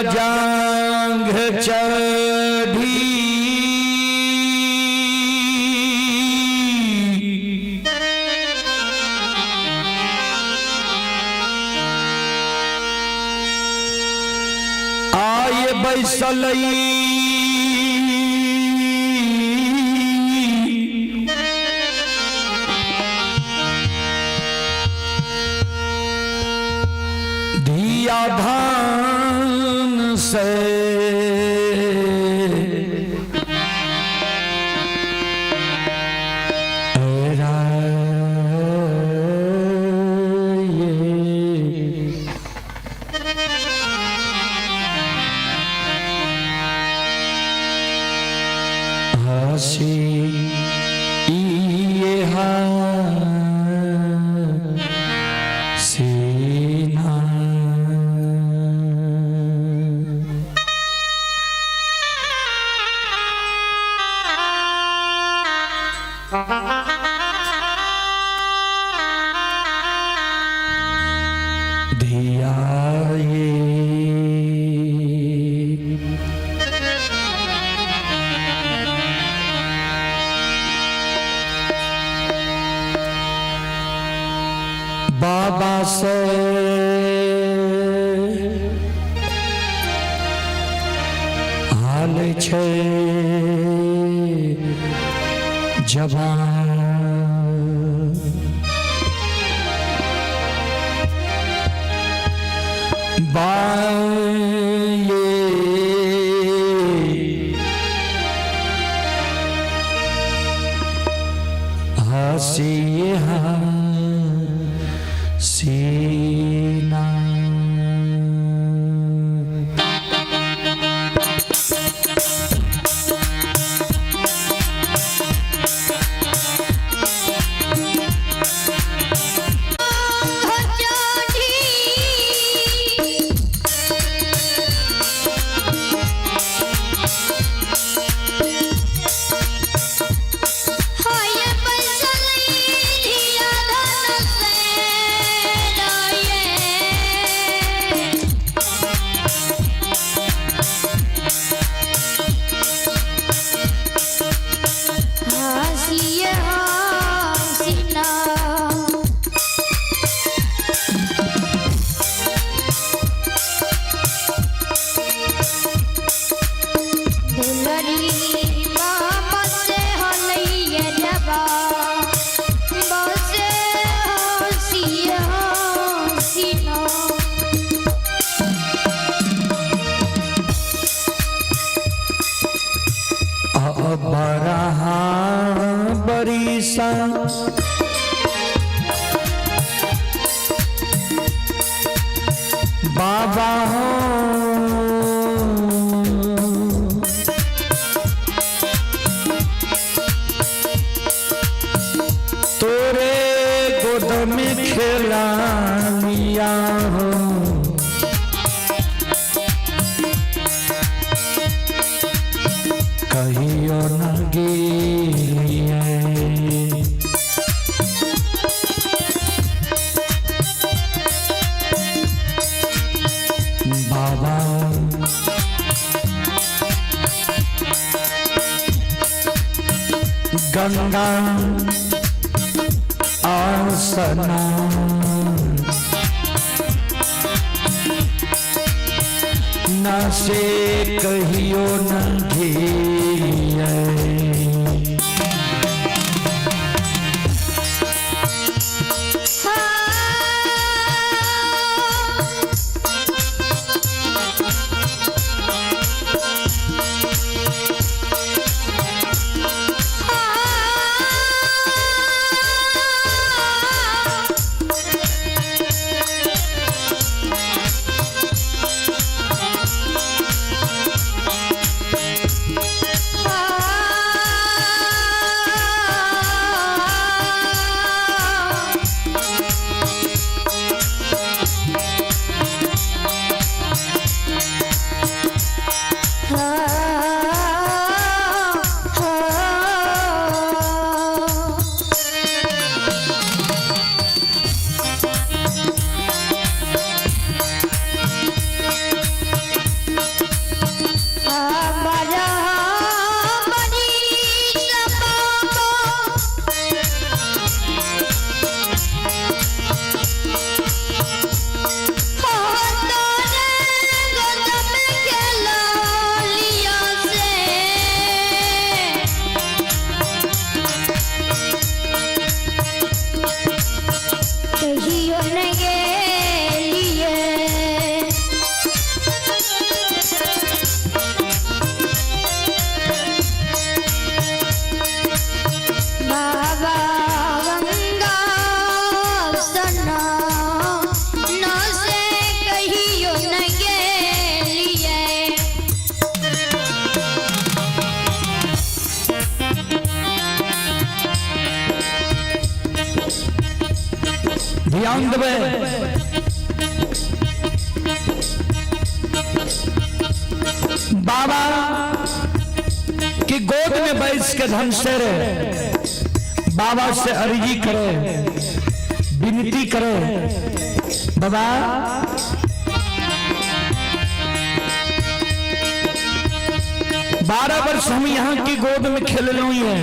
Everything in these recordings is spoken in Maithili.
जांघ चढ़ी आय बैसलई धिया धान से हसी सीना। धिया ये बाबा से हाल छै जवान बाये हसी सीना। बरीसा बाबा हो तोरे गोद में खेला मिया हो कहियो न गिरिए। बाबा गंगा आसना न से कहियो न गिरिए। Ah! ध्यान देबै। बाबा की गोद में बैस के धनसर बाबा से अर्जी करे, विनती करे, बाबा 12 वर्ष हम यहाँ की गोद में खेल रही है,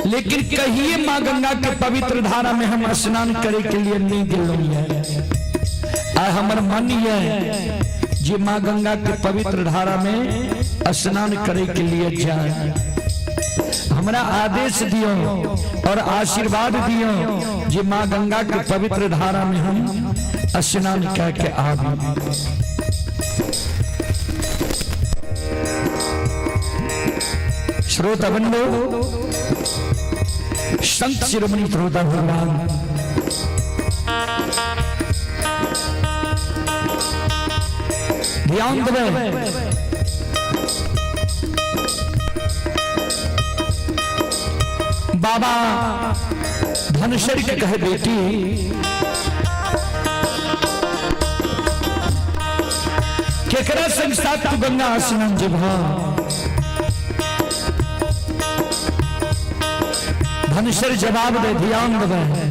लेकिन कहिए माँ गंगा के पवित्र धारा में हम स्नान करे के लिए नहीं गेल है। आ हमर मन है जे माँ गंगा के पवित्र धारा में स्नान करे के लिए जाए। हमरा आदेश दियो और आशीर्वाद दियो जे माँ गंगा के पवित्र धारा में हम स्नान करके आबी। श्रोता बंधु, संत शिरोमणि श्रोता भगवान, ध्यान देवे। बाबा धनसर के कहे, बेटी केकरा संग साथ तू गंगा स्नान जेबह? धनसर जवाब दे, ध्यान देवे।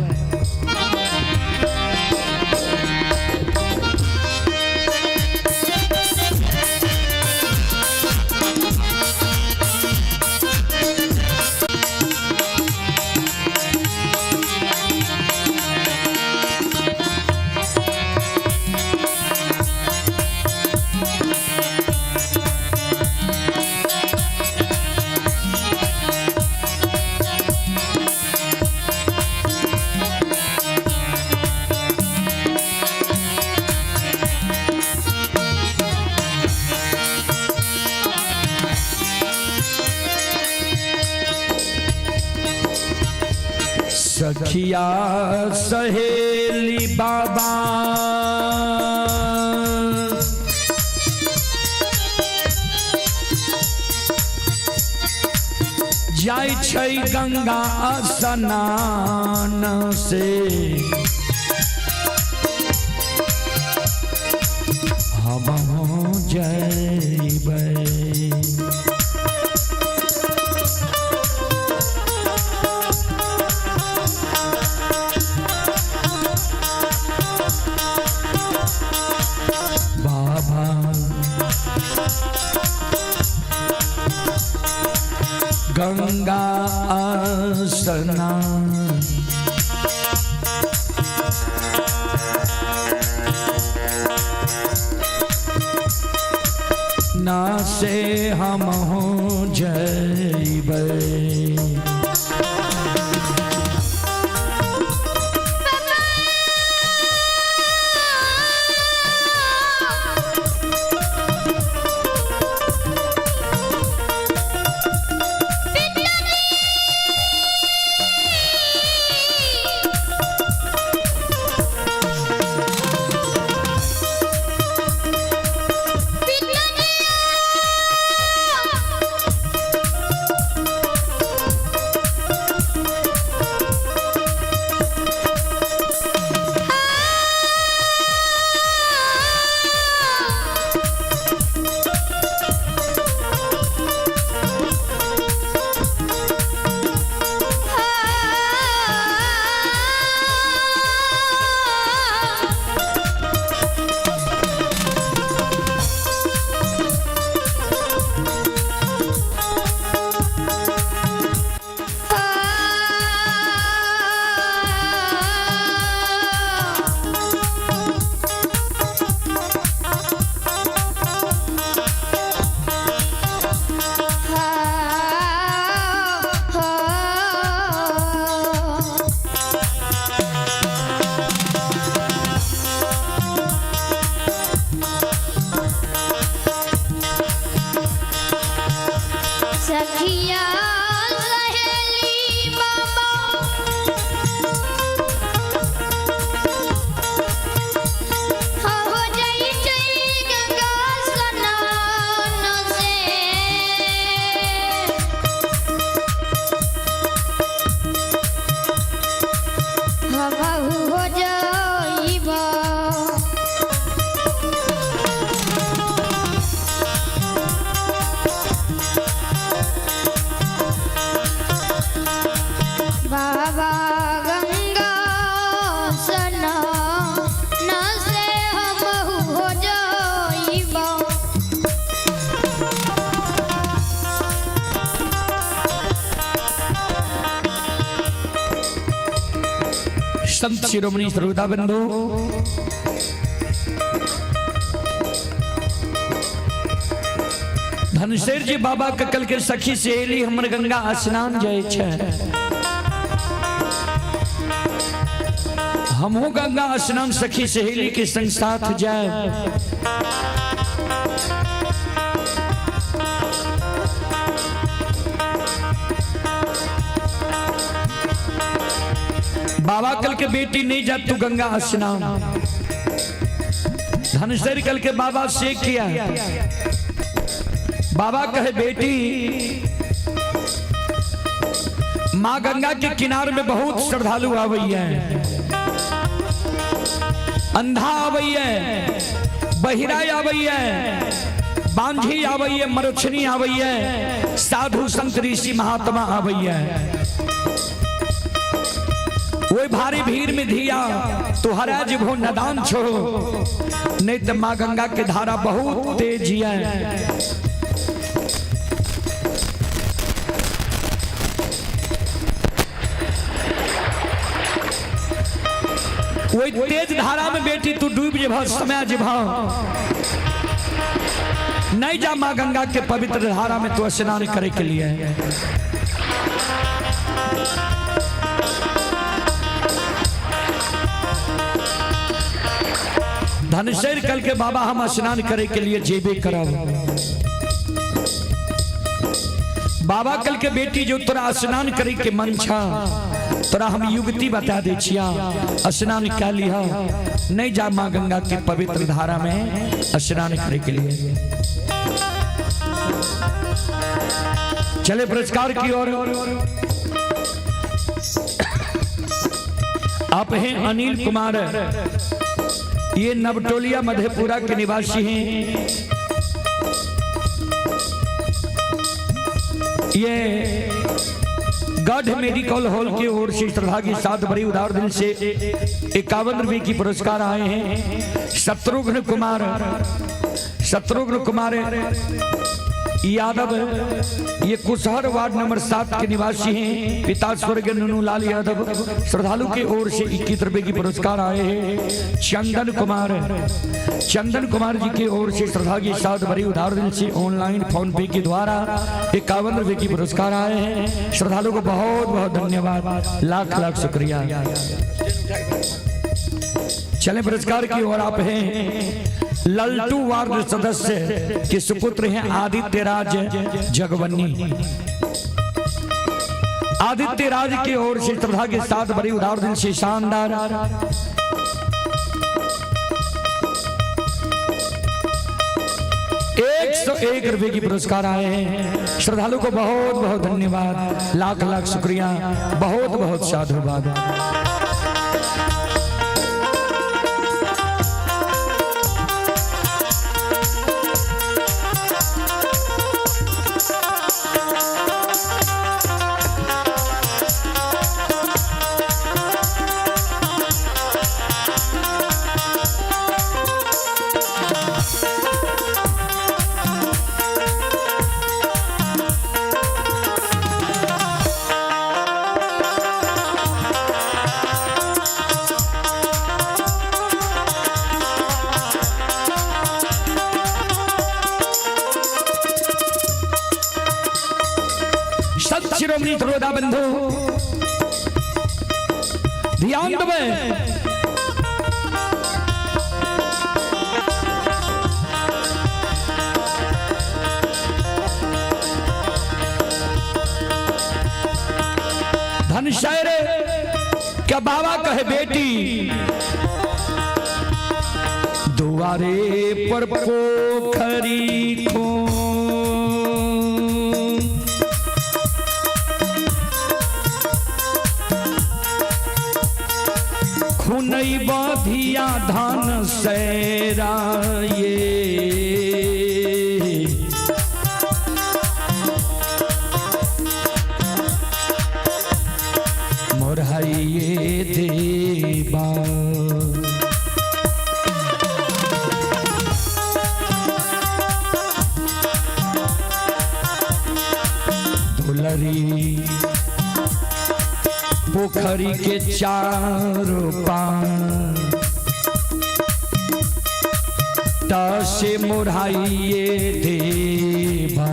सखिया सहेली बाबा जाय छै गंगा स्नान से, हम जयबै। बाबा गंगा स्नान ना से हम हो जयबै। सखिया सहेली बाबा हो जाई छै गंगा स्नान से, संत शिरोमणि श्रोता बंधु, धनशेर जी बाबा के कल के सखी सहेली हमर गंगा स्नान जाय छै, हमहू गंगा स्नान सखी सहेली के संग साथ जाए। बाबा कल के बेटी नहीं जा तू गंगा स्नान। धनसर कल के बाबा से किया, बाबा कहे बेटी माँ गंगा के किनार में बहुत श्रद्धालु आवैया, अंधा आवैया, बहिरा आवैया, बांझी आवैया, मरछनी आवैया, साधु संत ऋषि महात्मा आवैया। वही भारी भीड़ में धिया तुहरा जिभो नदान छो, नहीं तो माँ गंगा के धारा बहुत तेज है। वही तेज धारा में बेटी तू डूब जेबह, समय जेबह, नहीं जा माँ गंगा के पवित्र धारा में तू स्नान करे के लिए। धनशेर कल के बाबा हम स्नान करे के लिए जेबे करब। बाबा कल के बेटी जो तोरा स्नान करे के मन छा, तोरा हम युवती बता दे छिया, स्नान क्या लिहा, नहीं जा माँ गंगा के पवित्र धारा में स्नान करे के लिए। चले पुरस्कार की ओर। आप हैं अनिल कुमार, ये नवटोलिया मधेपुरा के निवासी हैं। ये गढ़ मेडिकल हॉल की ओर से श्रद्धा के साथ बड़ी उदार दिल से 51 रुपए की पुरस्कार आए हैं। शत्रुघ्न कुमार, शत्रुघ्न कुमार यादव, ये कुशहर वार्ड नंबर 7 के निवासी हैं। पिता स्वर्गीय नुनूलाल यादव, श्रद्धालु की ओर से 21 रुपए की पुरस्कार आए हैं। चंदन कुमार, चंदन कुमार जी की ओर से श्रद्धा के साथ बड़ी उदार दिल से ऑनलाइन फोन पे के द्वारा 51 रुपए की पुरस्कार आए हैं। श्रद्धालु को बहुत बहुत धन्यवाद, लाख लाख शुक्रिया। चले पुरस्कार की ओर। आप हैं ललटू वार्ड सदस्य के सुपुत्र हैं आदित्य राज जगवन्नी। आदित्य राज की ओर से श्रद्धा के साथ बड़ी उदार दिल से शानदार 101 रुपए की पुरस्कार आए हैं। श्रद्धालु को बहुत बहुत धन्यवाद, लाख लाख शुक्रिया, बहुत बहुत साधुवाद। संत शिरोमणि त्रोदा बंधु ध्यान देवे, धनशैर क्या बाबा कहे बेटी दुआरे पर पोखरी को खुनई बाधिया धान सैराये, मोरहइये देवा। दुलरी पोखरी के चारो पार से मोढ़ाइए देवा।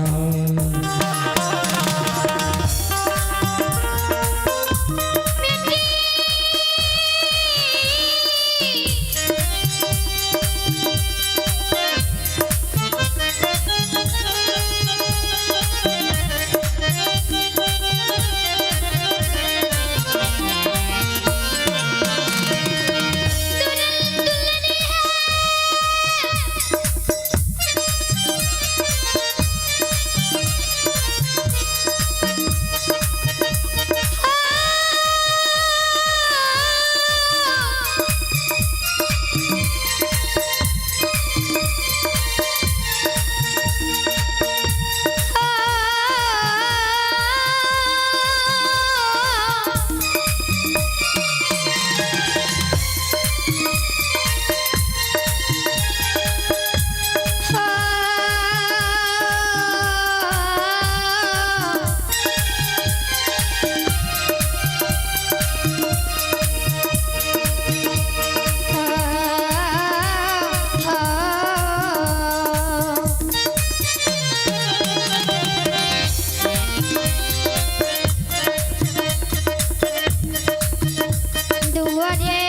दुआरे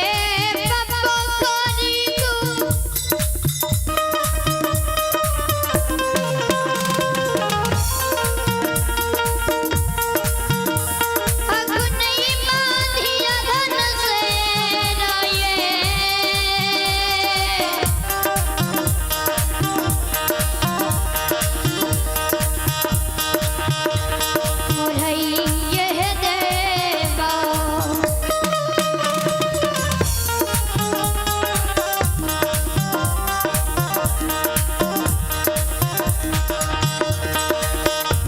पप्पो करी अगुनई बाधिया धन से राये। मोरैये देवा।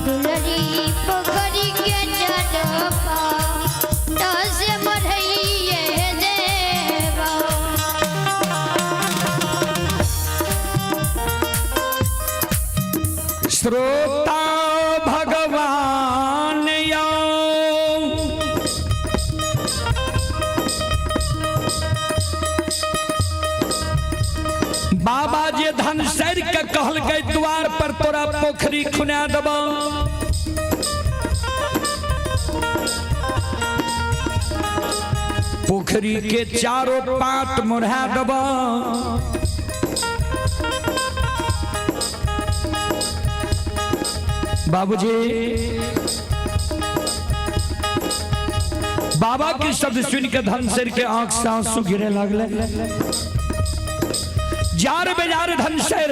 दुलरी पोखरी के चरपा दस मरैये देवा। श्रोता भगवान यो बाबा जे धनसर के कहल गए द्वार पर तोरा पोखरी खुना देब। पोखरी के चारों पात मुढ़ा देब। बाबूजी बाबा के शब्द सुन के धनसर के आंख से आंसू गिरे लागले। जार बेजार धनसर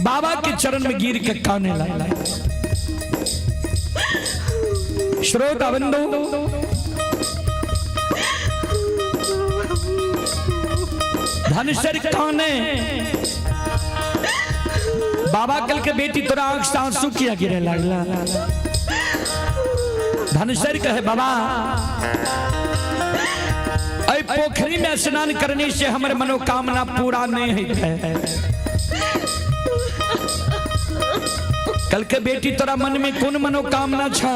बाबा के चरण में गिर के काने लगले। श्रोता बंधु धनसर काने बाबा कल के बेटी तोरा आंख से आंसू किया गिरे लागला। धनसर कहे बाबा ऐ पोखरी में स्नान करने से हमर मनोकामना पूरा नहीं है। कल के बेटी तोरा मन में कौन मनोकामना छा।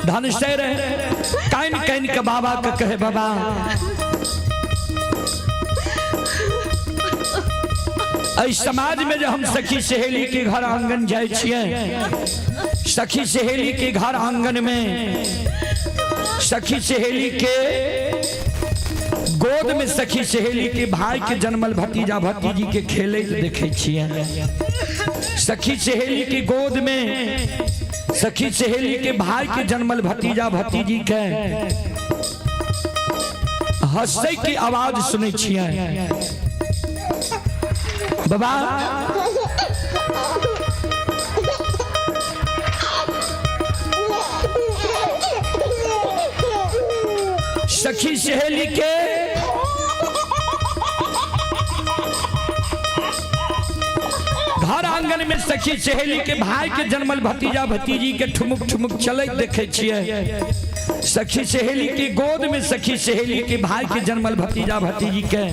धनसर कान कान के बाबा के कहे बाबा एहि समाज में जो हम सखी सहेली के घर आंगन जाए छियै, सखी सहेली के घर आंगन में सखी सहेली के गोद में सखी सहेली के भाई के जन्मल भतीजा भतीजी के खेले देखे छियै। सखी सहेली के गोद में सखी सहेली के भाई के जन्मल भतीजा भतीजी के हंसै के आवाज सुनै छियै। बाबा सखी सहेली के घर आंगन में सखी सहेली के भाई के जन्मल भतीजा भतीजी के ठुमुक ठुमुक चलैत देखे छियै। सखी सहेली के गोद में सखी सहेली के भाई के जन्मल भतीजा भतीजी के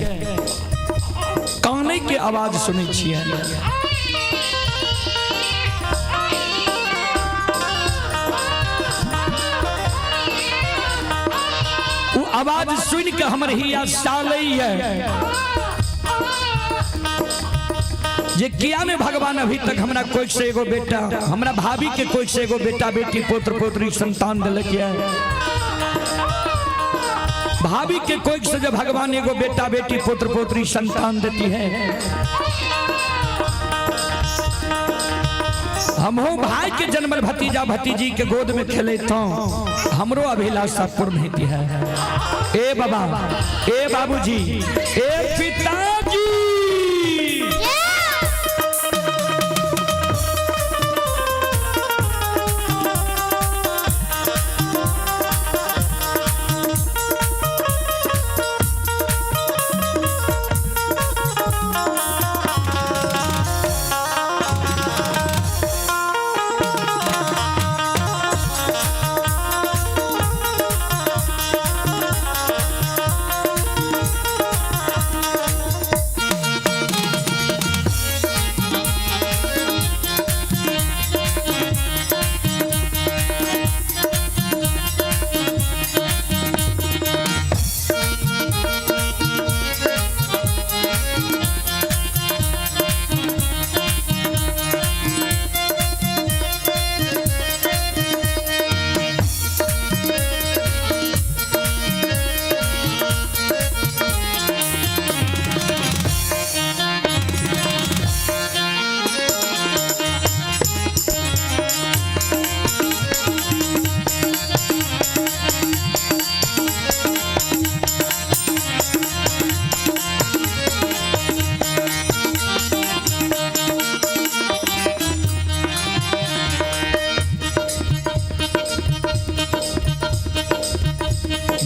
काने के आवाज सुनै छियै। आवाज सुन के हमर हिया सालैया जे किया ने भगवान अभी तक हमरा कोई से एगो बेटा, हमरा भाभी के कोई से एगो बेटा बेटी पुत्र पुत्री संतान दिलक है। भाभी के कोई से जब भगवान एगो बेटा बेटी पुत्र पुत्री संतान देती है, हमहू भाई के जन्मल भतीजा भतीजी के गोद में खेले तो हमरो अभिलाषा पूर्ण होती है। ए बाबा, ए बाबूजी, ए पिताजी,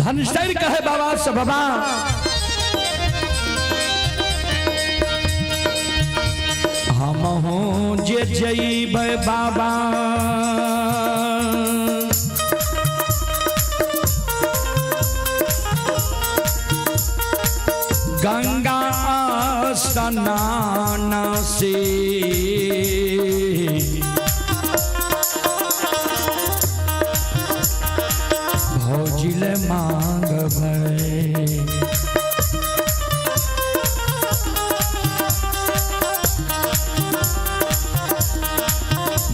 धनसर कहे बाबा से, बाबा हम हो जे जइबै बाबा, गंगा स्नान से भौजिल मांगबै।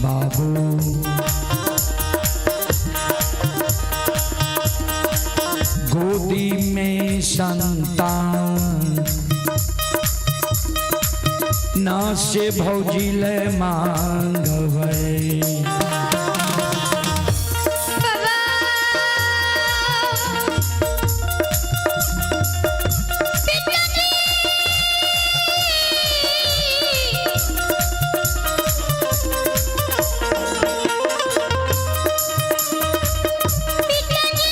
बाबू गोदी में संतान ना से भौजिल मांगबै। बाबा पिताजी, पिताजी,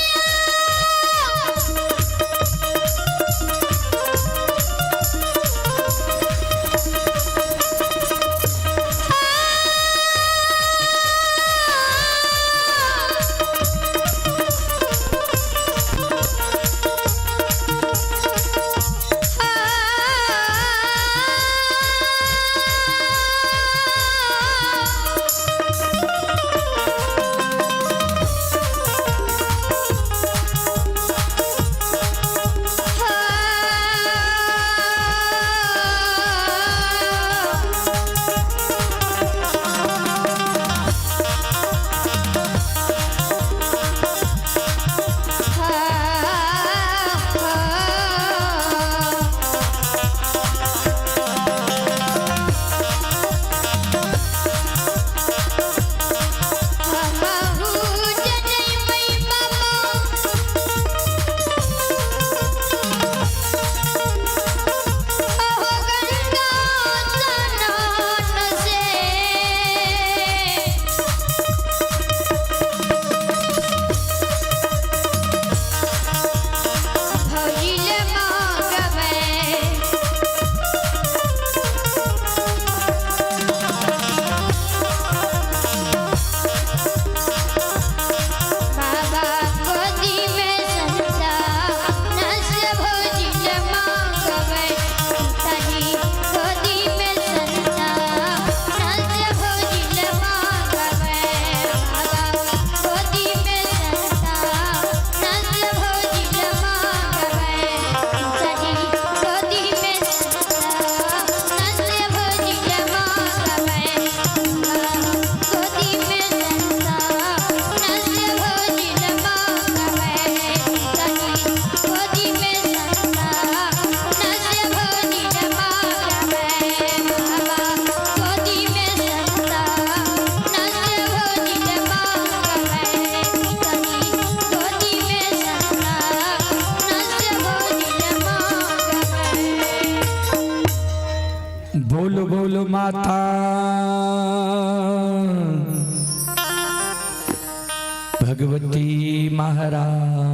भगवती महारानी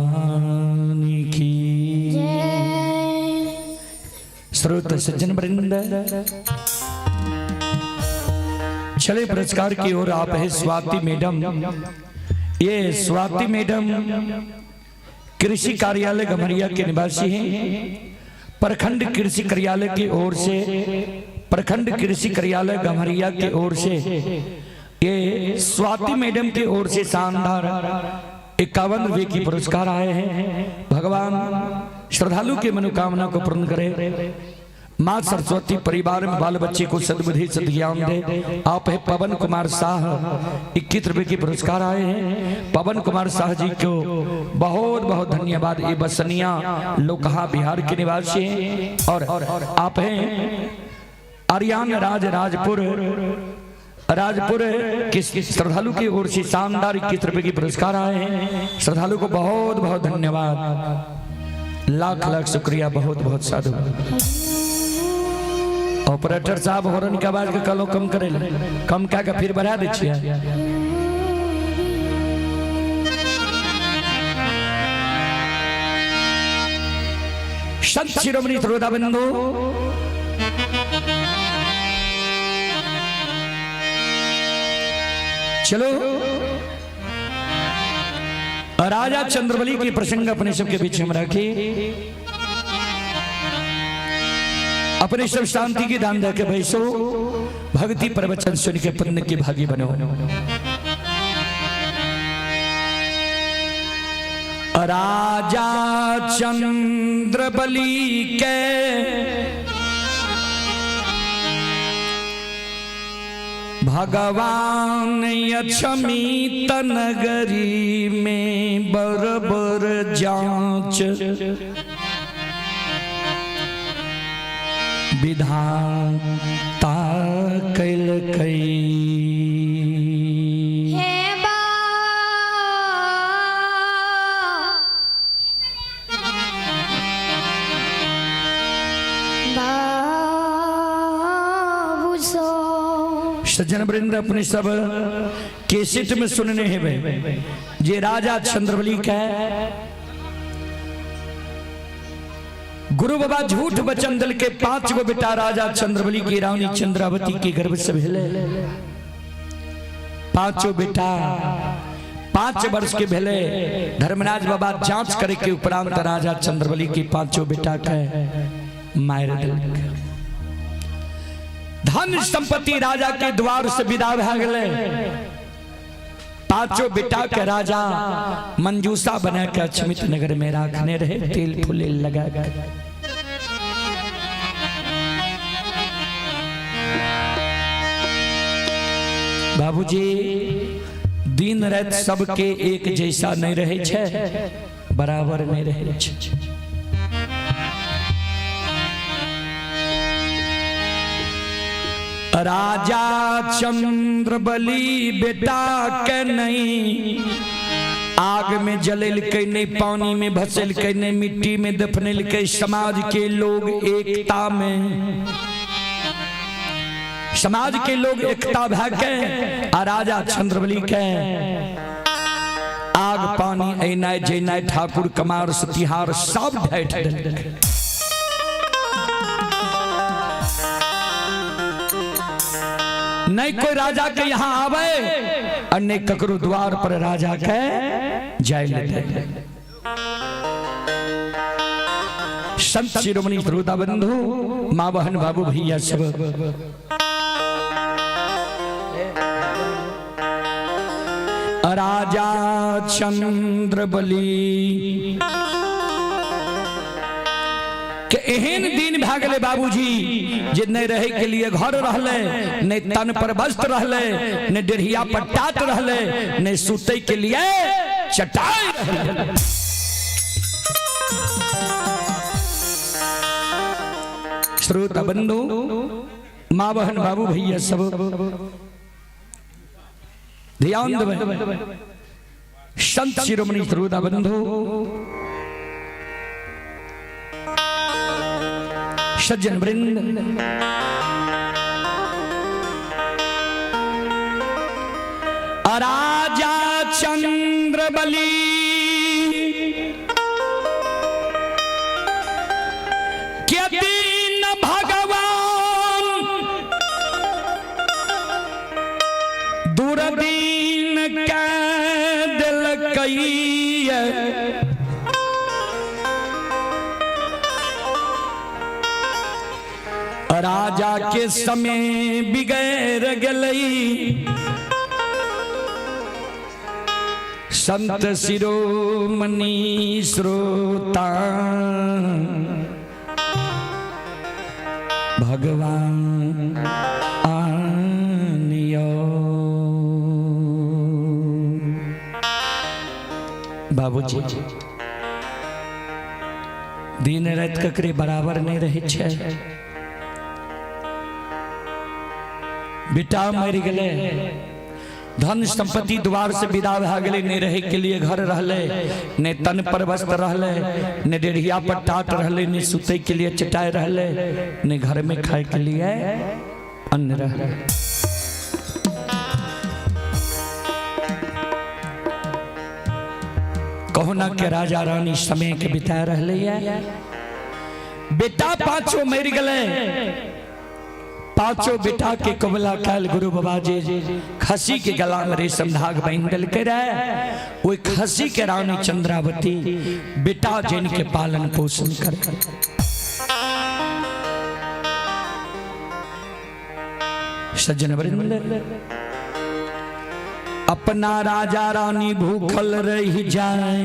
की। श्रोत सज्जन वृंद, चले पुरस्कार की ओर। आप है स्वाति मैडम, ये स्वाति मैडम कृषि कार्यालय गमरिया के निवासी हैं। प्रखंड कृषि कार्यालय की ओर से, प्रखंड कृषि कार्यालय गम्हरिया की ओर से ये स्वाति मैडम की ओर से शानदार 51 रुपए की पुरस्कार आए हैं। भगवान श्रद्धालु की मनोकामना को पूर्ण करे। माँ सरस्वती परिवार में बाल बच्चे को सद्बुद्धि सद्ज्ञान दे। आप है पवन कुमार शाह, 21 रुपए की पुरस्कार आए हैं। पवन कुमार शाह जी को बहुत बहुत धन्यवाद। ये बसनिया लोकहा बिहार के निवासी हैं। और आप हैं आर्यान राज राजपुर, राजपुर किस श्रद्धालु की ओर से शानदार 21 रुपए की पुरस्कार आए हैं। श्रद्धालु को बहुत बहुत धन्यवाद, लाख लाख शुक्रिया, बहुत बहुत साधु। ऑपरेटर साहब, हॉर्न के आवाज के कलो कम करे ले। कम क्या के फिर बढ़ा दै छियै। संत शिरोमणि श्रोता बंधु, चलो राजा चंद्रबली के प्रसंग अपने सबके बीच में रखी। अपने सब शांति की दान दे के बैसो, भक्ति प्रवचन सुन के पुण्य की भागी बनो। राजा चंद्रबली के भगवान अक्षमित नगरी में बरबर जांच विधाता कैलकै। हे बा बाबू सो। सज्जन वृंद, अपने सब केसेट में सुनने हेबै जे राजा चंद्रबली के गुरु बाबा झूठ वचन दिल के 5 गो बेटा राजा चंद्रबली की रानी चंद्रावती के गर्भ से भेले। पांचों बेटा 5 वर्ष के भेले। धर्मराज बाबा जांच करे के उपरांत राजा चंद्रबली के पांचों बेटा के मार दिल। धन संपत्ति राजा के द्वार से विदा भए गेलै। पांचों बेटा के राजा मंजूषा बना के अक्षमित नगर में रखने रहे, तेल फूले लगा के। बाबूजी, दिन रात सबके एक जैसा नहीं रहे छे, बराबर नहीं रहे छे। राजा चंद्रबली बेटा के नहीं आग में जलेलकै, नहीं पानी में भसेलकै, नहीं मिट्टी में दफनेलकै। समाज के लोग एकता में, समाज के लोग एकता भए के आ राजा चंद्रबली के आग पानी ऐनाय जैनाय ठाकुर कमार सतिहार सब ढैठ देलकै। नहीं कोई राजा के यहाँ आवे और नहीं ककरो द्वार पर राजा के जाय ले। संत शिरोमणि श्रोता बंधु, माँ बहन बाबू भैया सब, राजा चंद्रबली के एहन दिन भए गेलै बाबूजी जे नहीं रहे के लिए घर रहले, नहीं तन पर वस्त्र रहले, नहीं डेढ़िया पर टाट रहले, नहीं सुते के लिए चटाई रहले। श्रोता बंधु, माँ बहन बाबू भैया सब ध्यान देबै। संत शिरोमणि श्रोता बंधु, सज्जन वृंद, राजा चंद्र चंद्रबली के दीन भगवान दुर्दीन के दिलकैया। राजा के समय बिगड़ गलई, संत शिरोमणि श्रोता भगवान आनियो। बाबूजी दिन रात ककरे बराबर नहीं रहे छै। बेटा मरि गेलै, धन संपत्ति द्वार से विदा भए गेलै, नहीं रहे के लिए घर रहले, ने तन पर वस्त्र रहले, ने डेढ़िया पर टाट रहले, ने सुते के लिए चटाई रहले, ने घर में खाए के लिए अन्न रहले। कहुना के राजा रानी समय के बिता रहले है। बेटा पांचों मरि गेलै, पांचों बेटा के कबला कैल गुरु बाबा जी खसी के गला में रेशम धाग बांधि देलकै रहे। ओहि खसी के रानी चंद्रावती बेटा जन के पालन पोषण कर। सज्जन वृंद, अपना राजा रानी भूखल रह जाए,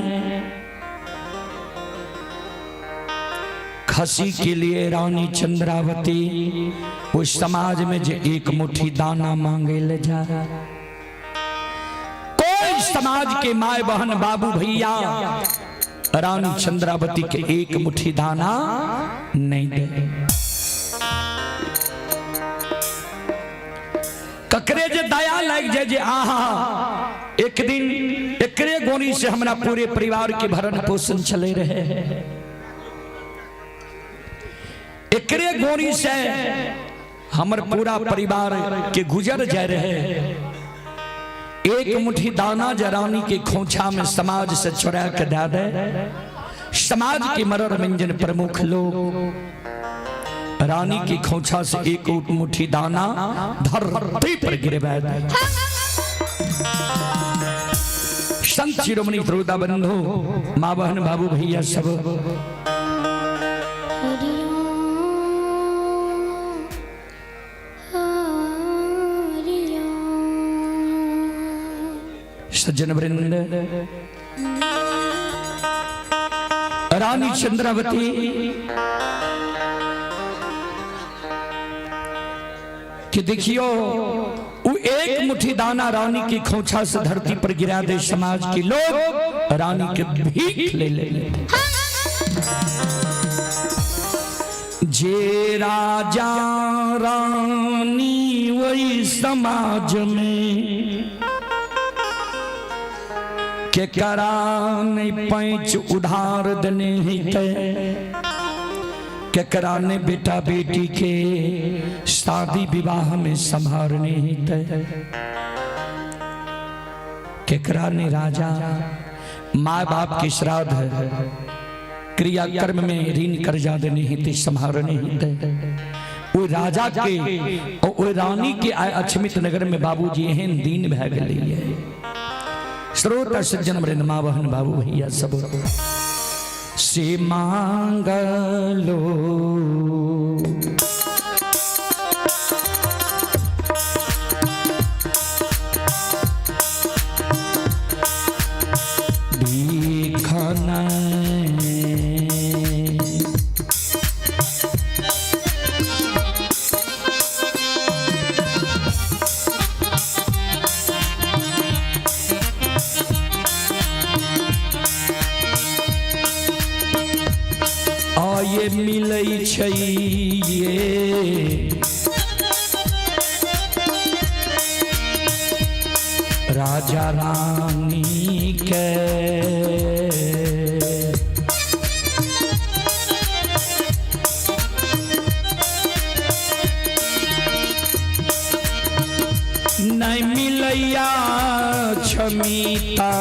खसी के लिए रानी चंद्रावती उस समाज में जो एक मुट्ठी दाना मांगे ले जा। कोई समाज के माए बहन बाबू भैया रानी चंद्रावती के एक मुट्ठी दाना नहीं दे। ककरे जे दया लग जाए जे आहा एक दिन एकरे गोनी से हमरा पूरे परिवार के भरण पोषण चले रहे, एकरे गोनी से हमर पूरा परिवार के गुजर जाए रहे। एक मुट्ठी दाना जरानी के खोछा में समाज से चुरा के दे दे। समाज के मरर मंजन प्रमुख लोग रानी की खोछा से एक मुट्ठी दाना धरती पर गिरवा दे। संत शिरोमणि श्रोता बंधु, माँ बहन बाबू भैया सब, सज्जन वृंद, रानी चंद्रावती कि देखियो वो एक मुट्ठी दाना रानी की खोछा से धरती पर गिरा दे। समाज के लोग रानी के भीख ले ले लेते। जे राजा रानी वही समाज में के करा नहीं पैंच उधार देने हिते, के करा ने बेटा बेटी के शादी विवाह में संभारने हिते, केकरा ने राजा माँ बाप के श्राद्ध क्रिया कर्म में ऋण कर्जा देने हिते संभारने हिते। वो राजा के और वो रानी के आए अक्षमित नगर में बाबूजी एहन दिन भै गेलै। श्रोता सज्जन वृंद, माँ बहन बाबू भैया सब से मांगलो भीखन आये मिलै छै ये राजा रानी के नहीं मिलैया क्षमिता।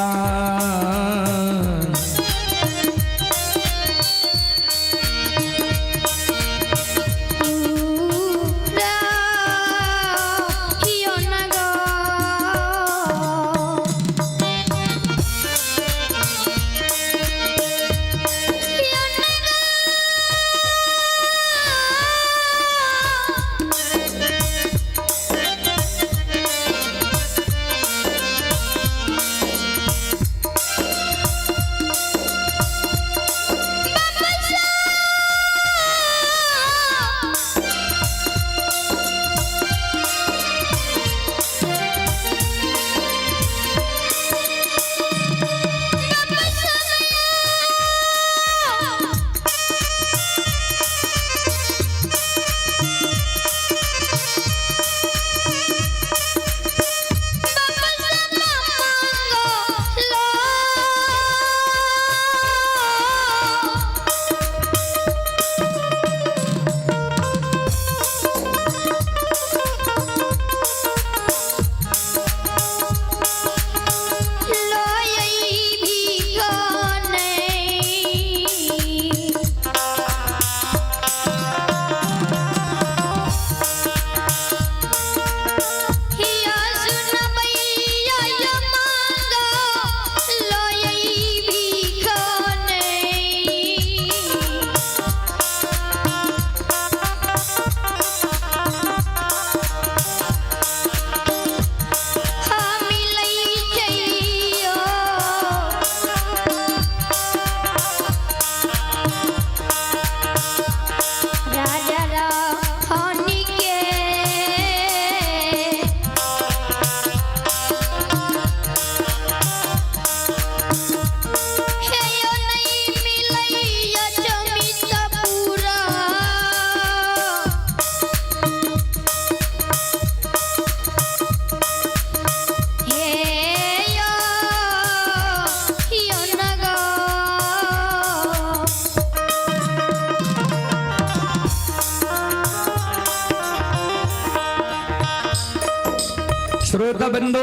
श्रोता बंधु,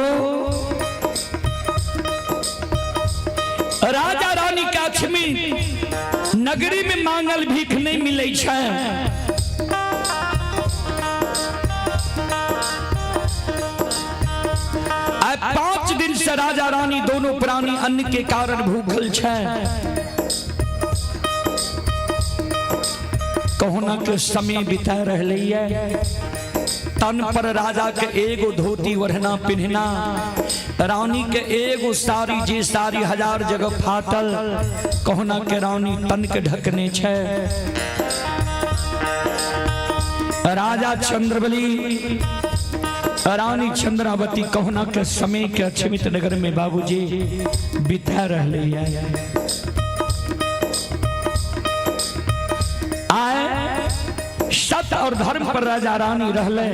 राजा रानी के अक्षमी नगरी में मांगल भीख नहीं मिले छै। आइ 5 दिन से राजा रानी दोनों प्राणी अन्न के कारण भूखल छै। कहुना के समय बिता रहले है। तन पर राजा के एगो धोती ओढ़ना पिन्हना, रानी के एगो साड़ी जे साड़ी 1000 जगह फाटल, कहुना के रानी तन के ढकने छै। राजा चंद्रबली रानी चंद्रावती कहुना के समय के अक्षमित नगर में बाबूजी बिता रहले है। आए सत्य और धर्म पर राजा रानी रहले।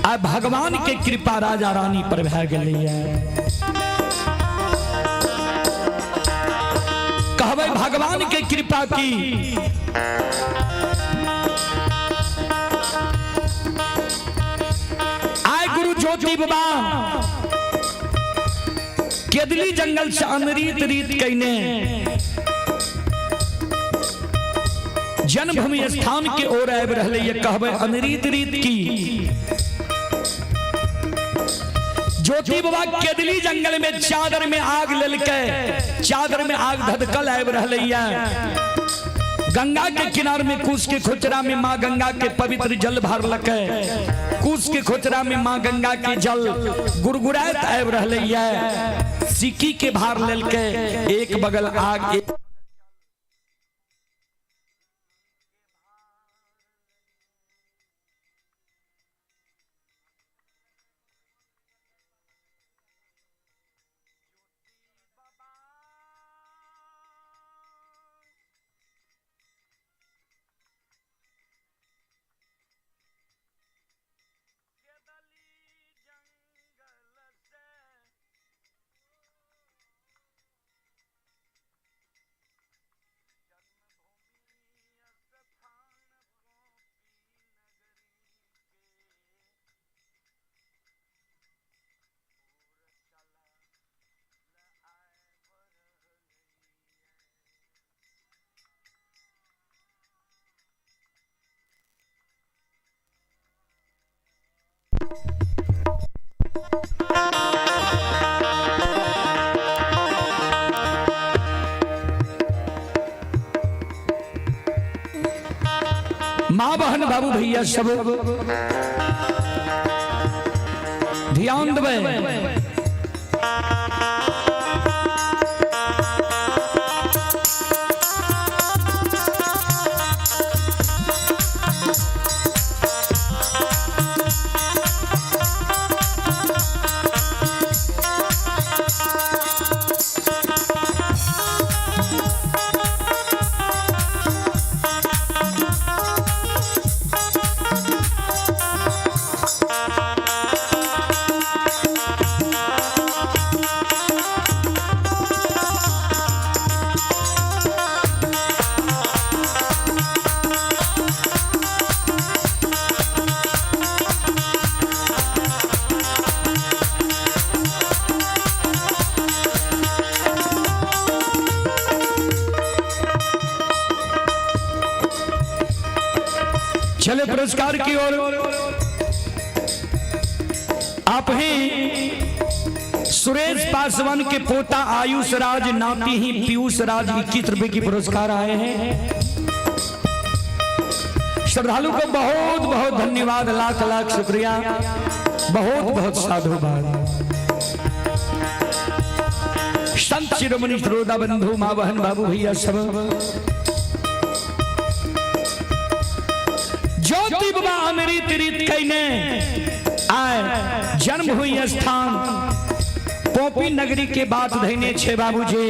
आ भगवान के कृपा राजा रानी पर भै गेलै। कहबै भगवान के कृपा की। आय गुरु ज्योति बाबा केदली जंगल से अनरीत रीत कईने जन्मभूमि स्थान के ओर आबि रहले। ये कहबै अनरीत रीत की। ज्योति बाबा केदली जंगल में चादर में आग लेलकै, चादर में आग धधकल आबि रहले। गंगा के किनार में कुश के खोचरा में माँ गंगा के पवित्र जल भरलकै। कुश के खोचरा में माँ गंगा के जल गुड़गुड़ाइत आबि रहले। सिक्की के भार लेलकै, एक बगल आग एक माँ बहन बाबू भैया सब ध्यान देबै। चले पुरस्कार की ओर। आप हैं सुरेश पासवान के पोता आयुष राज, नाती ही पीयूष राज, 21 रुपए की पुरस्कार आए हैं। श्रद्धालु को बहुत बहुत धन्यवाद, लाख लाख शुक्रिया, बहुत बहुत साधुवाद। संत शिरोमणि श्रोता बंधु, माँ बहन बाबू भैया सब, ज्योति बाबा अमृत रीत कैने आए जन्म हुई स्थान पोपी नगरी के बात धैने छे बाबूजी।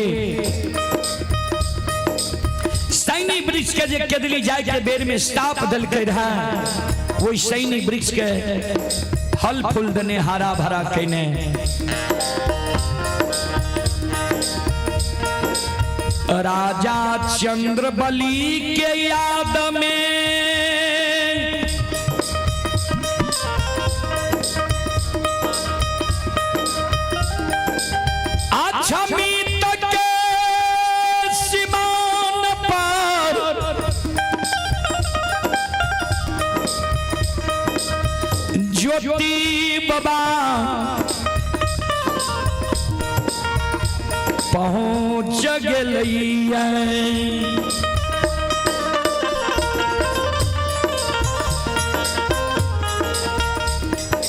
सैनी वृक्ष के जे केदली जाय के बेर में स्टाप दलकै रहा, वही सैनी वृक्ष के फल फूल देने हरा भरा कैने राजा चंद्र बलि के याद में अक्षमी तक के सीमान पर ज्योति बाबा पहुंच गेलैया।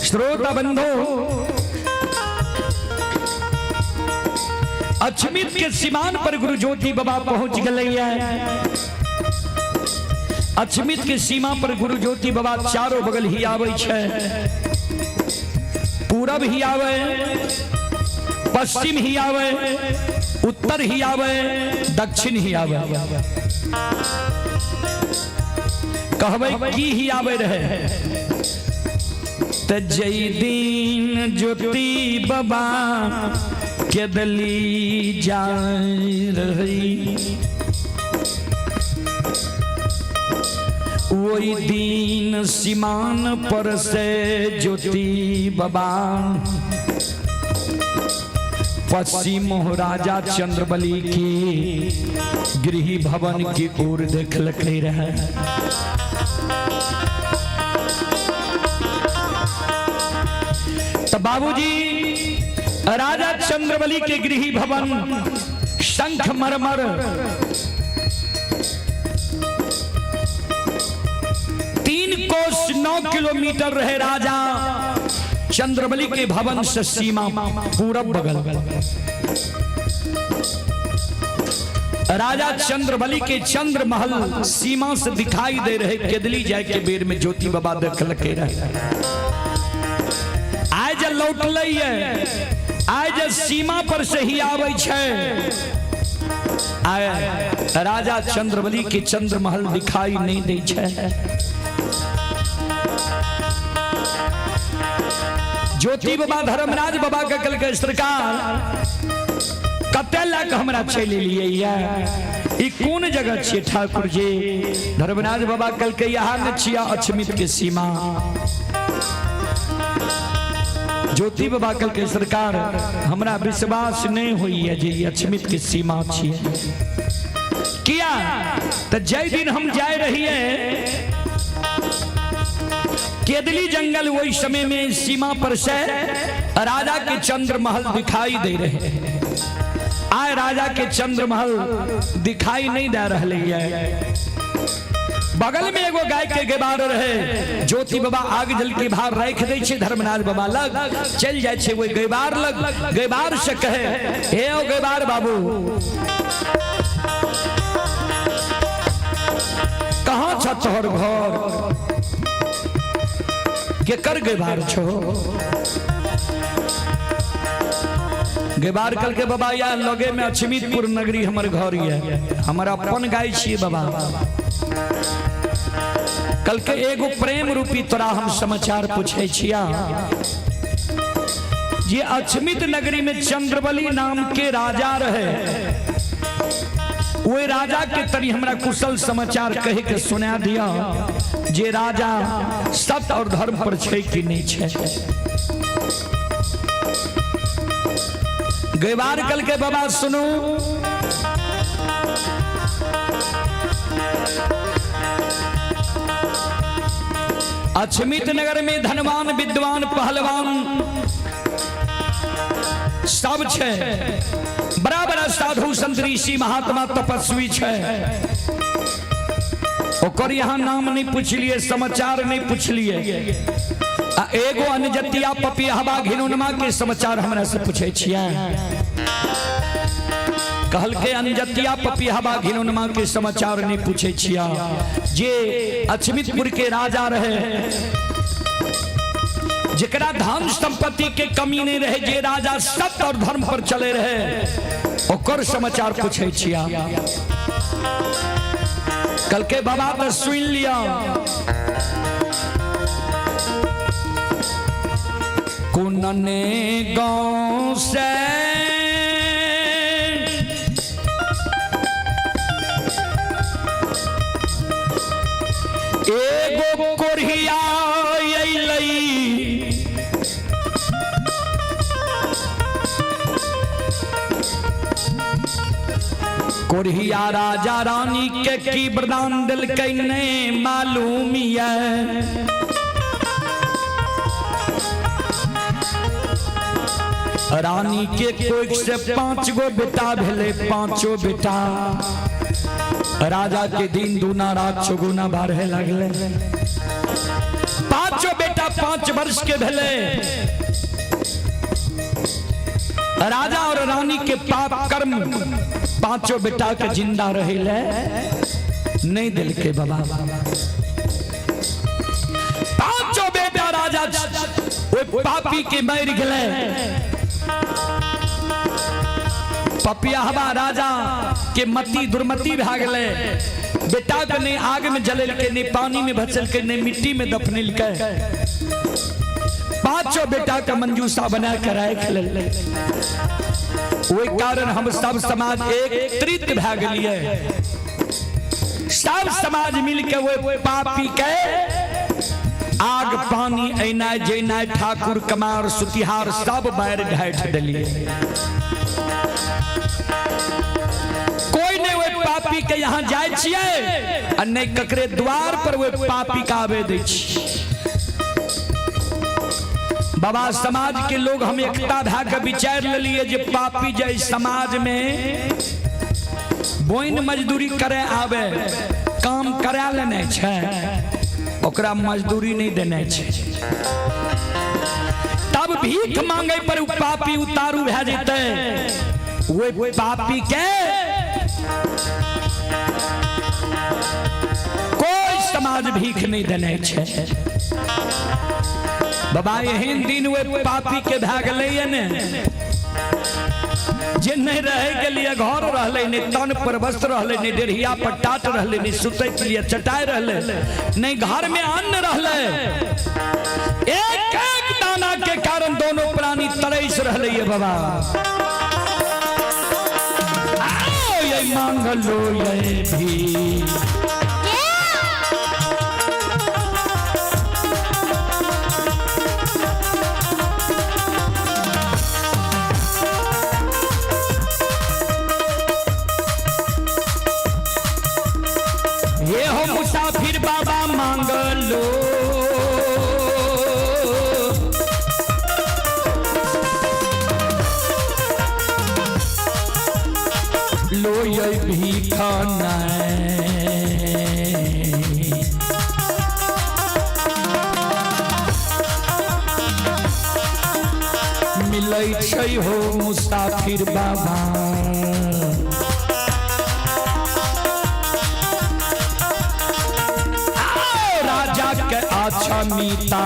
श्रोता बंधु, अक्षमित के सीमान पर गुरु ज्योति बाबा पहुंच गए। अक्षमित के सीमा पर गुरु ज्योति बाबा चारों बगल ही आवे छे, पूरब ही आवे, पश्चिम ही आवे, उत्तर ही आवे, दक्षिण ही आवे। कहबै की ही आवे रहे? त जई दिन ज्योति बाबा केदली जाय रही, वही दिन सीमान पर से ज्योति बाबा पश्चिम राजा चंद्रबली की गृह भवन की ओर देखलकै रहे। तो बाबूजी राजा चंद्रबली के गृह भवन शंख मरमर 3 कोस 9 किलोमीटर रहे राजा चंद्रबली के भवन से सीमा पूरब बगल। राजा चंद्रबली के चंद्र महल सीमा से दिखाई दे रहे। केदली जाए के बेर में ज्योति बाबा देखलके रहे। आइ जे लौटलै है, आइ जे सीमा पर से ही आबै छै, आय राजा चंद्रबली के चंद्र महल दिखाई नहीं दै छै। ज्योति बाबा धर्मराज बाबा के कहलकै, सरकार कते लए हमरा चलि एलियै ये, ई कोन जगह छियै ठाकुर जी? धर्मराज बाबा कहलकै, यहाँ ने छियै अक्षमित के सीमा। ज्योति बाबा कहलकै, सरकार हमरा विश्वास नहीं होइए जे ई अक्षमित के सीमा छियै। किया? तो जय दिन हम जाय रहिए केदली जंगल, वही समय में सीमा पर से राजा के चंद्र महल दिखाई दे रहे। आए राजा के चंद्र महल दिखाई नहीं दे रहे है। बगल में एगो गाय के गेबार रहे। ज्योति बाबा आग जल के भार राख दै छै धर्मनाथ बाबा लग चल जाय छै ओहि गेबार लग। गेबार से कहे, हे ओ गेबार बाबू, कहाँ छ तोहर घर, केकर गेबार छो? गेबार कल के बाबा या लगे में अछमितपुर नगरी हमर घर ये, हमर अपन गाय छियै बाबा। कल के एगो प्रेम रूपी तोरा हम समाचार पूछे छिया जे अछमित नगरी में चंद्रबली नाम के राजा रहे, ओहि राजा के तनी हमरा कुशल समाचार कहे के सुना दिया जे राजा सत्य और धर्म पर छै कि नहीं छै। गैबार कल के बाबा सुनू, अछमित नगर में धनवान विद्वान पहलवान सब छै, बड़ा बड़ा साधु संत ऋषि महात्मा तपस्वी छै। ओकर यहाँ नाम नहीं पूछलिए, समाचार नहीं पूछलिए, आ एगो अनजतिया पपियाहबा घिनौनमा के समाचार हमरा से पूछे छियै। कहल के अनजतिया पपियाहबा घिनौनमा के समाचार नहीं पूछे छिया, जे अछमितपुर के राजा रहे, जेकरा धन संपत्ति के कमी नहीं रहे, जे राजा सत्य और धर्म पर चले रहे, ओकर समाचार पूछे छिया। कल के बाबा तो सुन लिया, कुनने गांव से एगो कोढ़िया अइलै, कोढ़िया राजा रानी के की वरदान दिलकै नहीं मालूम ये। रानी के कोख से 5 गो बेटा भेले, 5 बेटा राजा के दिन दूना रात चौगुना बाढ़े लगले। 5 बेटा 5 वर्ष के भेले। राजा और रानी के पाप कर्म 5 बेटा के जिंदा रहे नहीं दिल के बाबा। 5 बेटा राजा वो पापी के मर गए। पपियाहबा राजा के मति दुर्मति भा गए, बेटा के नहीं आग में जलेलके, नहीं पानी में भचलके, नहीं मिट्टी में दफनेलके। 5 बेटा का मंजूसा बना कर राख ले। वही कारण हम सब समाज एकत्रित भा गए, सब समाज मिलके वो पापी के आग पानी ऐनाय जैनाय ठाकुर कमार सुतिहार सब बैर ढाठ दिलिए। कोई नहीं वो पापी के यहाँ जाय छियै आ नहीं ककरे द्वार पर वो पापी का आवे दै छियै। बाबा समाज के लोग हम एकता भा के विचार लेलिए जे पापी जे समाज में बोइन मजदूरी करे आवे, काम करा लेने छै, ओकरा मजदूरी नहीं देने छै, तब भीख मांगे पर पापी उतारू भए जेतै। ओहि पापी के कोई समाज भीख नहीं देने छै। बाबा एहन दिन ओहि पापी के भए गेलैए ने जे नहीं रहे के लिए घर रहले, नहीं तन पर वस्त्र रहले, नहीं डेढ़िया पर टाट रहले, नहीं सुते के लिए चटाई रहले, नहीं घर में अन्न रहले। एक एक दाना के कारण दोनों प्राणी तरस रहले ये बाबा। आओ ये मांगलो ये भी ये हो मुसाफिर बाबा मांगलो लो ये भीखना। मिलै छै हो मुसाफिर बाबा। आओ राजा के अच्छा मीता।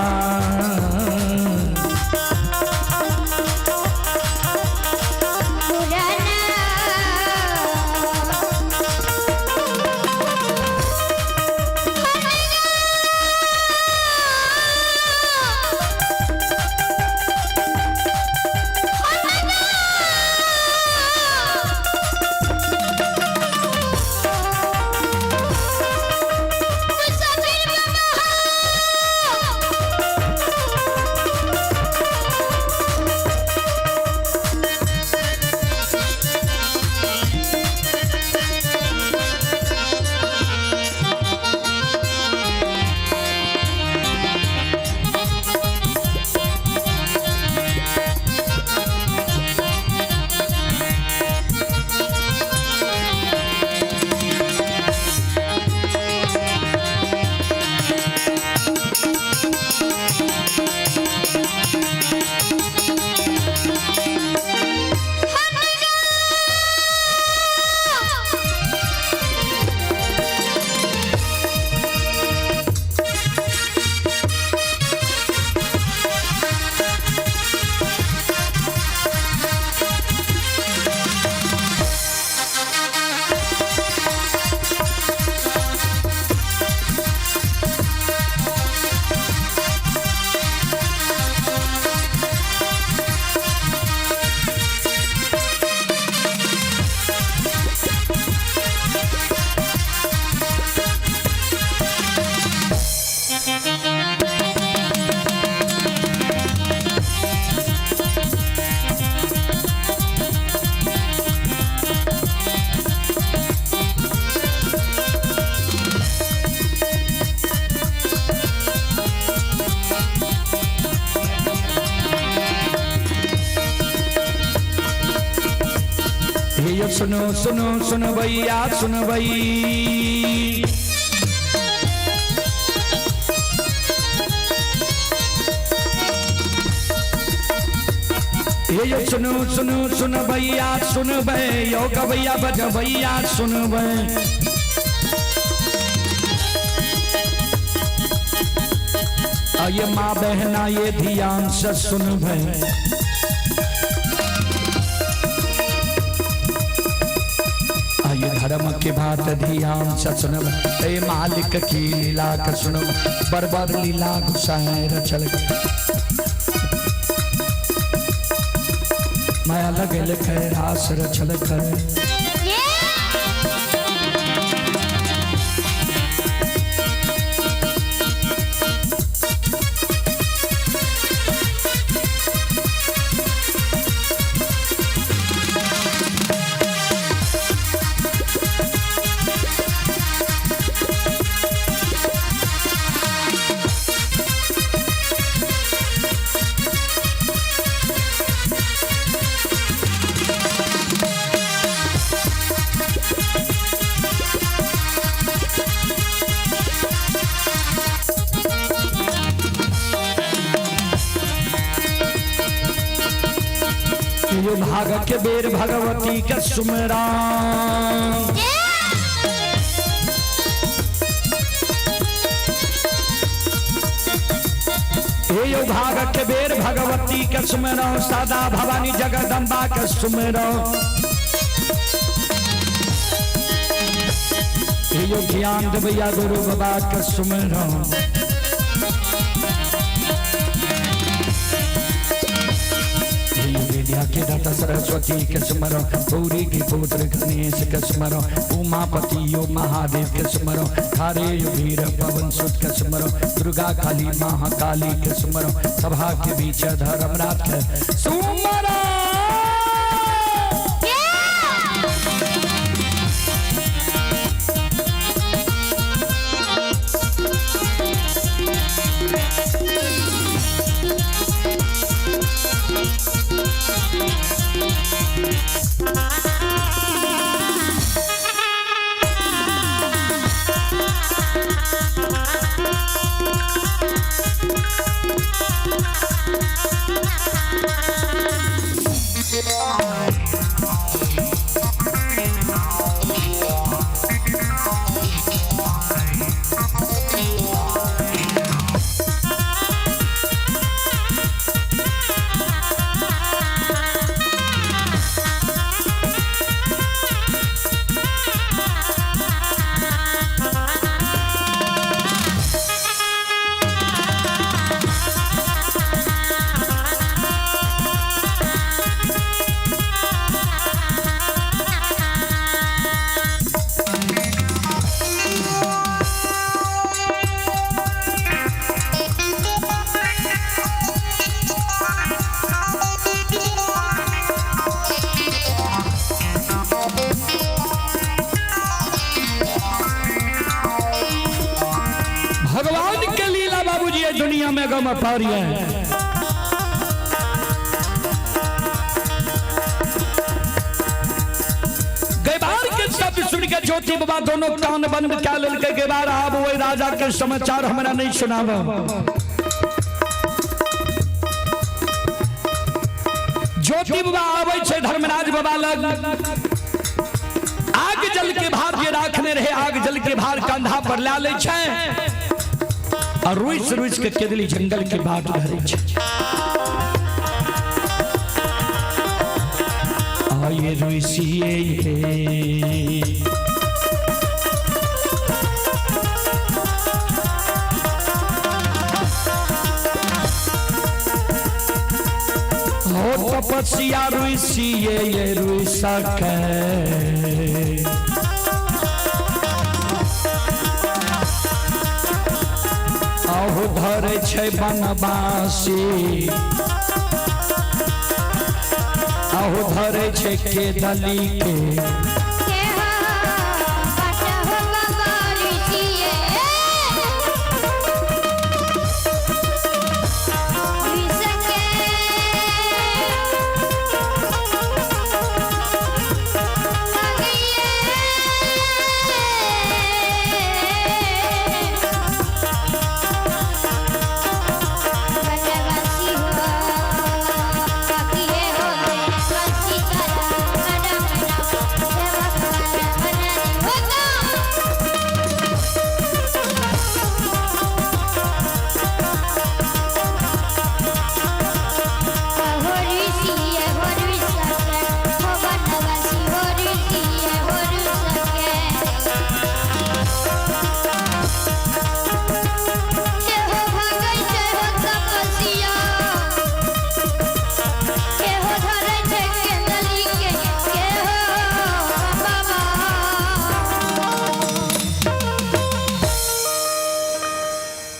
हे सुनो सुनो सुनो भैया सुनो भई। हे सुनो सुनो सुनो भैया सुनबै, यो गवैया बजबैया सुनबै। ये माँ बहना ये ध्यान से सुनबै। ये धर्म के बात ध्यान से सुनबै। ए मालिक की लीला के सुनबै, बरबर लीला गुसाए रचल माया लगल खैरास रचल कर। यो भाग के बेर भगवती के सुमरा। यो भाग के बेर भगवती के सुमरा, सदा भवानी जगदम्बा के सुमरा। यो ज्ञान देवैया गुरु बाबा के सुमरा। विद्या के दाता सरस्वती के स्मरो, गौरी के पुत्र गणेश के स्मरो, उमापति यो महादेव के स्मरो, खारे यो वीर पवन सुत के स्मरो, दुर्गा काली महाकाली के स्मरो, सभा के बीच धर्मराज के सुमरो। एलम अपार ये। गैबार के शब्द सुन के ज्योति बाबा दोनों कान बंद क्या ललके। गैबार आब वही राजा के समाचार हमरा नहीं सुनाब। ज्योति बाबा आबै छै धर्मराज बाबा लग, आग जल के भार जे राखने रहे आग जल के भार कंधा पर ला लै छै और रुइस रुइस के केदली जंगल के बाट धरै छै। आये रुइसिए हे हो तपस्या रुइसिए ये रुइसा के अहु धरै छै बनवासी, अहु धरै छै केदली के।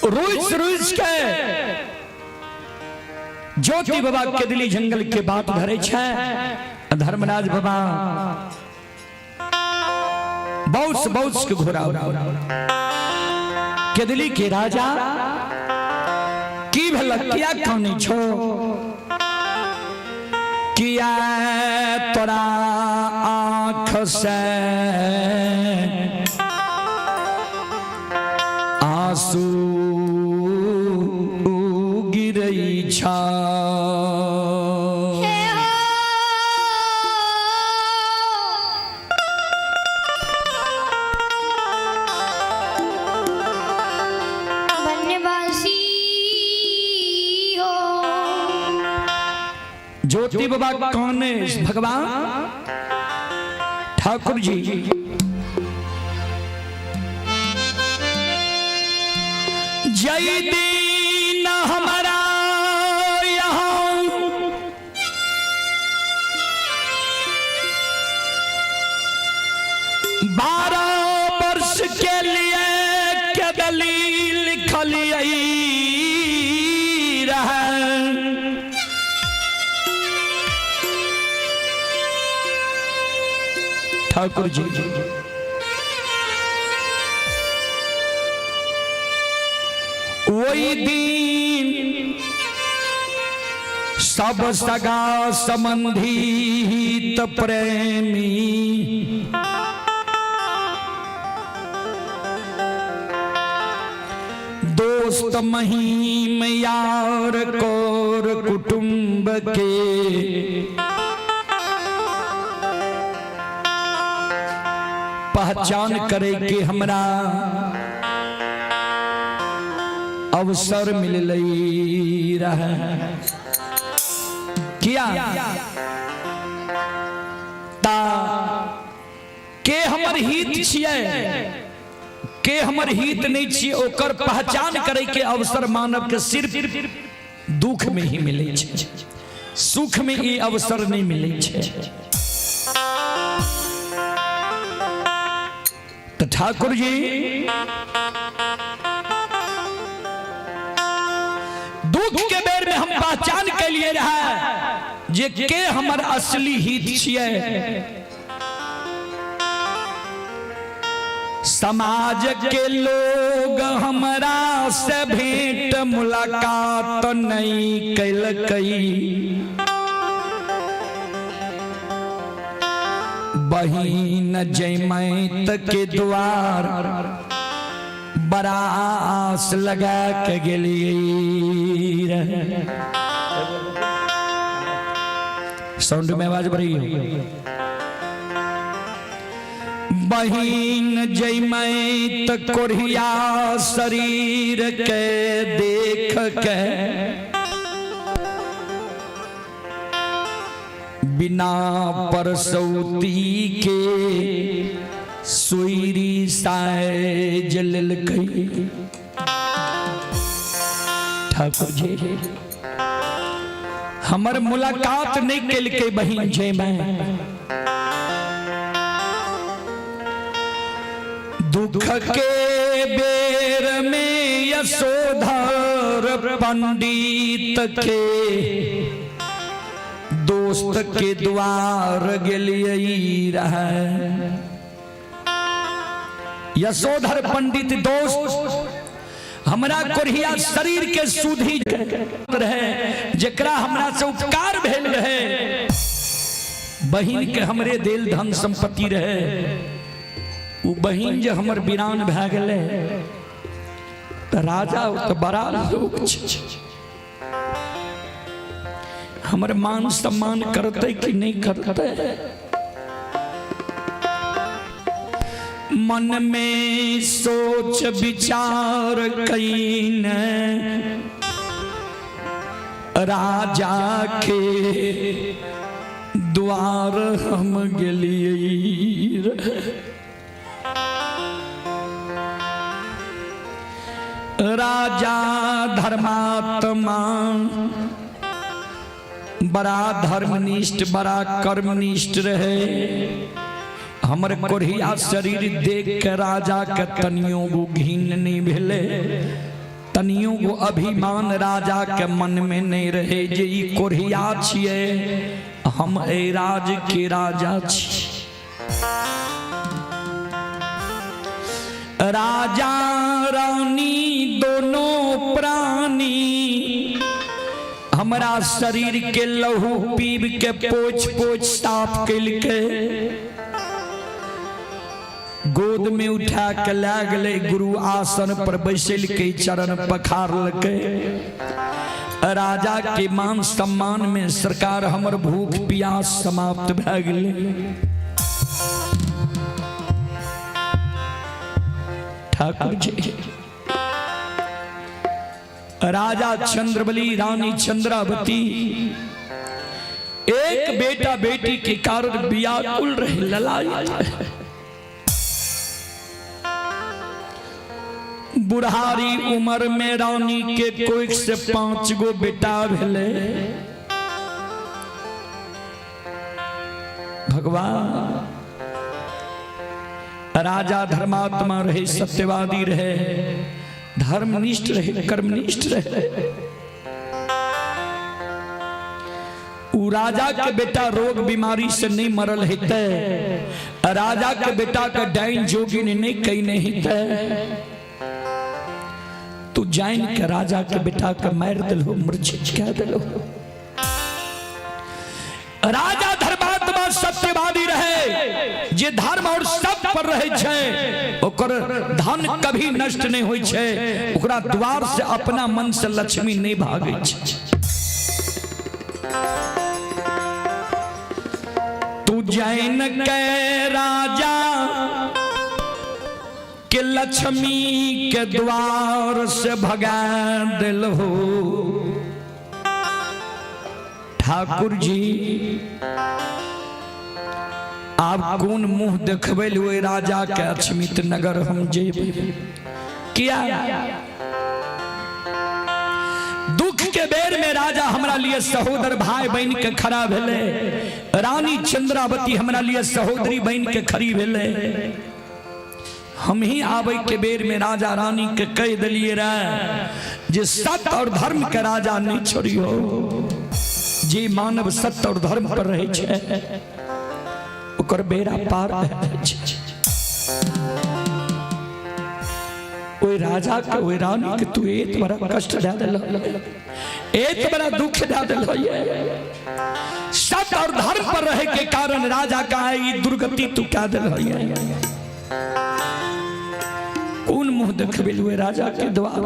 रुइस रुइस के ज्योति बाबा केदली जंगल के बात धरे छै। धर्मराज बाबा बहुत बहुत के घोड़ा केदली के राजा की भेल किया कहने छो, किया तोरा आँख से आंसू गिरै छ। ज्योति बाबा कौन है भगवान ठाकुर जी जय दीन हमारा यहाँ 12 वर्ष के लिए केदली लिखलिए रहे। ठाकुर जी वही दिन सब सगा संबंधी हित प्रेमी दोस्त महीम यार कोर कुटुंब के पहचान करे के हमरा अवसर मिललई रहे। किया ता के हमर हित छियै के हमर हित नहीं छियै ओकर पहचान करे के अवसर मानव के सिर्फ दुख में ही मिले छै, सुख में ई अवसर नहीं मिले छै। तो ठाकुर जी दुख के बेर में हम पहचान के लिए रहा जे के हमर असली हित छियै। समाज के लोग हमरा से भेंट मुलाकात नहीं कैलकै। बहिन जयमैत के द्वार बड़ा आस लगा के गेलियै रहे। साउंड में आवाज बढ़ी हो। बहिन जयमैत कोढ़िया शरीर के देख के बिना परसौती के सुईरी साइज लेलकै। ठाकुर जी, हमर मुलाकात नहीं केलकै बहिन जयमैत। दुख के बेर में यशोधर पंडित के दोस्त के द्वार गेलियै रहे। यशोधर पंडित दोस्त हमरा कोढ़िया शरीर के सुधी रहे, जेकरा हमरा से उपकार भेल रहे। बहिन के हमरे देल धन संपत्ति रहे, उ बहिन जे हमर वीरान भए गेलै तऽ राजा तऽ बड़ा लोक छै, हमर मान सम्मान करतै कि नहि करतै? मन में सोच विचार can राजा के द्वार हम गेलियै। राजा धर्मात्मा बड़ा धर्मनिष्ठ बड़ा कर्मनिष्ठ रहे। हमर कोढ़िया शरीर देख के राजा के तनियो गो घिन नहीं भेले, तनियो गो अभिमान राजा के मन में नहीं रहे जे ई कोढ़िया छियै, हम एहि राज के राजा छी। राजा रानी दोनों प्राणी हमरा शरीर के लहू पीब के पोछ पोछ साफ केलकै, गोद में उठा के लए गेलै, गुरु आसन पर बैसेलकै, चरण पखारलकै। राजा के मान सम्मान में सरकार हमर भूख प्यास समाप्त भए गेलै। ठाकुर जी, राजा चंद्रबली रानी चंद्रावती एक बेटा बेटी के कारण व्याकुल रहे, ललायित रहे। बुढ़ारी उम्र में रानी के कोख से 5 गो बेटा भेले। भगवान, राजा धर्मात्मा रहे, सत्यवादी रहे, धर्मनिष्ठ रहे, कर्मनिष्ठ रहे। उ राजा के बेटा रोग बीमारी से नहीं मरल हेतै, राजा के बेटा के डाइन जोगिन नहीं कहीं हेतै, तू जान के राजा के बेटा के मार दिलो, मूर्छित कह दिलो। राजा धर्मात्मा सत्यवादी रहे, जे धर्म और सत्य पर रहे छै ओकर धन कभी नष्ट नहीं होई छै, ओकरा द्वार से अपना मन से लक्ष्मी नहीं भागे छै। तू जैन के राजा के लक्ष्मी के द्वार से भगा दिलहो। ठाकुर जी, आप कोन मुंह देखबै ओहि राजा के अक्षमित नगर हम जेबै? किया दुख के बेर में राजा हमरा लिए सहोदर भाई बन के खड़ा भेले, रानी चंद्रावती हमरा लिए सहोदरी बन के खड़ी भेले। हम ही आबै के बेर में राजा रानी के कह दिलिए रहे जे सत्य और धर्म के राजा नहीं छोड़ियो, जे मानव सत्य और धर्म पर रहे छै ओकर बेड़ा पार भए जाइ छै। ओहि राजा के, ओहि रानी के तू एत बड़ा कष्ट दे दिल, एत बड़ा दुख दे दिल। सत्य और धर्म पर रहे के कारण राजा का है ई दुर्गति तू क्या दिल। कोन मुंह देखबे हुए राजा के द्वार?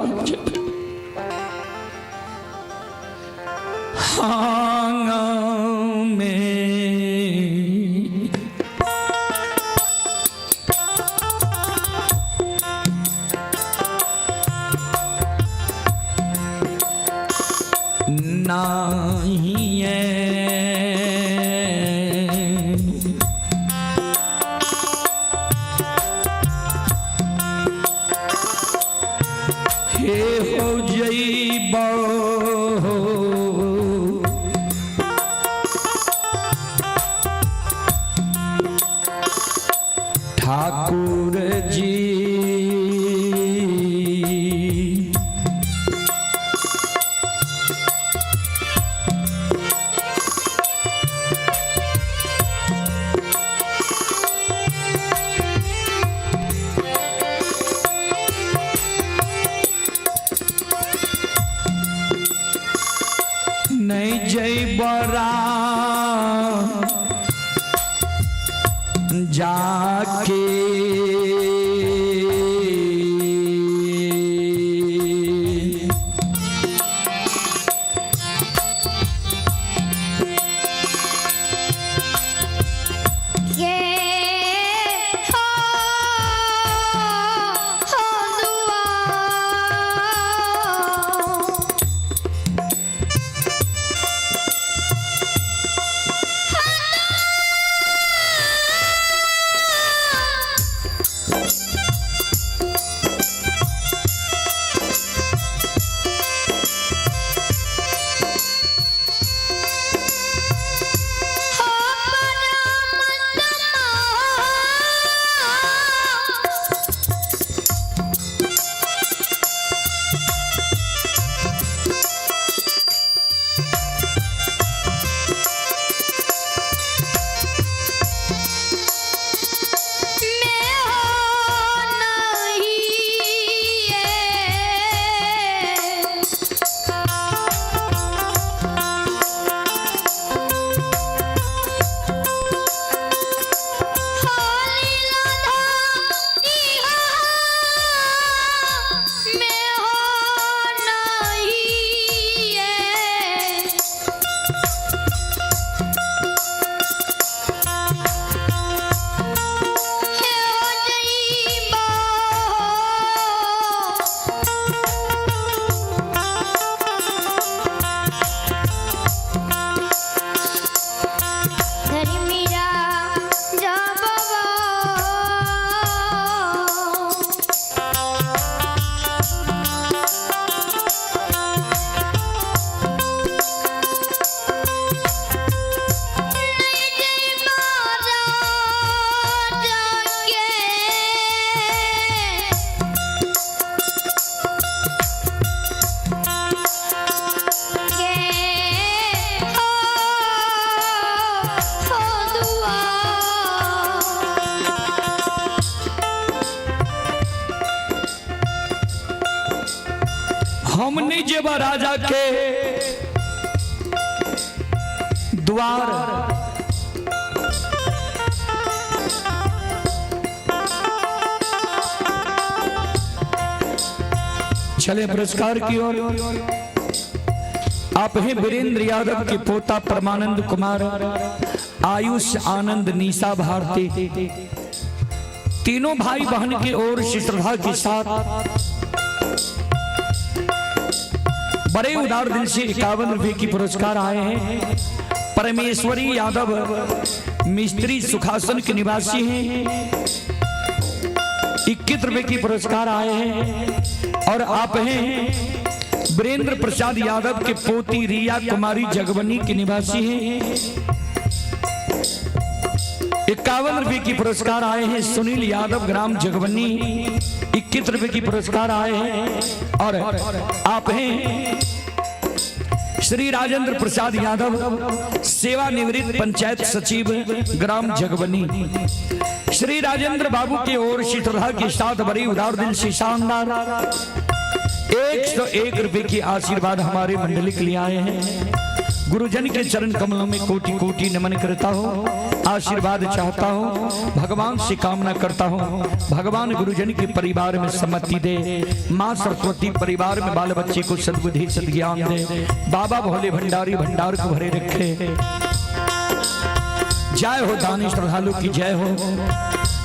हाँ में नाही है। हे हो जइबो ठाकुर जी, नहीं जइबरा जाके। के हो हो दुआ। हो परमात्मा। मैं हो नहीं है। मैं हो नहीं है। हे हो जइबो। धर्मिया जब। हम नहीं जेबा राजा के द्वार। चले पुरस्कार की ओर। आप हैं वीरेंद्र यादव के पोता परमानंद कुमार, आयुष आनंद, निशा भारती, तीनों भाई बहन की ओर से श्रद्धा के साथ बड़े उदार दिल से 51 रुपए की पुरस्कार आए हैं। परमेश्वरी यादव मिस्त्री सुखासन के निवासी हैं, 21 रुपए की पुरस्कार आए हैं। और आप हैं वीरेंद्र प्रसाद यादव के पोती रिया कुमारी जगबनी के निवासी हैं, 51 रुपए की पुरस्कार आए हैं। सुनील यादव ग्राम जगबनी 21 रुपए की पुरस्कार आए हैं। और आप हैं श्री राजेंद्र प्रसाद यादव, सेवानिवृत्त पंचायत सचिव, ग्राम जगबनी। श्री राजेंद्र बाबू की ओर से श्रद्धा के साथ बड़ी उदार दिल से शानदार 101 रुपए की आशीर्वाद हमारे मंडली के लिए आए हैं। गुरुजन के चरण कमलों में कोटि कोटि नमन करता हूँ, आशीर्वाद चाहता हूँ, भगवान से कामना करता हूँ, भगवान गुरुजन के परिवार में सम्मति दे, माँ सरस्वती परिवार में बाल बच्चे को सद्बुद्धि सद्ज्ञान दे, बाबा भोले भंडारी भंडार को भरे रखे। जय हो दानी श्रद्धालु की जय हो,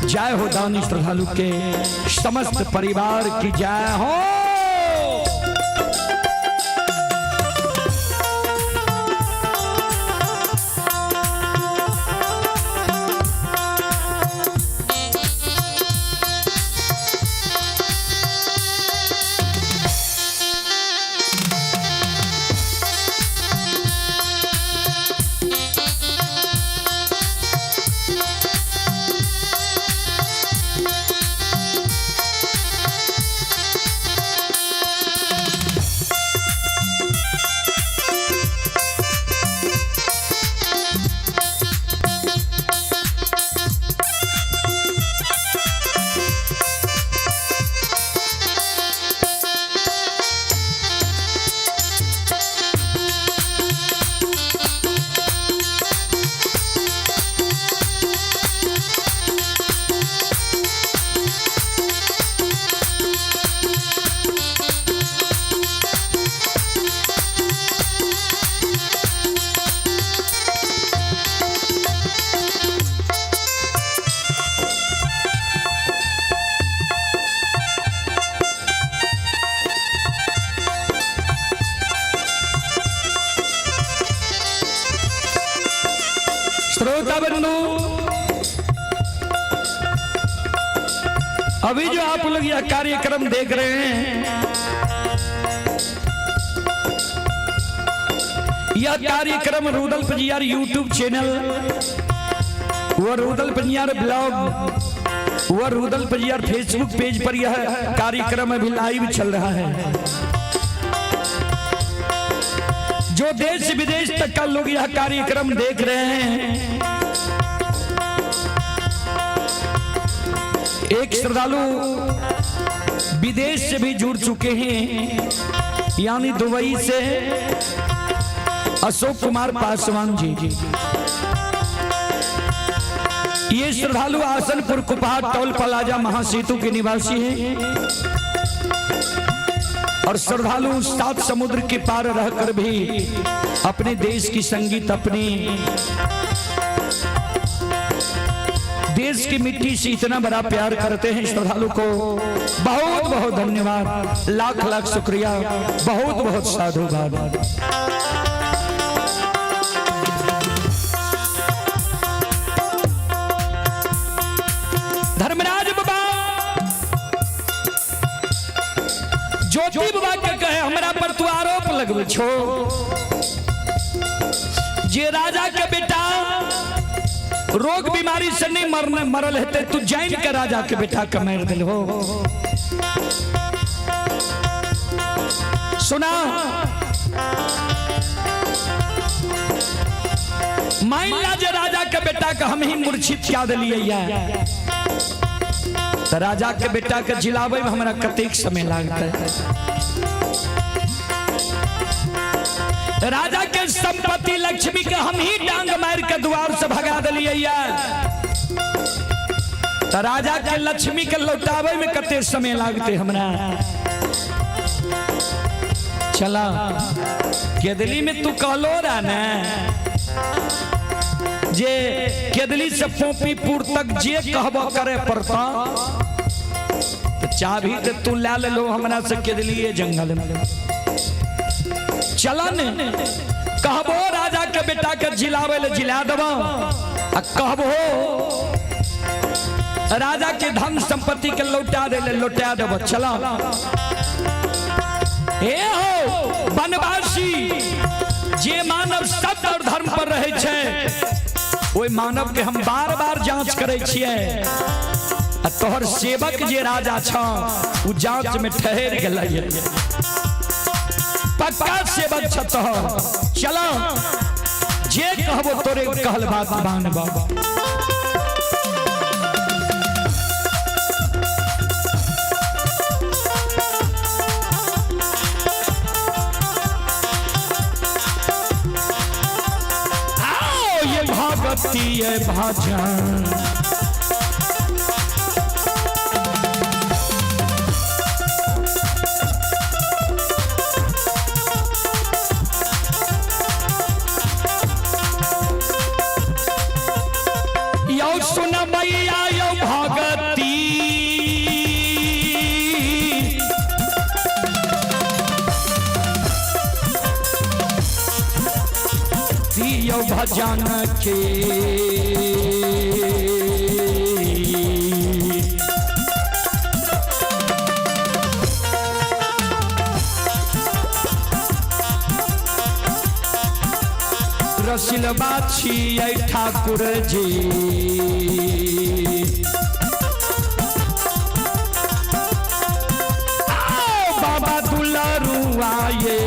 जय हो दानी श्रद्धालु के समस्त परिवार की जय हो। श्रोता बंधु, अभी जो आप लोग यह कार्यक्रम देख रहे हैं, यह कार्यक्रम रूदल पंजियार यूट्यूब चैनल व रूदल पंजियार ब्लॉग व रूदल पंजियार फेसबुक पेज पर यह कार्यक्रम अभी लाइव चल रहा है। जो देश विदेश तक का लोग यह कार्यक्रम देख रहे हैं, एक श्रद्धालु विदेश से भी जुड़ चुके हैं, यानी दुबई से अशोक कुमार पासवान जी। ये श्रद्धालु आसनपुर कुपहा टोल प्लाजा महासेतु के निवासी हैं और श्रद्धालु सात समुद्र के पार रहकर भी अपने देश की संगीत, अपनी देश की मिट्टी से इतना बड़ा प्यार करते हैं। श्रद्धालु को बहुत बहुत धन्यवाद, लाख लाख शुक्रिया, बहुत बहुत साधुवाद। धर्मराज बाबा ज्योति बाबा के कहे, हमरा पर तू आरोप लगबै छो जे राजा के बेटा रोग बीमारी से नहीं मरने मरल हेतै, तू जान के राजा के बेटा के मार दिल हो। सुना, मान ला जे राजा के बेटा के हम ही मूर्छित क्या दिलियै, तो राजा के बेटा के जिलाबै में हमरा कतेक समय लागतै। राजा के संपत्ति लक्ष्मी के हम ही डांग मार के द्वार से भगा दिलियै, तो राजा के लक्ष्मी के लौटावे में कते समय लागते हमरा। चला केदली में तू कहलो रहा ने जे केदली से पोपीपुर तक जे कहबो करे पड़ता, तो चाबी तो तू ला ले लो हमरा से केदलिए जंगल में। चलन कहबो राजा के बेटा के जिलावे ले जिला देबो, आ कहबो राजा के धन संपत्ति के लौटा दे ले लौटा देबो। चला हे हो वनवासी, जे मानव सत्य और धर्म पर रहे छै ओहि मानव के हम बार बार जांच करै छियै, आ तोहर सेवक जे राजा छ उ जांच में ठहर गेलै। पक्का सेवक छत चलो जे कहबो तोरे कहल बात मानब। आओ ये भगती ये भजन यौ सुन मैया यौ भगती यौ भजन के रसिलबा छियै ठाकुर जी। आओ बाबा दुलारुआ ये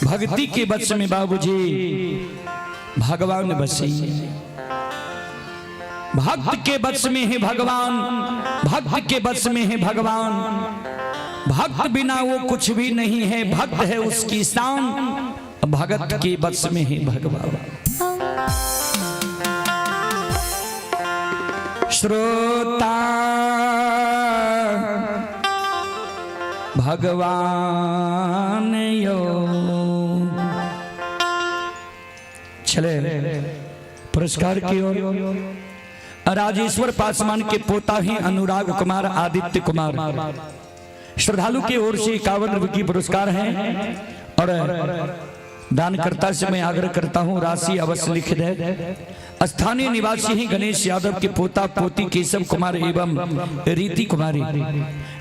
भक्ति के वश में बाबूजी भगवान बसे। भक्त के वश में है भगवान, भक्त के वश में है भगवान। भक्त बिना वो कुछ भी नहीं है, भक्त है उसकी शान। भगत के वश में है भगवान। श्रोता भगवान यो। चले पुरस्कार की ओर। राजेश्वर पासवान के पोता ही अनुराग कुमार, आदित्य कुमार श्रद्धालु की ओर से 51 रुपए की पुरस्कार हैं। और दानकर्ता से मैं आग्रह करता हूं राशि अवश्य लिख दे। स्थानीय निवासी ही गणेश यादव के पोता पोती केशव कुमार एवं रीति कुमारी,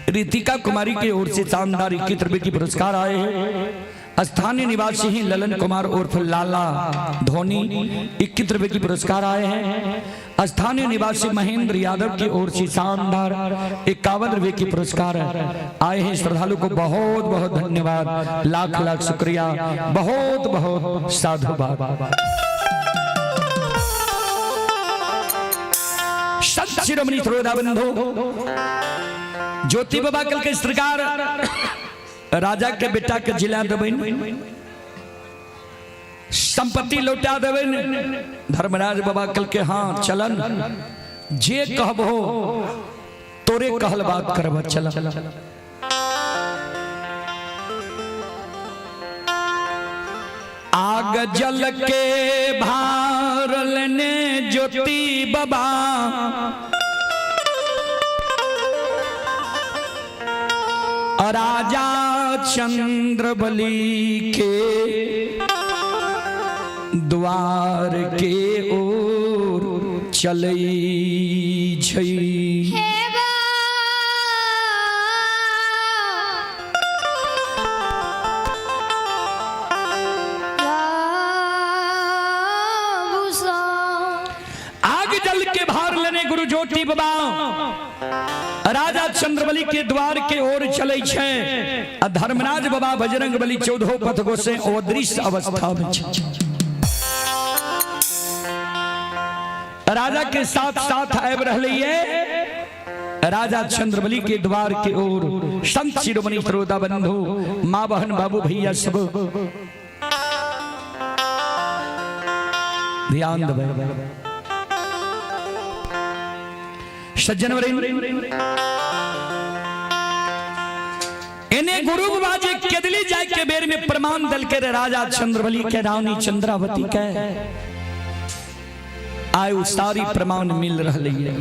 रितिका कुमारी की ओर से शानदार 21 रुपए की पुरस्कार आए हैं। स्थानीय निवासी ही ललन कुमार उर्फ लाला धोनी 21 रुपए की पुरस्कार आए हैं। स्थानीय निवासी महेंद्र यादव की ओर से शानदार 51 रुपए की पुरस्कार आए हैं। श्रद्धालु को बहुत बहुत धन्यवाद, लाख लाख शुक्रिया, बहुत बहुत साधुवाद। संत शिरोमणि श्रोता बंधु ज्योति बाबा कल के सरकार राजा के बेटा के जिला देबनि, संपत्ति लौटा देबनि। धर्मराज बाबा कल के हाँ चलन, जे कहबो तोरे कहल बात करब, चल। आग जल के भार लेने ज्योति बाबा, राजा चंद्रबली के द्वार के ओर चलै छै। हे बा। बाबा राजा चंद्रबली के द्वार के ओर चले छै आ धर्मराज बाबा बजरंग बली चौदहो पथ गोसे अदृश्य अवस्था में छै। राजा के साथ साथ आबि रहले ये राजा चंद्रबली के द्वार के ओर। संत शिरोमणि श्रोता बंधु, माँ बहन बाबू भैया सब ध्यान देबै। सज्जन एने गुरु बाबा जे केदली जाय के बेर में प्रमाण दलके रे राजा चंद्रबली के रानी चंद्रावती के, आय उ सारी प्रमाण मिल रहले है।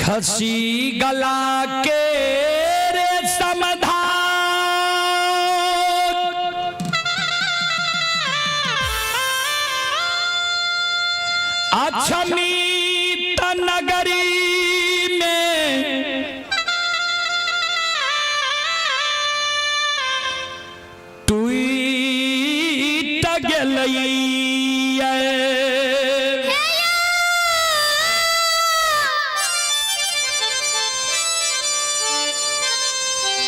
खसी गला के रे समाधान अक्षमित नगरी में टूट गेलैया।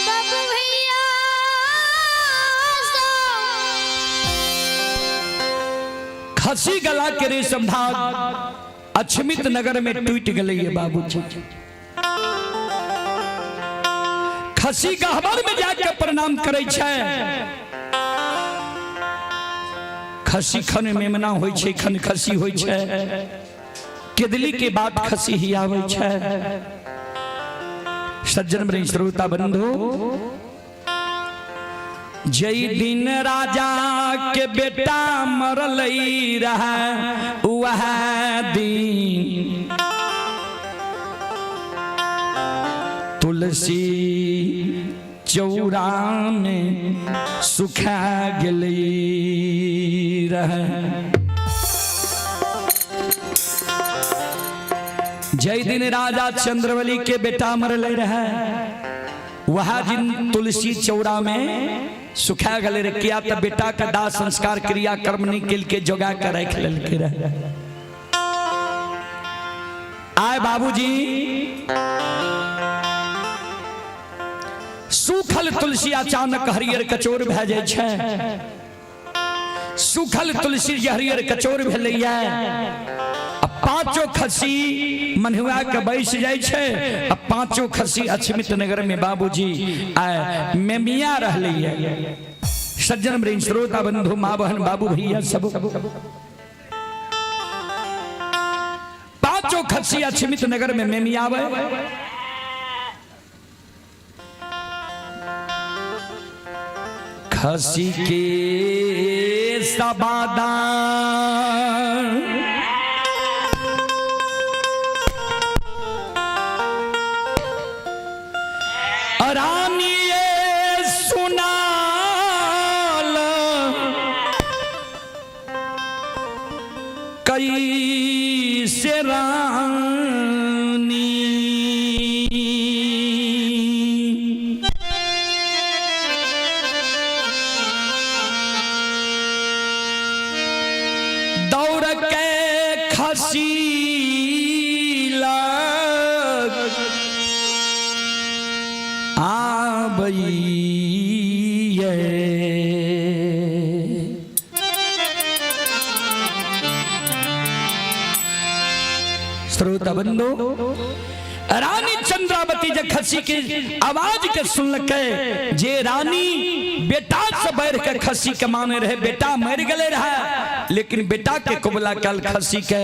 बाबू भैया खसी गला के रेशम धाग अक्षमित नगर में टूट गए बाबूजी। खसी गहबर में जाके प्रणाम करे छै। खसी खन मेमना होइ छै, खन खसी होइ छै। केदली के बाद खसी ही आबै छै। सज्जन प्रेम श्रोता बंधु, जई दिन राजा के बेटा मरल रहा वह दिन तुलसी चौरा में सुखा गेली रहे। जय दिन राजा चंद्रवली के बेटा मरल रहे वह दिन तुलसी चौरा में सुखा गले रहे। किया तो बेटा का दाह संस्कार क्रिया कर्म नहीं केल के जोगा के रख लेलके रहे। आए बाबूजी, सूखल तुलसी अचानक हरियर कचोर भए जाइ छै। सूखल तुलसी जे हरियर कचोर भेलैया आ पांचों खसी मन्हुआ के बैस जाइ छै। आ पांचों खसी अक्षमित नगर में बाबूजी आए मेमिया रहलैया। सज्जन वृंद श्रोता बंधु, माँ बहन बाबू भैया सब, पांचों खसी अक्षमित नगर में मेमियावे। खसी के सबादान रानी ये सुनाल कई से रानी दौड़ के खसी लग आबैये। श्रोता बंधु, रानी चंद्रावती जे खसी के आवाज के सुनलकै, जे रानी बेटा से बढ़ के खसी के माने रहे, बेटा मर गए रहे लेकिन बेटा के कबूला कल खसी के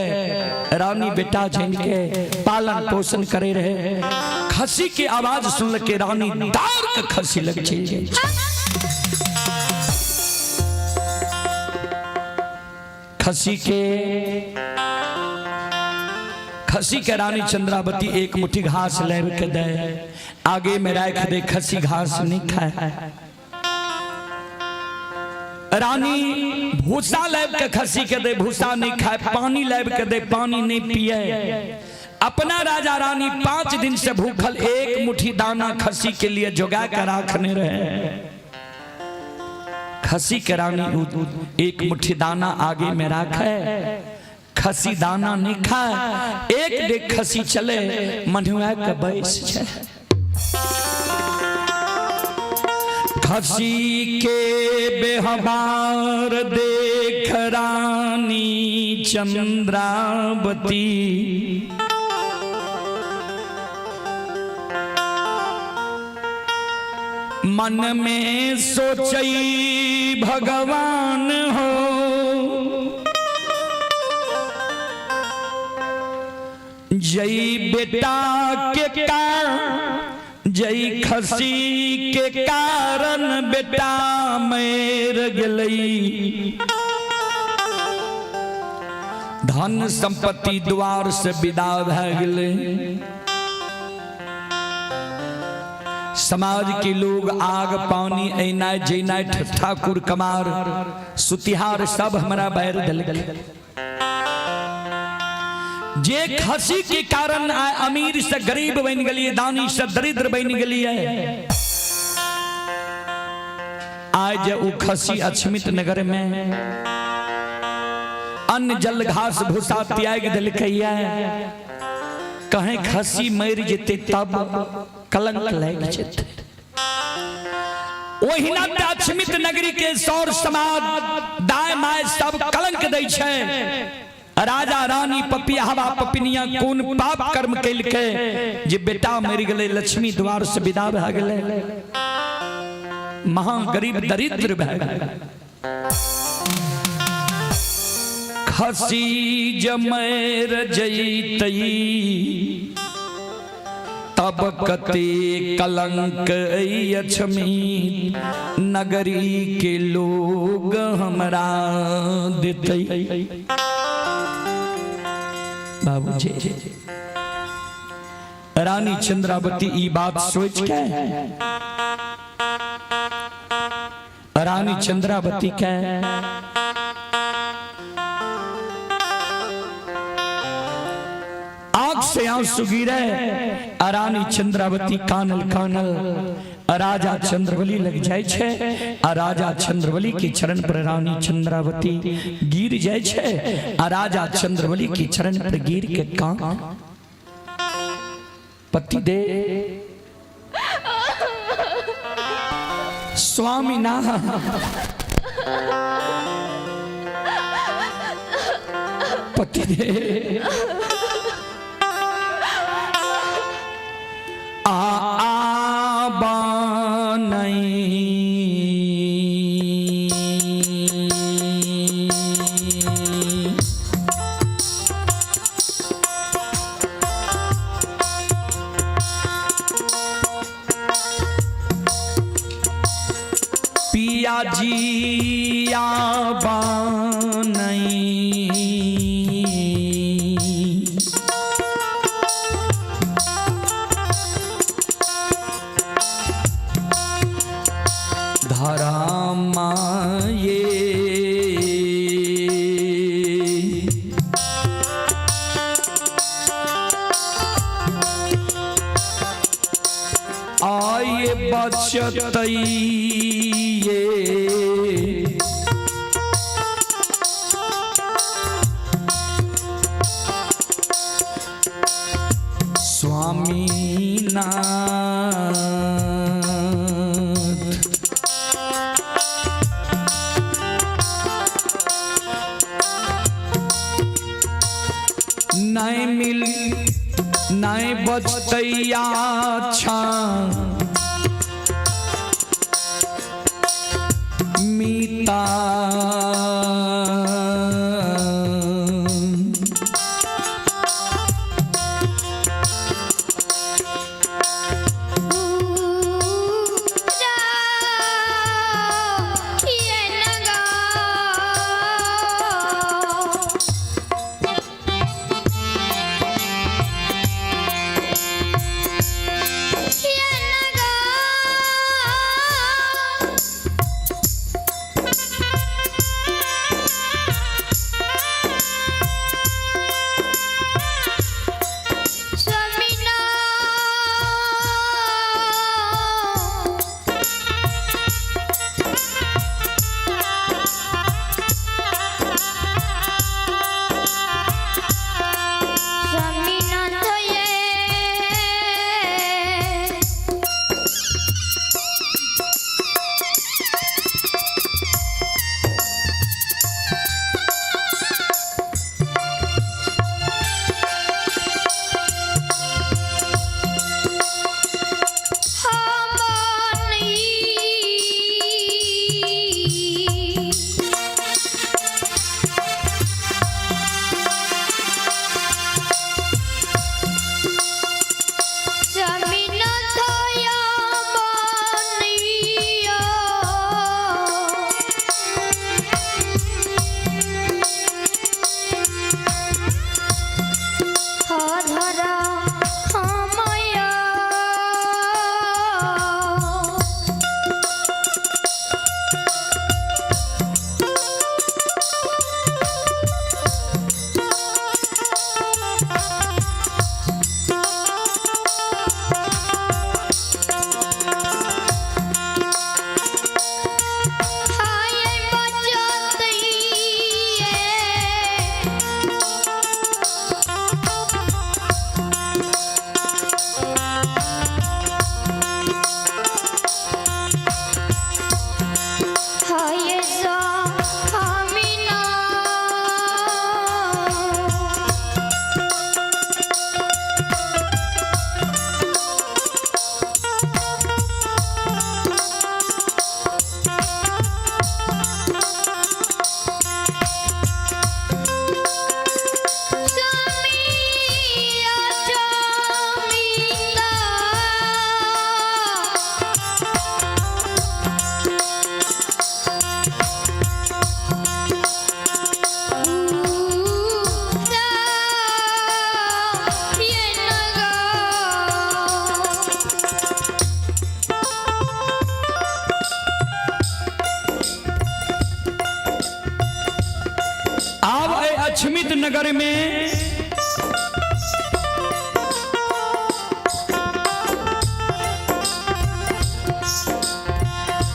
रानी बेटा जान के पालन पोषण करे रहे। खसी के आवाज सुनलकै रानी दौड़ के खसी लग चल गई। खसी के रानी चंद्रावती एक मुट्ठी घास लाब के दे, आगे में राख दे, खसी घास नहीं खाए। रानी भूसा लाब के खसी के दे, भूसा नहीं खाए। पानी लाब के दे, पानी नहीं पिए। अपना राजा रानी 5 दिन से भूखल, एक मुट्ठी दाना खसी के लिए जोगा के राखने रहे। खसी के रानी एक मुट्ठी दाना आगे में राखे, खसी दाना नहीं खाए, एक डेग खसी चले मनुआ के बैस छै। खसी के बेहबार देख रानी चंद्रावती, मन में सोचई भगवान हो, जई बेटा के कारण, जई खसी के कारण बेटा मर गेलई, धन संपत्ति द्वार से विदा भए गेलै। समाज के लोग आग पानी ऐनाय जैनाय ठाकुर कमार सुतिहार सब हमरा बैर देलक। जे खसी के कारण आय अमीर से गरीब बन गेलिए, दानी से दरिद्र बन गेलिए, आय जे उ खसी अछमित नगर में अन्न जल घास भूसा त्याग देलकैया, कहें खसी मर जेते तब कलंक लग जेते। ओहिना अछमित नगरी के सौर समाज दाय my सब कलंक दै छै। राजा रानी पपिया हवा पपिनिया कोन पाप कर्म केलकै जे बेटा मरि गेलै, लक्ष्मी द्वार से विदा भए गेलै, महा गरीब दरिद्र भए गेलै। खसी जमैर जैतई तब कते कलंक अछमी नगरी के लोग हमरा देतई। बाबूजी रानी चंद्रावती ई बात सोच के रानी चंद्रावती के आंख से आंसू गिरे, रानी चंद्रावती कानल कानल राजा चंद्रबली लग जाय छै, आ राजा चंद्रबली के चरण पर रानी चंद्रावती गिर जाय छै, आ राजा चंद्रबली के चरण पर गिर के कान पति दे स्वामी ना पति दे आ आबानई पिया जी आबानई धरा माये आये बचतइये स्वामीनाथ नहीं मिल नहीं बचतैया छा मीता Yeah.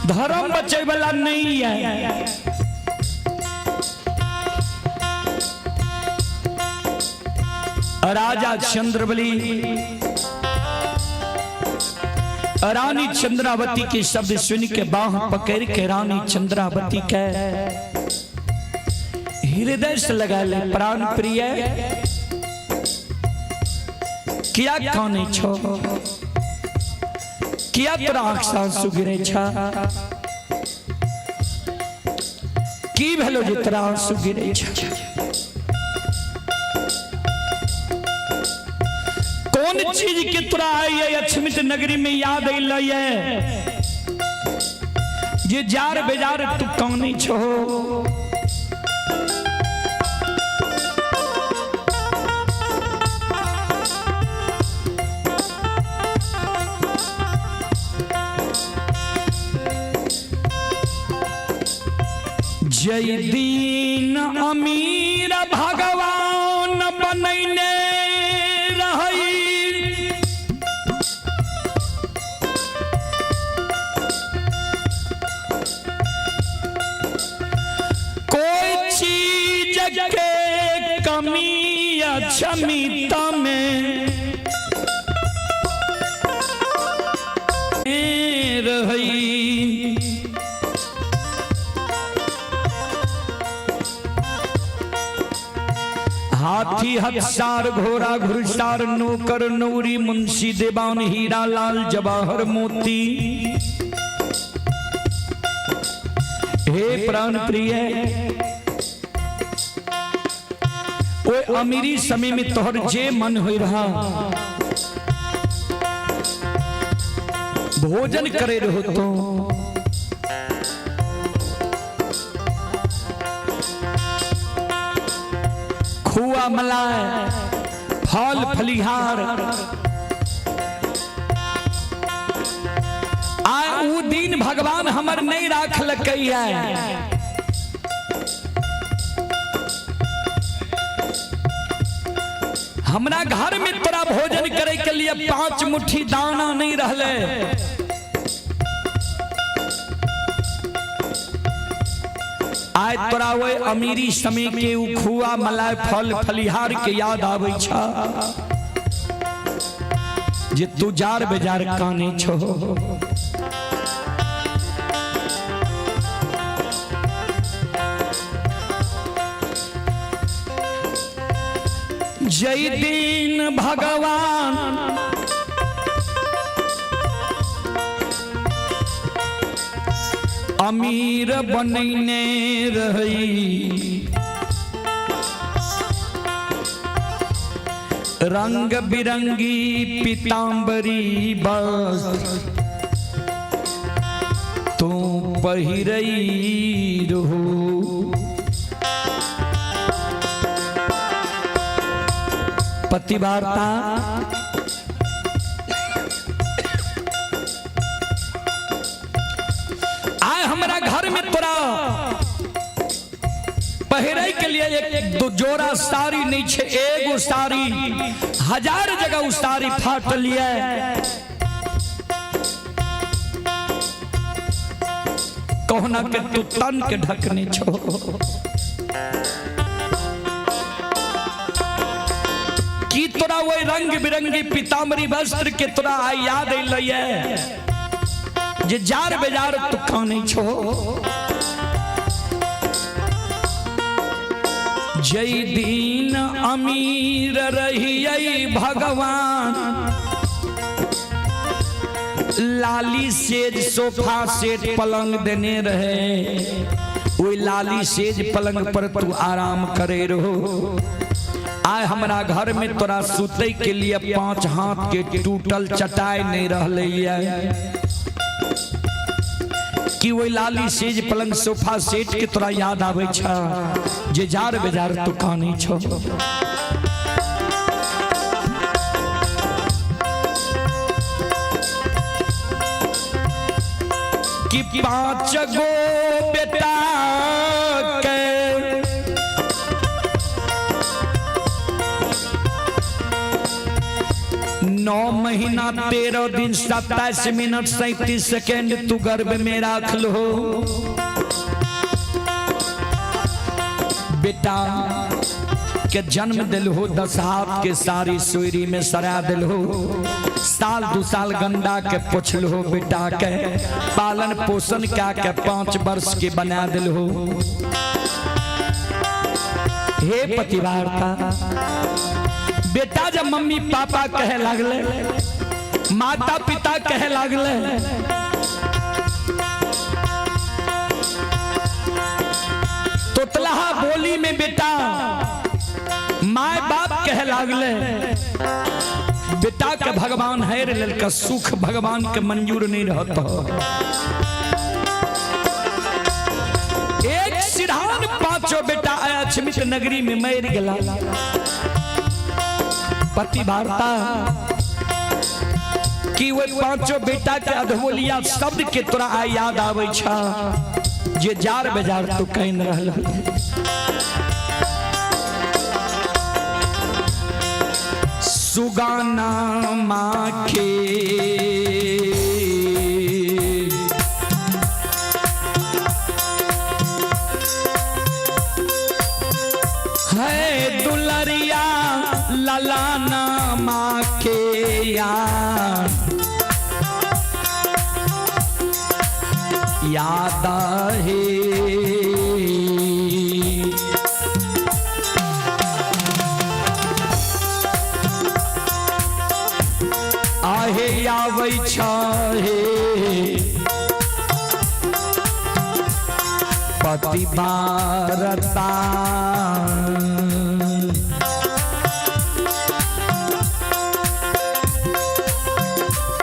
धर्म बचे वाला नहीं है। राजा चंद्रबली रानी चंद्रावती के शब्द सुन के बाह पकड़ के रानी चंद्रावती के हृदय से लगा ले, प्राण प्रिय किया काने छो, किया तोरा आँख से आंसू गिरे छा, की भेलो जे तोरा आंसू गिरे छा, कौन चीज के तोरा आई अक्षमित नगरी में याद अइलै जे जार बेजार तू काने छो। जय दीन अमीर भगवान बनैने रहई, कोई चीज के कमी अक्षमिता में रही। हाथी हथसार घोड़ा घुड़सार नौकर नौरी मुंशी देवान हीरा लाल जवाहर मोती। हे प्राण प्रिय, ओए अमीरी समय में तोहर जे मन हो रहा भोजन करे रहो तो खुआ मलाई फल फलिहार आ ऊ दिन भगवान हमर नहीं राखलकै है। हमरा घर में तोरा भोजन करे के लिए 5 मुट्ठी दाना नहीं रहले। आय तोरा वो अमीरी समय के उ खुआ मलाई फल फलिहार के याद आवे छा जे तू जार बेजार काने छो। जय दिन भगवान अमीर बनैने रही, रंग बिरंगी पीताम्बरी बस तू पहिरई रहो। पतिवार्ता आय हमारा घर में तोरा पहिरे के लिए एक दो जोड़ा साड़ी नहीं छे, एगो साड़ी 1000 जगह उ साड़ी फाटल ये। कहना के तू तन के ढकने छो। की तोरा वही रंग बिरंगी पीताम्बरी वस्त्र के तोरा आई याद अइलै जे जार बेजार तू काने छो। जय दीन अमीर रहियै भगवान, लाली सेज सोफा सेट पलंग देने रहे, वही लाली सेज पलंग पर तू आराम करे रहो। आय हमरा घर में तोरा सुते के लिए 5 हाथ के टूटल चटाई नहीं रहले कि वही लाली सेज पलंग सोफा सेट के तोरा याद आवे छा जे जार बेजार तू काने छो। कि 5 गो बेटा के 9 महीना 13 दिन 27 मिनट 37 सेकेंड तू गर्भ में राख लो। बेटा के जन्म दिल हो, 10 हाथ के सारी सुईरी में सरा दिल हो, साल 2 साल गंदा के पुछल हो, बेटा के पालन पोषण क्या के 5 वर्ष के बना दिल हो। हे पतिवार्ता, बेटा जब मम्मी पापा कहे लागले, माता पिता कहे लागले, तोतलाहा बोली में बेटा माय बाप कहे लागले, बेटा के भगवान हैर ललका, सुख भगवान के मंजूर नहीं रहता। एक सिरहान पांचों बेटा अचमित नगरी में मर गला। पति वार्ता कि वे पांचों बेटा के अधबोलिया शब्द के तोरा आइ याद आबै छ जे जार बेजार तू कहन रहल। सुगाना माखे है दुलरिया ललाना माखे यार याद है। आहे आबै छे पति बारता।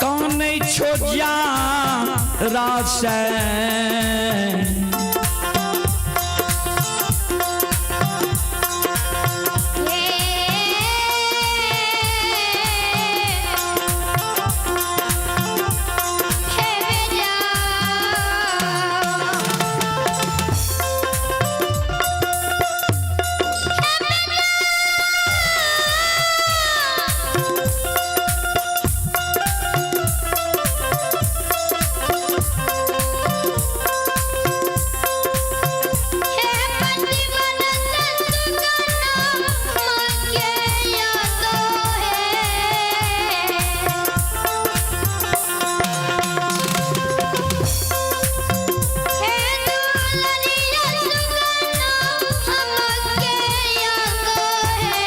कानै छोजा रास। हे बेटा। हे पतिव्रत सुगना मांगे यादो है। हे दुलरिया सुगना हमके यादो है।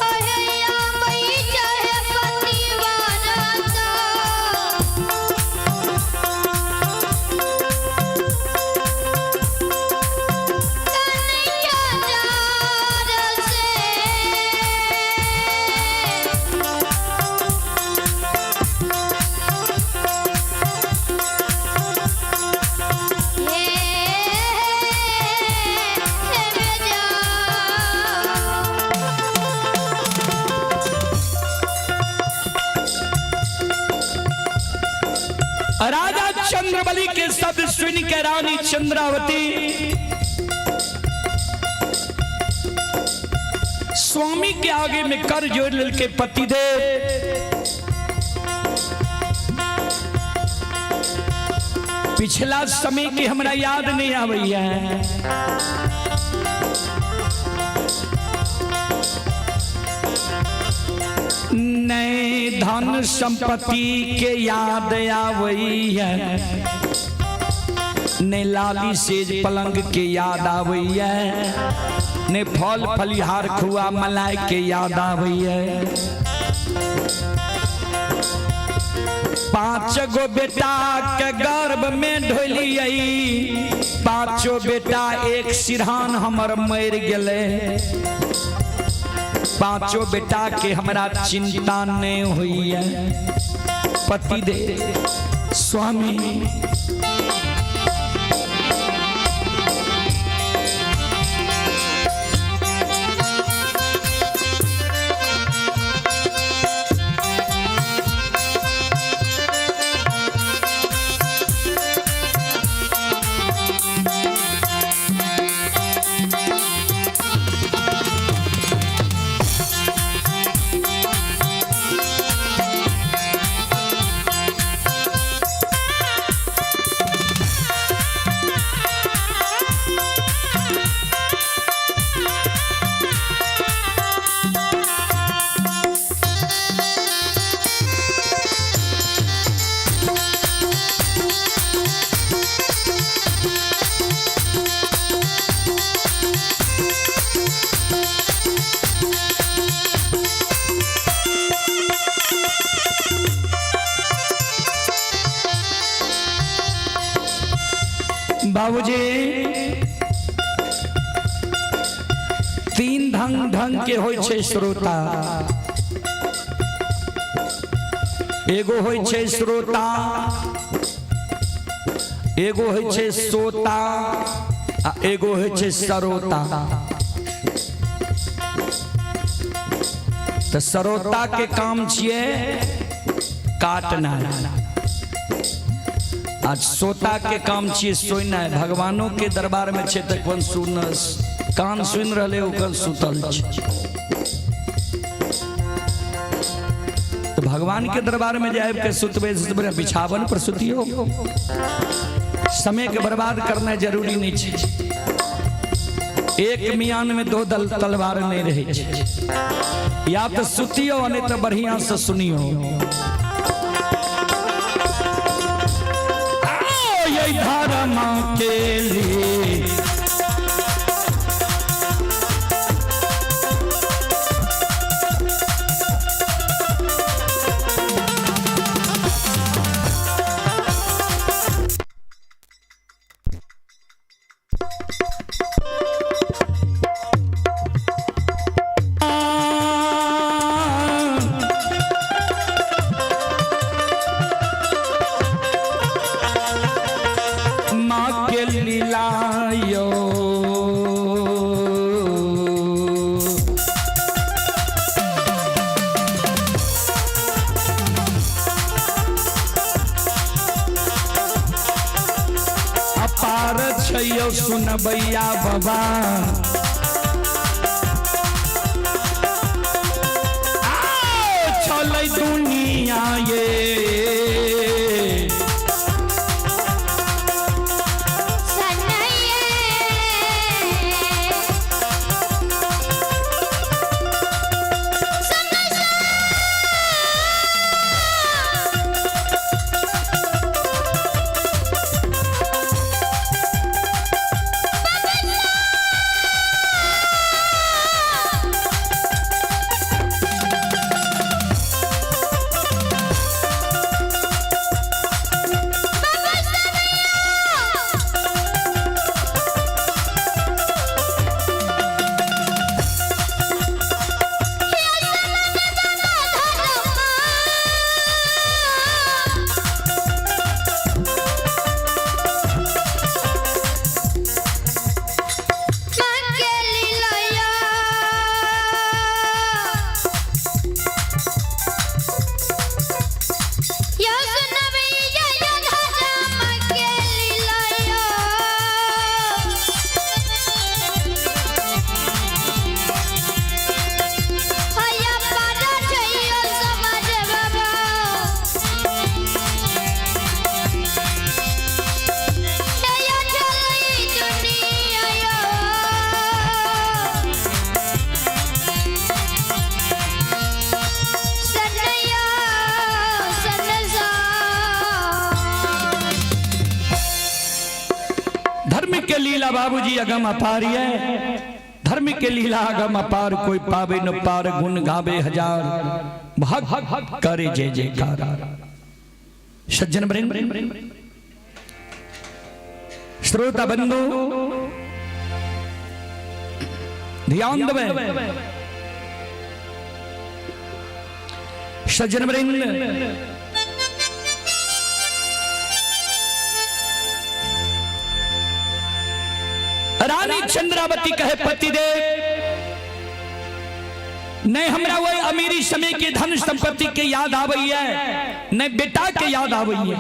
अहे आबै चाहे पतिव्रत कन्हैया जार से। हे हे बेटा। राजा चंद्रबली के शब्द सुन के रानी चंद्रावती स्वामी के आगे में कर जोड़ के पति दे पिछला समय के हमरा याद नहीं आवैया है। नए धन संपत्ति के याद आवैया, ने लाली सेज पलंग के याद आवैया, ने फल फलिहार खुआ मलाई के याद आवैया। पांच गो बेटा के गर्भ में ढोलियई, पांचों बेटा एक सिरहान हमर मर गेले। पांचों बेटा के हमरा चिंता नहीं हुई है। पति दे स्वामी, बाबूजी तीन ढंग ढंग के होइ छै श्रोता। एगो होइ छै श्रोता, एगो होइ छै सोता आ एगो होइ छै सरोता। तऽ सरोता के काम छियै काटना आ सोता के काम छियै सुननाइ। भगवानो के दरबार में छै तऽ कोन सुन कान सुनि रहले ओकर सुतल छै। तऽ भगवान के दरबार में जे आबि के सुतबै सुतबै बिछावन पर सुतियो, समय के बर्बाद करना जरूरी नहीं छै। एक मियान में दो दल तलवार नहीं रहे छै। या तो सुतियो नहीं तो बढ़िया से सुनियो। आओ ये धर्म के लिए माँ के लीला यो अपार छैयो सुनबैया बाबा। आओ चलै दुनिया ये सनये धर्म के लीला बाबूजी अगम अपार है। धर्म के लीला अगम अपार, कोई पावे न पार, गुण गावे हजार, भक्त करे जय जयकार। सज्जन वृंद, श्रोता बंधु, ध्यान देवे। सज्जन वृंद, रानी चंद्रावती कहे पतिदेव नहीं हमरा वही अमीरी समय के धन संपत्ति के याद आवई है, नहीं बेटा के याद आवई है।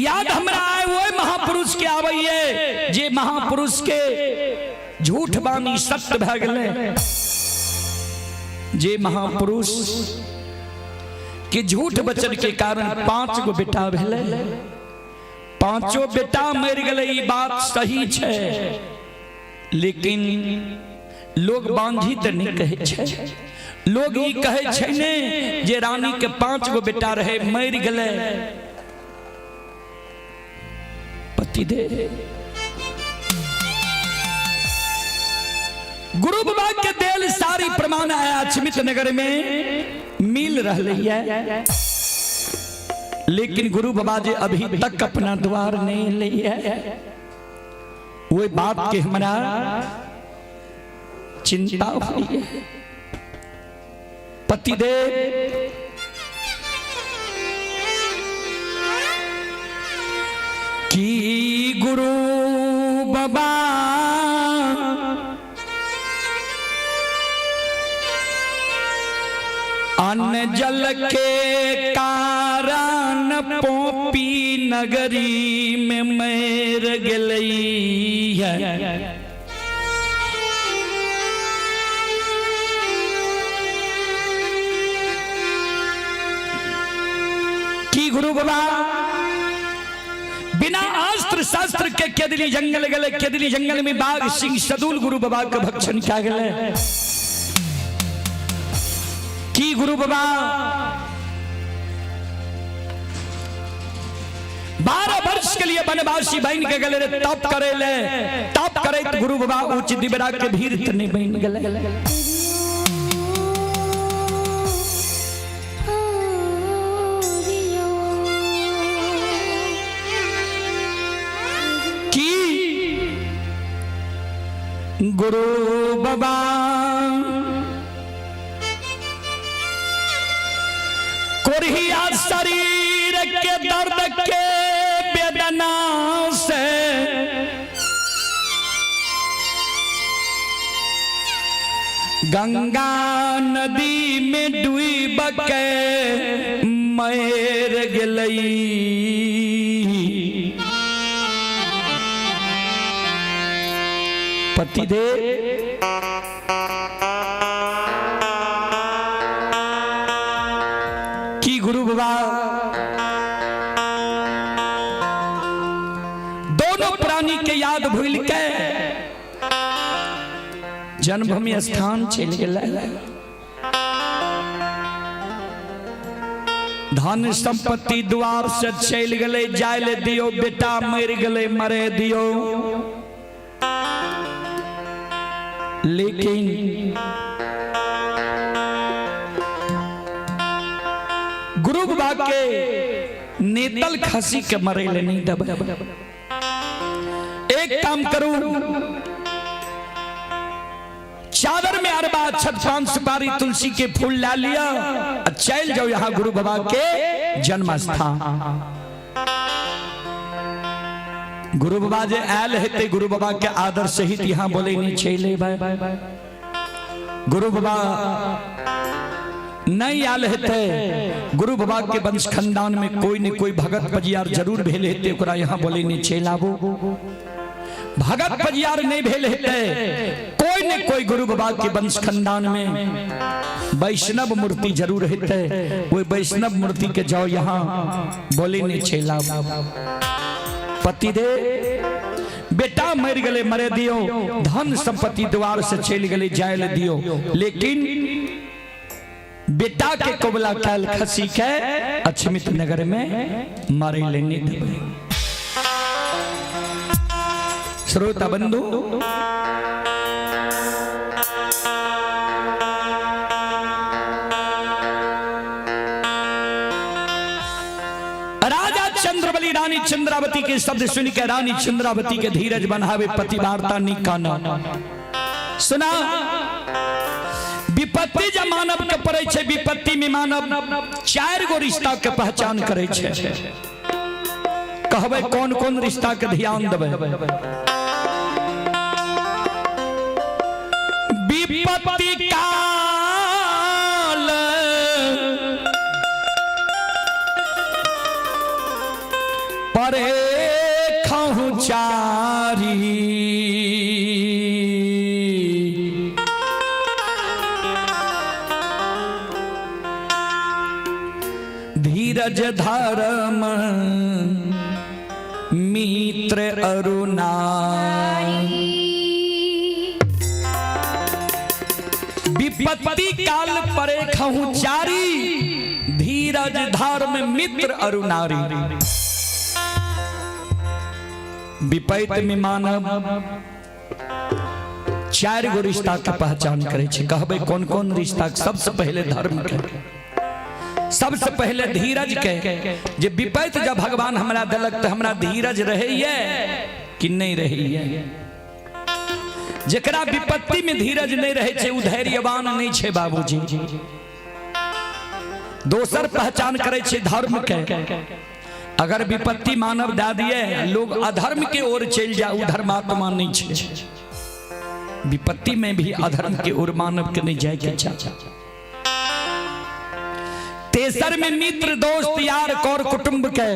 याद हमरा आए वही महापुरुष के आवई है जे महापुरुष के झूठ बानी सत्य भए गेलै, जे महापुरुष के झूठ वचन के कारण 5 गो बेटा भेलै, पांचों बेटा मर गए, ई बात सही छै, लेकिन लोग बांझी तऽ नहीं कहै छै। लोग ई कहै छै ने जे रानी के 5 गो बेटा रहे मर गए। पतिदेव गुरु बाबा के देल सारी प्रमाण आया अछमित नगर में मिल रही है। लेकिन गुरु बाबा जी अभी तक अपना द्वार नहीं लिए। वो बात के हमारा चिंता हुई है। पतिदेव की गुरु बाबा अन्न जल के कारण पोपी नगरी में मैर गेलई है। की गुरु बाबा बिना अस्त्र शस्त्र के केदली जंगल गले, केदली जंगल में बाघ सिंह सदुल गुरु बाबा के भक्षण क्या गले। की गुरु बाबा 12 वर्ष के लिए वनवासी बन के गले रे, तप करे ले, तप करे तो गुरु बाबा ऊंच दिबरा के भीड़ तने बन गले। की गुरु बाबा कोरिया शरीर के दर्द के वेदना से गंगा नदी में डूब के मर गलई। पतिदेव की गुरु बाबा दोनों प्राणी के याद भूल के जन्मभूमि स्थान चल गए। धन संपत्ति द्वार से चल गए, जाय ले दियो, बेटा मर गए मरे दियो, लेकिन गुरु बाबा के नेतल खसी के मरे ले नहीं दब। एक काम करूं, चादर में अरबा छत पान सुपारी तुलसी के फूल ला लिया, चल जाओ यहां गुरु बाबा के जन्म स्थान। गुरु बाबा जे आयल हेते गुरु बाबा के आदर सहित यहाँ बोले नहीं चले भाई। गुरु बाबा नहीं आयल हेते, गुरु बाबा के वंश खानदान में कोई न कोई भगत पजियार जरूर भेल हेते, ओकरा यहाँ बोले नहीं चल आबू। भगत पजियार नहीं भेल हेते, कोई न कोई गुरु बाबा के वंश खानदान में वैष्णव मूर्ति जरूर हेते, वो वैष्णव मूर्ति के जाओ यहाँ बोले नहीं चल आबू। पतिदेव बेटा मर गए मरे दियो, धन संपत्ति द्वार से चल गए जाय ले दियो, लेकिन बेटा के कोबला काल खसी के अक्षमित नगर में मारे लेने देबै। श्रोता बंधु राजा चंद्रबली रानी चंद्रावती के शब्द सुन के रानी चंद्रावती के धीरज बनावे पति वार्ता निकाना सुना। विपत्ति जब मानव के पड़े छे, विपत्ति में मानव चार गो रिश्ता के पहचान करे छे। कहबे कौन कौन रिश्ता के ध्यान देबे। विपत्ति काल परे खहु चारी, धीरज धर्म मित्र अरुणा। विपत्ति काल परे खहु चारी, धीरज धर्म मित्र अरुणारी। विपैत में मानव चार गो रिश्ता के पहचान करे छे। कहबे कौन कौन रिश्ता? सबसे पहले धर्म के। सबसे पहले धीरज के, जे विपैत जब भगवान हमरा देलक तो हमरा धीरज रहैये कि नहीं रहैये। जेकरा विपत्ति में धीरज नहीं रहे छै उ धैर्यवान नहीं छै बाबूजी। दोसर पहचान करे छै धर्म के। अगर विपत्ति मानव दए दिए लोग अधर्म के ओर चलि जाए, उ धर्मात्मा नहीं छै। विपत्ति में भी अधर्म के ओर मानव के नहीं जाए के चाही। तेसर में मित्र दोस्त यार कौर कुटुंब के,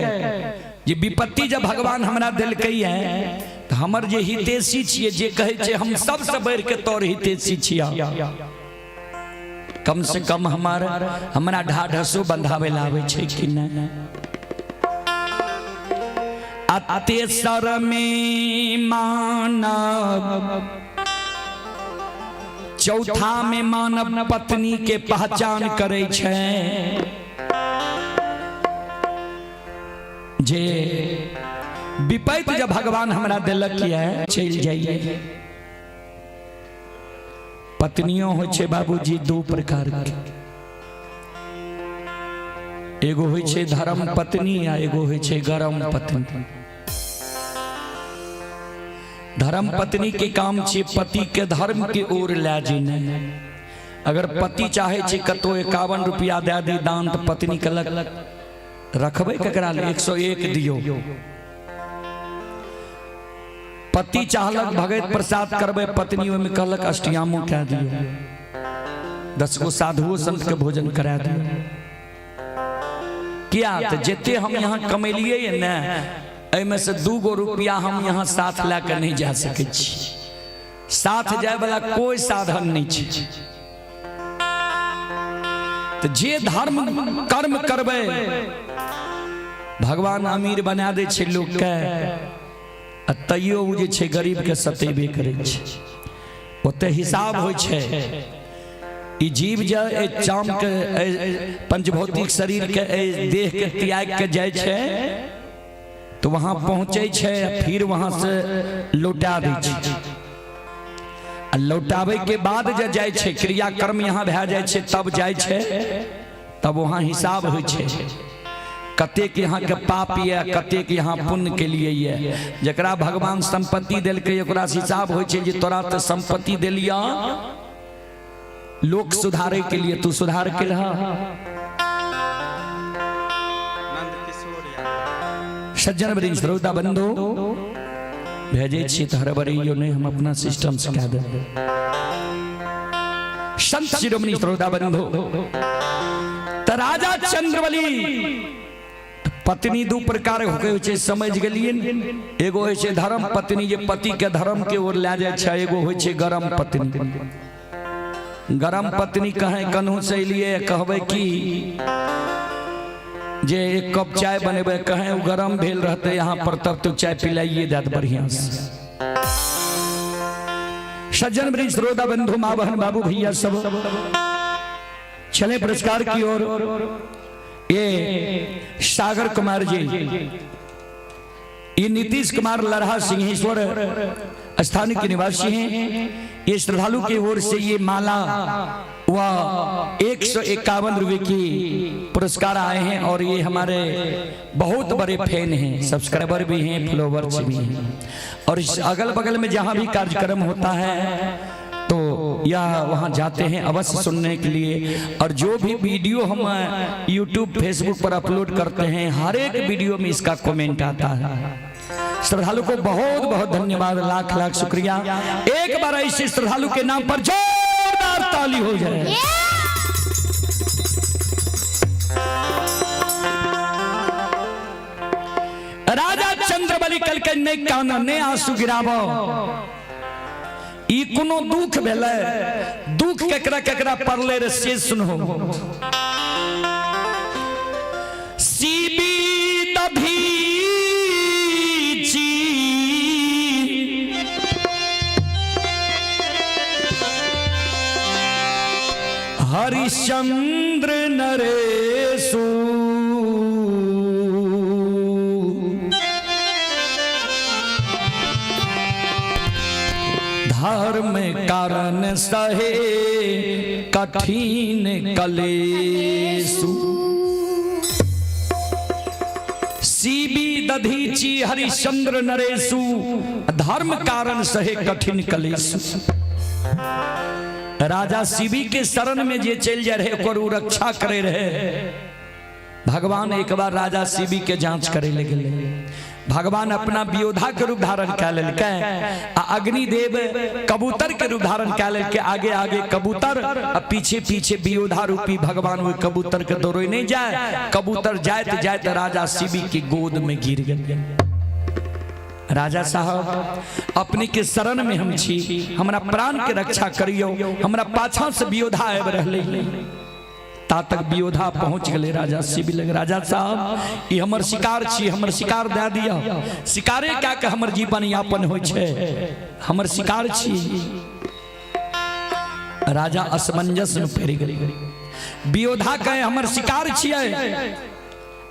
जे विपत्ति जब भगवान हमरा देलकै है तो हमर जे हितेशी छियै, जे कहै छै हम सबसे बढ़ि के तोर हितेशी छियै, कम से कम हमार हमरा ढाढसो बंधावे लावे छै कि नहीं। आ तेसर में मानव, चौथा में मानव पत्नी के पहचान करे छै। जे विपैत जब भगवान हमरा देलक ये चलि जाइए। पत्नियों होइ छै बाबूजी दू प्रकार के, एगो होइ छै धर्म पत्नी आ एगो होइ छै गरम पत्नी। धर्म पत्नी के काम छै पति के धर्म के ओर लए जेनाइ। अगर पति चाहे छै कतौ 51 रुपया दए दी दान, तऽ पत्नी कहलक रखबै ककरा ले, 101 दियौ। पति चाहलक भगत प्रसाद करबै, पत्नी ओहिमे कहलक अष्टयामो कए दियौ, 10 गो साधुओ संत के भोजन करा दियौ। किया तऽ जते हम यहाँ कमेलियै ने एहिमे से 2 गो रुपया हम यहाँ साथ लए कऽ नहीं जा सकै छी। साथ जाय वाला कोई साधन नहीं छै। तऽ जे धर्म कर्म करबै भगवान अमीर बना दै छै लोकके, आ तैयो ओ जे छै गरीब के सतेबे करै छै। ओते हिसाब होइ छै। ई जीव जे एहि चाम के, एहि पंचभौतिक शरीर के, एहि देह के त्याग के जाइ छै तो वहां पहुंचे छै, फिर वहां से लौटा दै छै। आ लौटाबै के बाद जे जाइ छै, क्रियाकर्म यहाँ भए जाइ छै तब जाइ छै, तब वहां हिसाब होइ छै कतेक यहाँ के पाप ये, कतेक यहाँ पुण्य के लिए ये। जकरा भगवान संपत्ति देलकै ओकरा से हिसाब होइ छै जे तोरा तऽ संपत्ति देलिया लोक सुधारे के लिए, तू सुधार के रहा। सज्जन वृंद श्रोता बंधु भेजै छी तऽ हड़बड़ैयो नहि, हम अपना सिस्टम से कए देब। संत शिरोमणि श्रोता बंधु, तऽ राजा चंद्रबली पत्नी दू प्रकार होइ छै, समझ गेलियै। एगो होइ छै धर्म पत्नी जे पति के धर्म के ओर लए जाइ छै, एगो होइ छै गरम पत्नी। गरम पत्नी कहें कन्हू से एलियै कहबै कि जे एक कप चाय बनेबै, कहें ओ गरम भेल रहतै यहाँ पर तब तो चाय पिलाइए देत बढ़िया से। सज्जन वृंद श्रोता बंधु माँ बहन बाबू भैया सब चले पुरस्कार की ओर। ये सागर कुमार जी, ये नीतीश कुमार लरहा सिंहेश्वर स्थान के निवासी हैं। ये श्रद्धालु की ओर से ये माला व 151 रुपए की पुरस्कार आए हैं और ये हमारे बहुत बड़े फैन हैं, सब्सक्राइबर भी हैं, फॉलोवर्स भी हैं। और इस अगल बगल में जहाँ भी कार्यक्रम होता है तो यह वहाँ जाते हैं अवश्य सुनने के लिए। और जो भी वीडियो हम यूट्यूब फेसबुक पर अपलोड करते हैं, हर एक वीडियो में इसका कमेंट आता है। श्रद्धालु को बहुत बहुत धन्यवाद, लाख लाख शुक्रिया। एक बार ऐसे श्रद्धालु के नाम पर जोरदार ताली हो जाए। राजा चंद्रबली कल के नहीं कान ने आंसू गिराबो, ई कोनो दुख भेलै, दुख केकरा केकरा पड़ले रे से सुनो। सीबी दभीची हरिश्चंद्र नरेशु, धर्म कारण सहे कठिन कलेसु। दधीची हरिश्चंद्र नरेशु, धर्म कारण सहे कठिन कलेशु। राजा शिवी के शरण में जे चलि जाए रहे ओकर उ रक्षा करे रहे। भगवान एक बार राजा शिवी के जांच करे ले गेलै। भगवान अपना वियोधा के रूप धारण कए लेलकै आ अग्निदेव कबूतर के रूप धारण कए लेलकै। आगे आगे कबूतर आ पीछे पीछे वियोधा रूपी भगवान ओहि कबूतर के दौड़े नहीं जाए। कबूतर जाइत जाइत राजा शिवी के गोद में गिर गेल। राजा साहब, अपने के शरण में हम छी, हमरा प्राण के रक्षा करियो, हमरा पाछा से वियोधा आबि रहलै। ता तक वियोधा पहुंच गए राजा शिवी लग। राजा साहब, ई हमर शिकार छी, हमर शिकार दए दिअ। शिकारे कए के हमर जीवन यापन होइ छै, हमर शिकार छी। राजा असमंजस में पड़ि गेलै। वियोधा कहे हमर शिकार छियै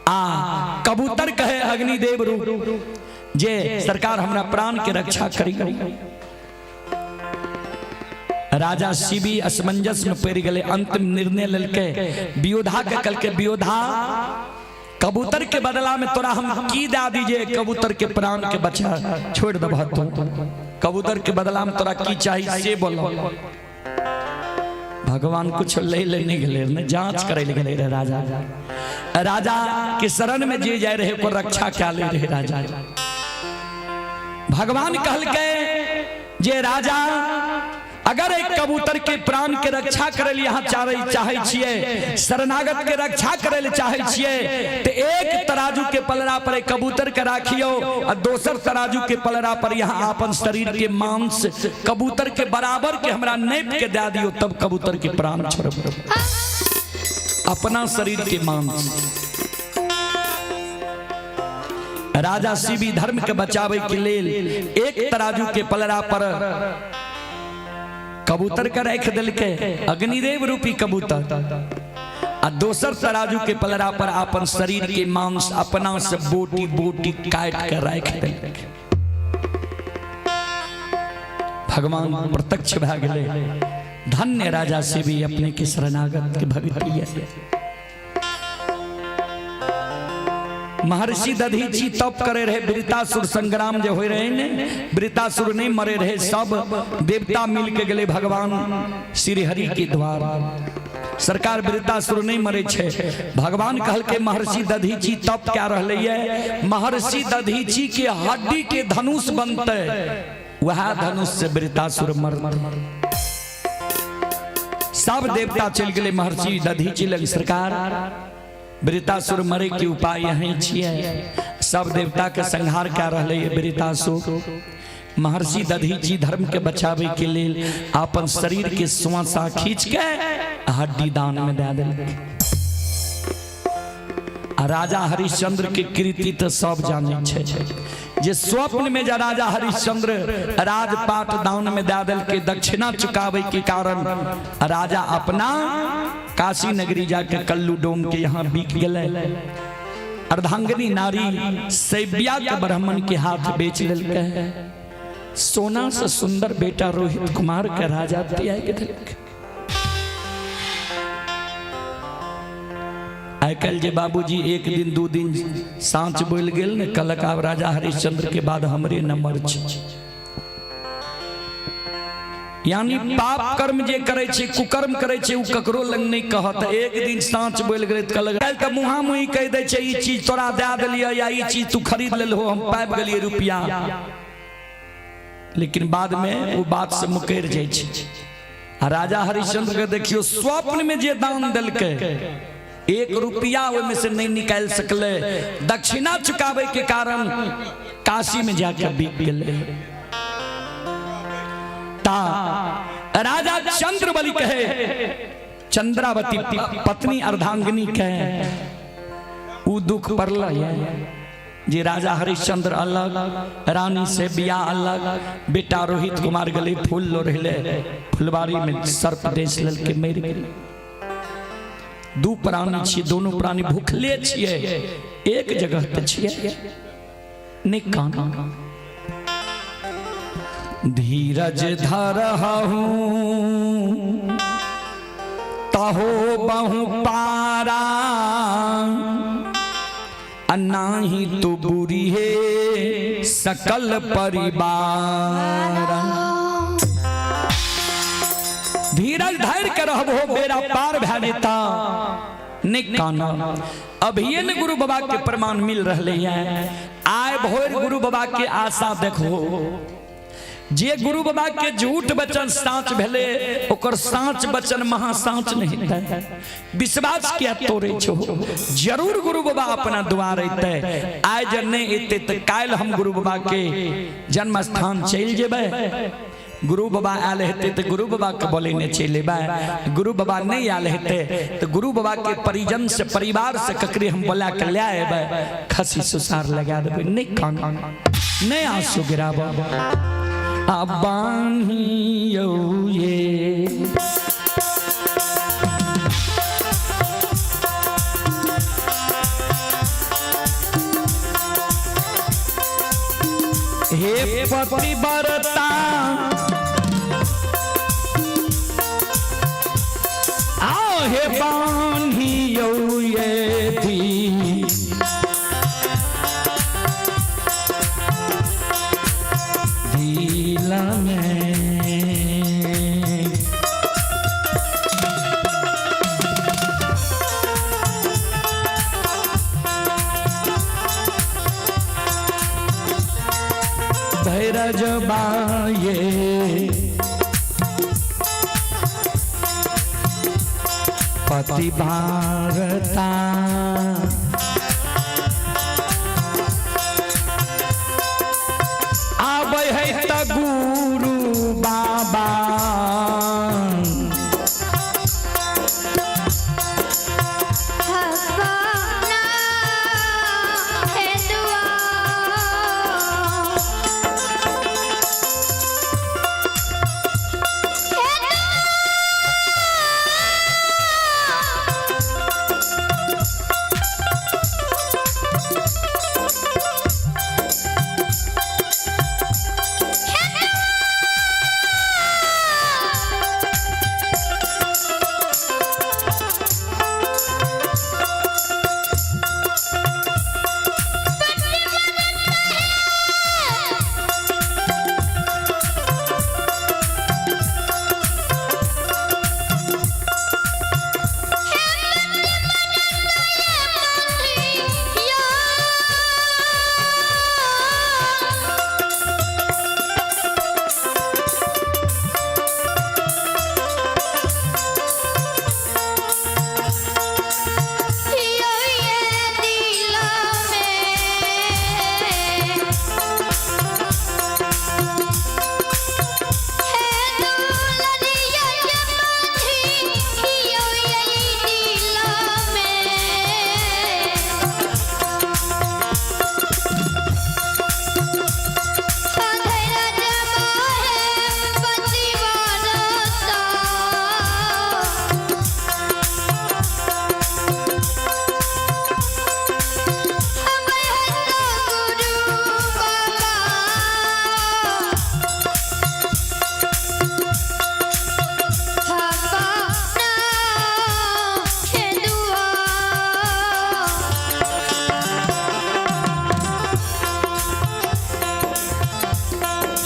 आ कबूतर कहे अग्निदेव रूप जे सरकार हमरा प्राण के रक्षा करी। राजा शिवी असमंजस में पड़ि गेलै। अंतिम निर्णय लेलकै, वियोधा के कहलकै, वियोधा, कबूतर के बदला में तोरा हम की दे दीजिए, कबूतर के प्राण के बचा छोड़ दबह तू? कबूतर के बदला में तोरा की चाहिए से बोलो। भगवान कुछ ले ले नहीं गेलै, ने जांच करे ले गेलै रहे। राजा राजा के शरण में जे जाए रहे ओकर रक्षा क्या ले रहे राजा। भगवान कहलकै जे राजा, अगर एक कबूतर के प्राण के रक्षा करे लिए यहाँ चाहे छियै, शरणागत के रक्षा करे लिए चाहे छियै, तो एक तराजू के पलड़ा पर एक कबूतर के राखियो और दोसर तराजू के पलड़ा पर यहाँ अपन शरीर के मांस कबूतर के बराबर के हमरा नैप के दे दियो, तब कबूतर के प्राण छोड़ब। अपना शरीर के मांस। राजा शिवी धर्म के बचावे के लेल एक तराजू के पलड़ा पर कबूतर के राखि देलकै, अग्निदेव रूपी कबूतर, आ दोसर तराजू के पलड़ा पर अपन शरीर के मांस अपना से बोटी बोटी काट के राखि देलकै। भगवान प्रत्यक्ष भए गेलै। धन्य राजा शिवी, अपने के शरणागत के भगत। महर्षि दधीची तप करे रहे। वृतासुर संग्राम जे होय रहे ने, वृतासुर नहीं मरे रहे, सब देवता मिल के गेले भगवान श्री हरि के द्वार। सरकार, वृतासुर नहीं मरे छे। भगवान कहल के महर्षि दधीची तप क्या रहले ये, महर्षि दधीची के हड्डी के धनुष बनते, वह धनुष से वृतासुर मर। सब देवता चल गए महर्षि दधीची लग। सरकार, वृतासुर मरे के उपाय यहीं छियै। सब देवता के संहार क्या रहले ये वृतासुर। महर्षि दधीची धर्म के बचावे के लेल अपन शरीर के सुआसा खींच के हड्डी दान में दे देलक। आ राजा हरिश्चंद्र के कृति तो सब जाने छै जे स्वप्न में जा राजा हरिश्चंद्र राजपाट दान में दे देलकै, दक्षिणा चुकावे के कारण राजा अपना काशी नगरी जाके कल्लू डोम के यहाँ बिक गेलै। अर्धांगिनी नारी सैब्या के ब्राह्मण के हाथ बेच लेलकै। सोना से सुंदर बेटा रोहित कुमार के राजा त्याग देलकै। आइ काल्हि जे बाबूजी एक दिन दू दिन साँच बोलि गेल ने, कहलक आब राजा हरिश्चंद्र के बाद हमरे नंबर छै। यानी पाप कर्म जे करे छै, कुकर्म करे छै, उ ककरो लग नहीं कहत। एक दिन साँच बोलि गेलै तऽ कहलक। काल्हि तऽ मुहा मुही कहि दै छै, ई चीज तोरा दए देलियै या ई चीज तू खरीद लेलहो, हम पाबि गेलियै रुपया, लेकिन बाद में वो बात से मुकरि जाइ छै। आ राजा हरिश्चंद्र के देखियो, स्वप्न में जे दान देलकै, एक रुपया ओहिमे से नहीं निकालि सकलै। दक्षिणा चुकावे के कारण काशी में जाके बिक गेलै। ता राजा चंद्रबली कहे, चंद्रावती पत्नी अर्धांगिनी कहे, उ दुख पड़ल जे राजा हरिश्चंद्र अलग, रानी से बियाह अलग, बेटा रोहित कुमार गले फूल लोढ़ले, फुलवारी में सर्प देश ललके मरि गेलै। दू प्राणी छियै, दोनों प्राणी भूखले छियै, एक जगह पे छियै, नहि कान। धीरज धरहु तहो बहु पारा। आ नाही तो बुरी है सकल परिवार। धीरज धैर्य के रहबो, बेड़ा पार भए जेता। नहीं काना, अभिये ने गुरु बाबा के प्रमाण मिल रहे हैं। आय भोर गुरु बाबा के आशा देखो, जे गुरु बाबा के झूठ वचन साँच भेले, ओकर साँच वचन महा साँच नहीं हेतै। विश्वास किया तोड़े छो? जरूर गुरु बाबा अपना द्वार अयतै। आइ जब नहीं एते तऽ काल्हि हम गुरु बाबा के जन्म स्थान चलि जेबै। गुरु बाबा आयल हेतै तऽ गुरु बाबा के बोलेने चलि एबै। गुरु बाबा नहीं आयल हेतै तऽ गुरु बाबा के परिजन से, परिवार से ककरे हम बोला के ले एबै, खसी सुसार लगा देबै। नहीं कान, नहीं आंसू गिराब। आ बान्हियौ ये हे पतिव्रता, आओ हे बान्हियौ ये धी दिल में। धैरज बाये पतिव्रता, आबै है त गुरु बाबा। अपना है दुआ।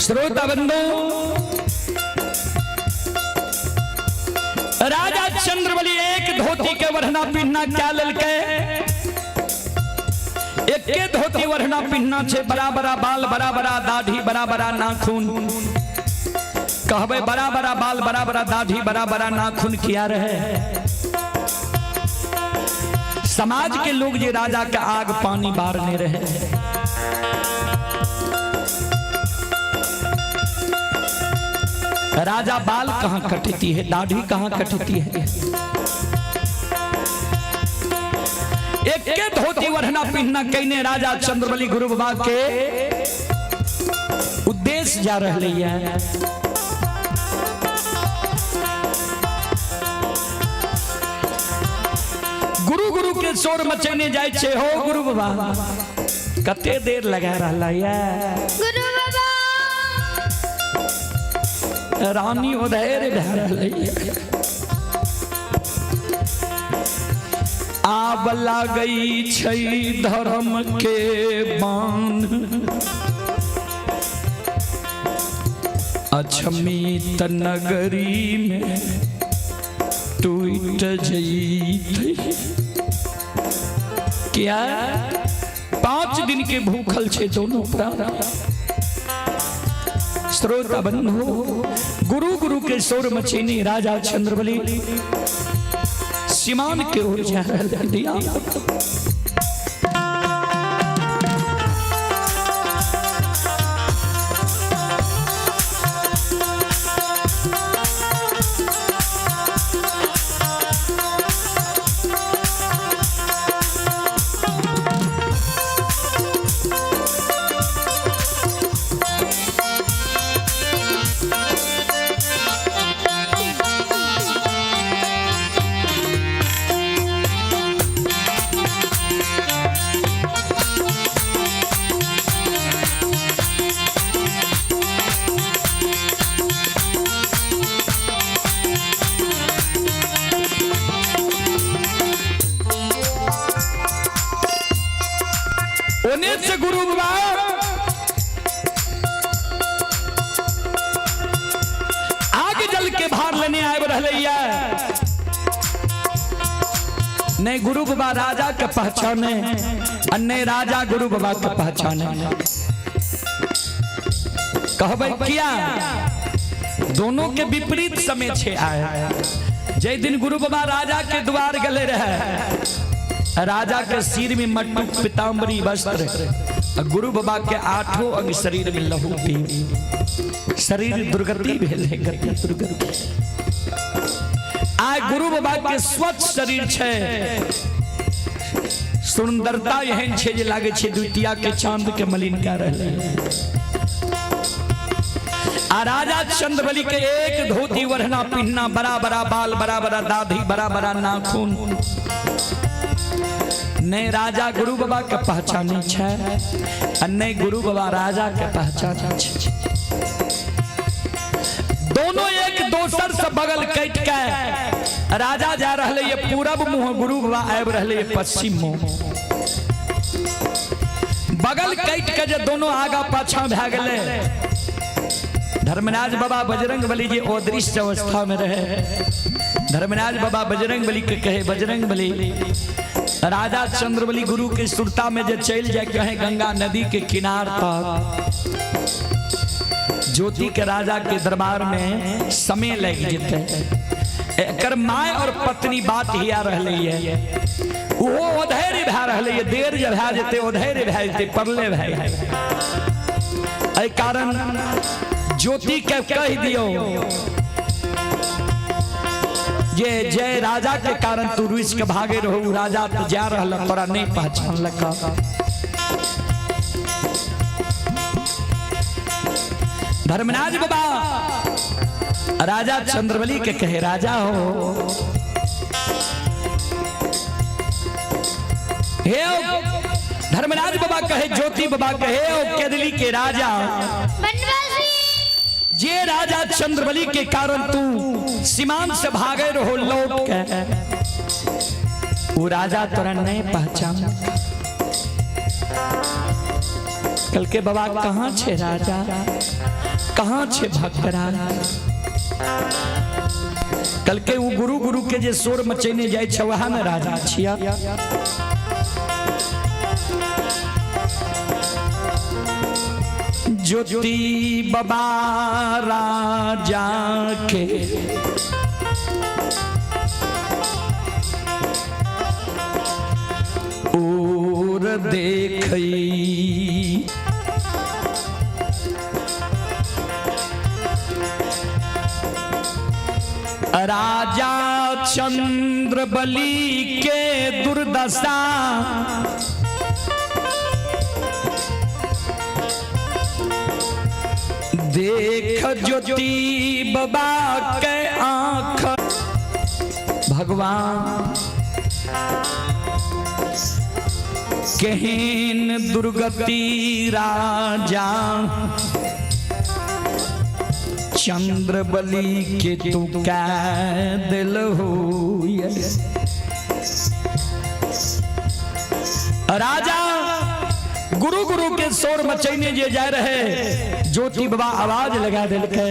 श्रोता बंधु, राजा चंद्रबली एक धोती के वरना पिन्हना क्या ललके, एके धोती वरना पिन्हना छे, बड़ा बड़ा बाल, बड़ा बड़ा दाढ़ी, बड़ा बड़ा नाखून। कहबे बड़ा बड़ा बाल, बड़ा बड़ा दाढ़ी, बड़ा बड़ा नाखून किया रहे? समाज के लोग जे राजा के आग पानी बारने रहे। राजा बाल कहाँ कटती है, दाढ़ी कहाँ कटती है? एक के धोती वरना पिन्हना कहने राजा चंद्रबली गुरु बाबा के उद्देश्य जा रहे है। गुरु गुरु के शोर मचेने जाय छे, हो गुरु बाबा कते देर लगा रहा है? गुरु बाबा रानी उधर भए रहलै। आब लागै छै धर्म के बान। अछमीत नगरी में टूट जैतै। क्या 5 दिन के भूखल छे दोनों प्राण। श्रोता बंधु, गुरु गुरु के शोर मचेने राजा चंद्रबली सीमान के ओर जा रहल दिया। ओने से गुरु बाबा आग जल के भार लेने आबि रहलै। नहीं गुरु बाबा राजा के पहचाने आ नहीं राजा गुरु बाबा के पहचाने। कहबै किया? दोनों के विपरीत समय छे आए। जै दिन गुरु बाबा राजा के द्वार गले रहे, राजा के सिर में मटुक पीताम्बरी वस्त्र, आ गुरु बाबा के आठों अंग शरीर में लहू पी, शरीर दुर्गति भेल है, गति दुर्गति। आय गुरु बाबा के स्वच्छ शरीर छे, सुंदरता एहन छे जे लागे छे द्वितीया के चांद के मलिन कर रहले। आ राजा चंद्रबली के एक धोती ओढ़ना पिन्हना, बड़ा बड़ा बाल, बड़ा बड़ा दाढ़ी, बड़ा बड़ा नाखून। नहीं राजा गुरु बाबा के पहचाने छे आ नहीं गुरु बाबा राजा के पहचाने छे। दोनों एक दोसर से बगल कट के राजा जा रहले ये पूरब मुंह, गुरु बाबा आबि रहले ये पश्चिम मुंह। बगल कट के जे दोनों आगा पाछा भए गेले। धर्मराज बाबा बजरंग बली जी अदृश्य अवस्था में रहे। धर्मराज बाबा बजरंग बली के कहे, बजरंग बली, राजा चंद्रबली गुरु के सुरता में जे चल जाए कहे गंगा नदी के किनार तक, ज्योति के राजा के दरबार में समय लग जेते। एकर my और पत्नी बात हिया रहले है, ओहो अधैर्य भए रहले है, देर जे भए जेते अधैर्य भए जेते, परले भए। एहि कारण ज्योति के कह दियो जे जय राजा के कारण तू रुस के भागे रहो, राजा तो जा रहल तोरा नहीं पहचानलक। धर्मराज बाबा राजा चंद्रबली के कहे, राजा हो हे धर्मराज बाबा कहे, ज्योति बाबा कहे, ओ केदली के राजा, बनवासी जे राजा चंद्रबली के कारण तू सीमांत से भागे रहो लौट के, वो राजा तोरा नहीं पहचान। कल के बाबा कहाँ छे राजा, कहाँ छे भक्तराज? कल के वो गुरु गुरु के जे शोर मचेने जाय छे वह न राजा छिया। ज्योति बाबा राजा के ओर देखई, राजा चंद्रबली के दुर्दशा देख ज्योति बाबा के आंख। भगवान केहन दुर्गति राजा चंद्रबली के तू कै दिल हो। राजा गुरु गुरु के शोर मचैने जे जाय रहे, ज्योति बाबा आवाज लगा देलकै,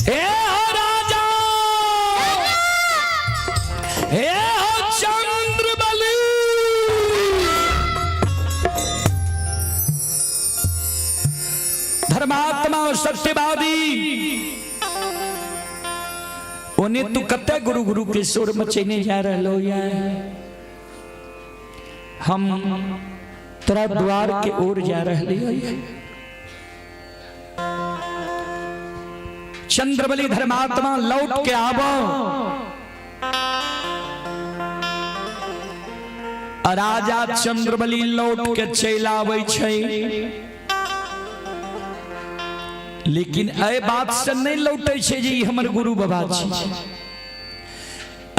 ए हो राजा, हे हो चंद्रबली, धर्मात्मा और सत्यवादी, ओने तू कते गुरु गुरु के शोर मचैने जा रहलो या, हम तोरा द्वार के ओर जा रहली। चंद्रबली धर्मात्मा लौट के आबो। राजा चंद्रबली लौट के चलि आबै छै, लेकिन एहि बात से नहीं लौटे छै जे ई हमर गुरु बाबा छी।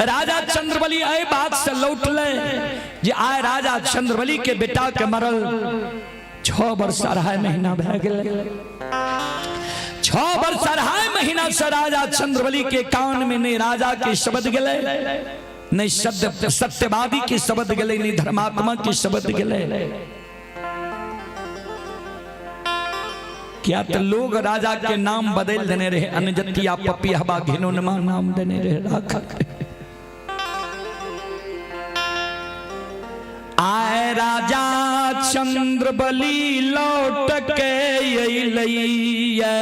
राजा चंद्रबली एहि बात से लौटले जे आय राजा चंद्रबली के बेटा के मरल 6 वर्ष 2.5 महीना भए गेलै। 6 वर्ष 2.5 महीना से राजा चंद्रबली के कान में नहीं राजा के शब्द गेलै, नहीं सत्यवादी के शब्द गेलै, नहीं धर्मात्मा के शब्द गेलै। क्या तो लोग राजा के नाम बदल देने रहे, अनजतिया पपिहबा घिनौनमा नाम देने रहे राख। आए राजा चंद्रबली लौट के अइलैया,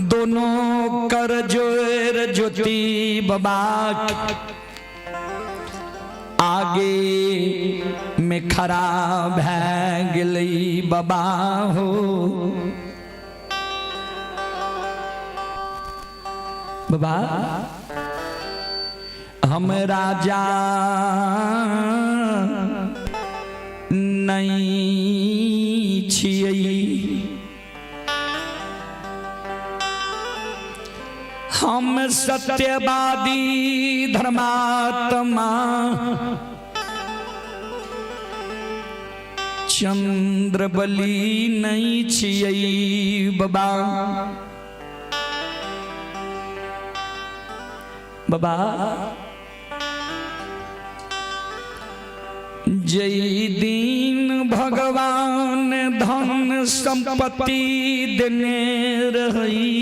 दोनों कर जोर ज्योति बाबा आगे में खड़ा भै गेलै बाबा हो। बाबा हम राजा नहीं छियै, हम सत्यवादी धर्मात्मा चंद्रबली नहीं छियै बाबा। बाबा जय दिन भगवान धन संपत्ति देने रही,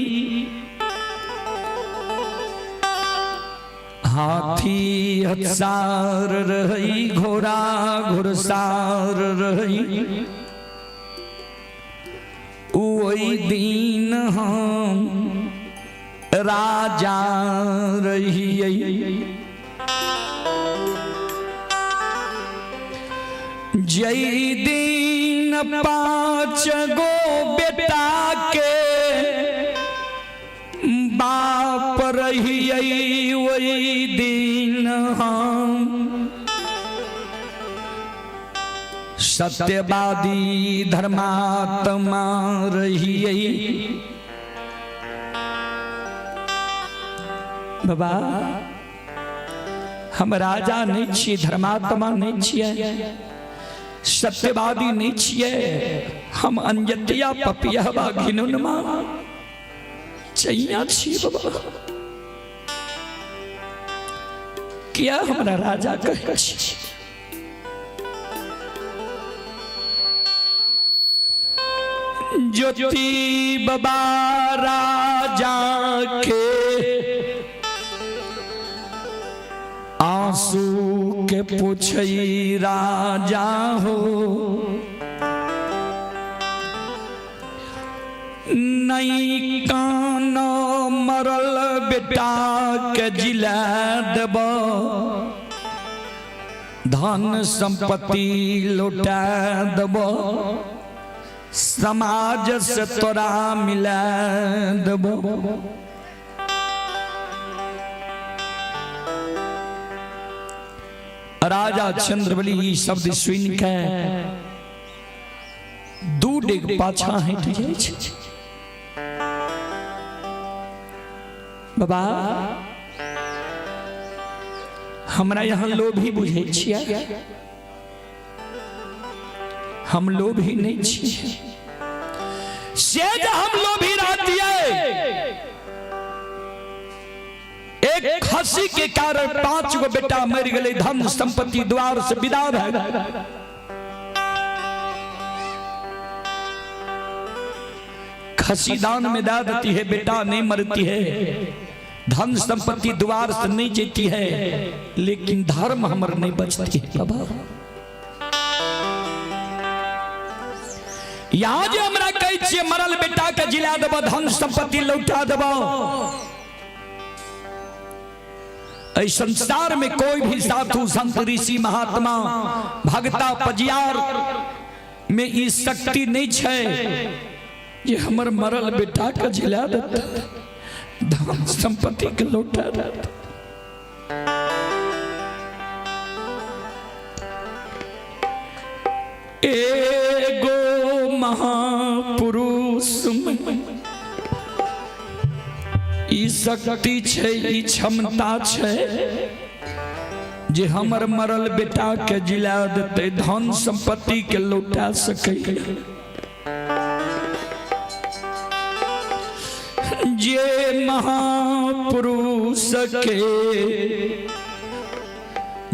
हाथी हथसार रही, घोड़ा घुड़सार रही, वही दिन हम राजा रहियै। जय दिन 5 गो बेटा के बाप रहियै, वही दिन हम सत्यवादी धर्मात्मा रहियै। बाबा हम राजा नहीं छियै, धर्मात्मा नहीं छियै, सत्यवादी नहीं छियै, हम अंजतिया पपियहबा घिनुनमा चैया छी बाबा। किया हमरा राजा कहै छी? ज्योति बाबा राजा के आंसू के पूछई राजा हो, नहीं कान मरल बेटा के जिला देब, धन संपत्ति लौटा देब, समाज से तोरा मिला देब। राजा चंद्रबली ई शब्द सुन के 2 डेग पाछा हटि जाइ छै। बाबा हमरा यहाँ लोभी बुझै छियै, हम लोभी नहीं छियै। से जे हम लोभी रहतियै, एक खसी के कारण 5 गो बेटा मर गए, धन संपत्ति द्वार से विदा भए गेलै। खसी दान में दा देती है, बेटा नहीं मरती है, धन संपत्ति द्वार से नहीं जेती है, लेकिन धर्म हमर नहीं बचती है। बाबा यहाँ जे हमरा कहै छियै मरल बेटा के जिला देबो, धन संपत्ति लौटा देबो, एहि संसार में कोई भी साधु संत ऋषि महात्मा भगता पजियार में ई शक्ति नहीं छै जे हमर मरल बेटा के जिला देता, धन संपत्ति के लौटा देता। एगो महापुरुष में ई शक्ति छै, ई क्षमता छै जे हमर मरल बेटा के जिला देते, धन संपत्ति के लौटा सकै। जे महापुरुष के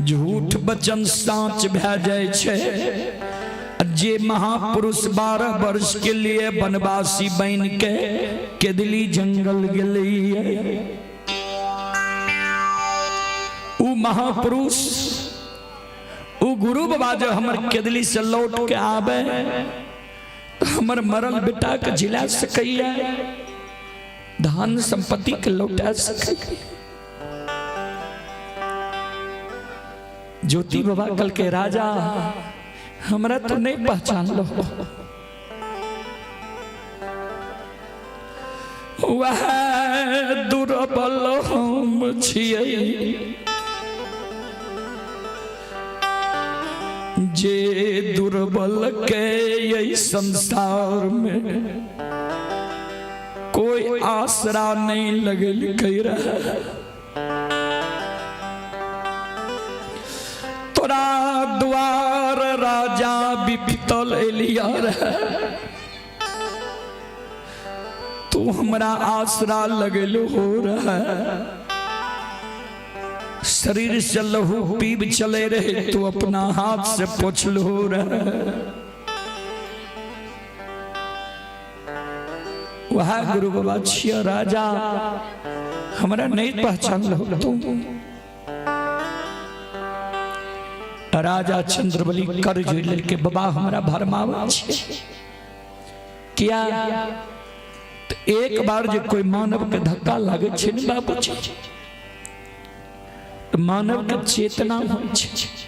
झूठ वचन साँच भए जाइ छै, जे महापुरुष 12 वर्ष के लिए वनवासी बन के केदली जंगल गेलै, उ महापुरुष उ गुरु बाबा जब हमर केदली से लौट के आवे तो हमर मरल बेटा के जिला सकैया, धन संपत्ति के लौटा सकैया। ज्योति बाबा कल के राजा हमरा तो नहीं पहचान लो, वह दुर्बल हम छियै जे दुर्बल के यही संसार में कोई आसरा नहीं लगल कह रहा। तोरा द्वार राजा विपितल एलिया रहे, तू हमरा आसरा लगल हो रहा। शरीर से लहू पीब चले रहे, तू अपना हाथ से पोछल हो रहा। वह गुरु बाबा छिया राजा, हमरा नहीं पहचान लो तुम। राजा चंद्रबली कर जोड़ के बाबा हमरा भरमावा छियै किया। तो एक बार जे कोई मानव के धक्का लागे छै ने बाबूजी, तो मानव के चेतना होइ छै।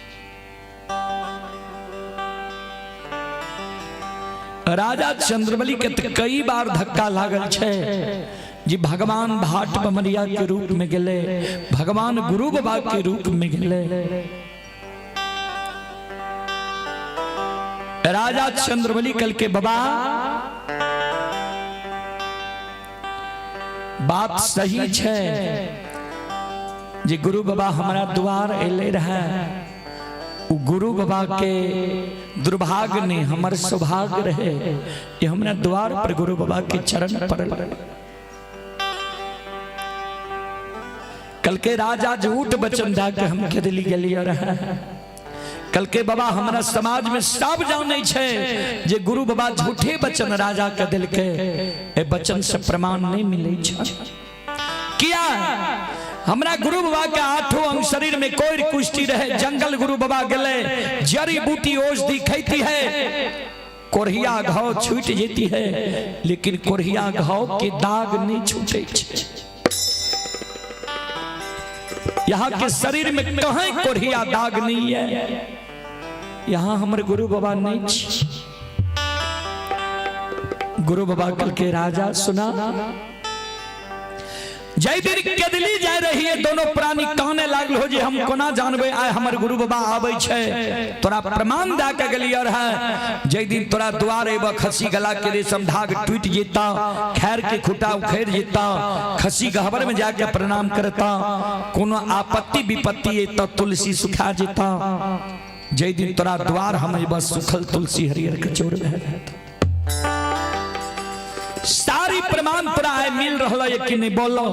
राजा चंद्रबली के तो कई बार धक्का लागल छै जी भगवान भाट बमरिया के रूप में गेले, भगवान गुरु बाबा के रूप में गेले। राजा चंद्रबली कल के बाबा बात सही छै जे गुरु बाबा हमारा द्वार एले रहे, उ गुरु बाबा के दुर्भाग्य नहीं हमर सौभाग्य रहे ये हमरा द्वार पर गुरु बाबा के चरण पड़ल। कल के राजा झूठ वचन दा के हम खेदली गेलिए रहे। कल के बाबा हमारा समाज में सब जाने छै जे गुरु बाबा झूठे वचन राजा के दिल के, ए वचन से प्रमाण नहीं मिले छै। किया हमरा गुरु बाबा के आठों अंग शरीर में कोई कुश्ती रहे, जंगल गुरु बाबा गेले, जड़ी बूटी औषधि खैती है, कोढ़िया घाव छूट जेती है, लेकिन कोढ़िया घाव के दाग नहीं छूटे छै। यहाँ के शरीर में कहीं कोढ़िया दाग नहीं है, यहाँ हमर गुरु बाबा नहीं छी। गुरु बाबा कल के राजा सुना, जय दिन केदली जाय रही है, दोनों प्राणी काने लागल हो जे हम कोना जानबे आय हमर गुरु बाबा आबै छै, तोरा प्रमाण दए के गेलियै रहे। जय दिन तोरा द्वार एब खसी गला के रेशम धाग टूट जेता, खैर के खुटा उखेड़ जेता, खसी गहबर में जाके प्रणाम करता, कोनो आपत्ति विपत्ति एता तुलसी सुखा जेता। जय दिन तोरा द्वार हम एब सुखल तुलसी हरियर के चोर भए जेता। सारी प्रमाण तोरा आइ मिल रहल है कि नहीं बोलो।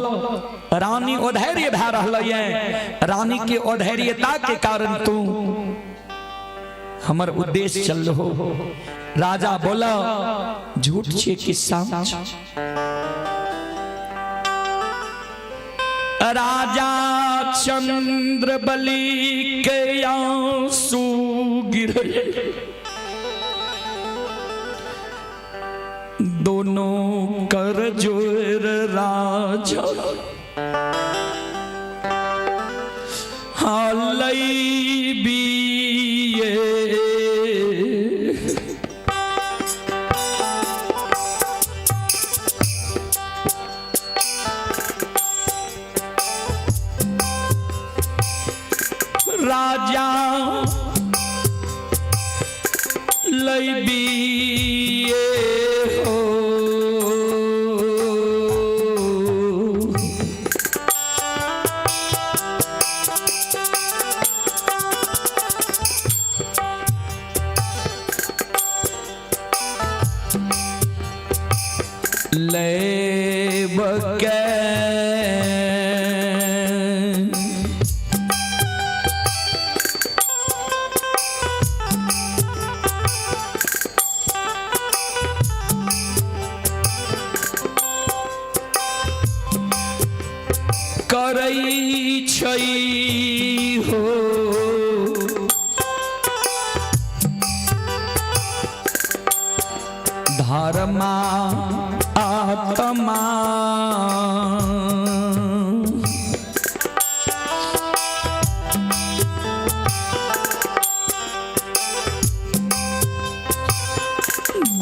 रानी अधैर्य भए रहल है, रानी के अधैर्यता के कारण तू हमर उद्देश्य चल हो। राजा बोला झूठ छे कि सच? राजा चंद्र बलि के आंसू गिरे, दोनों कर जोर राजा हालई बिये। राजा लई बिये हो। लेब के करै छै हो। धर्मा आत्मा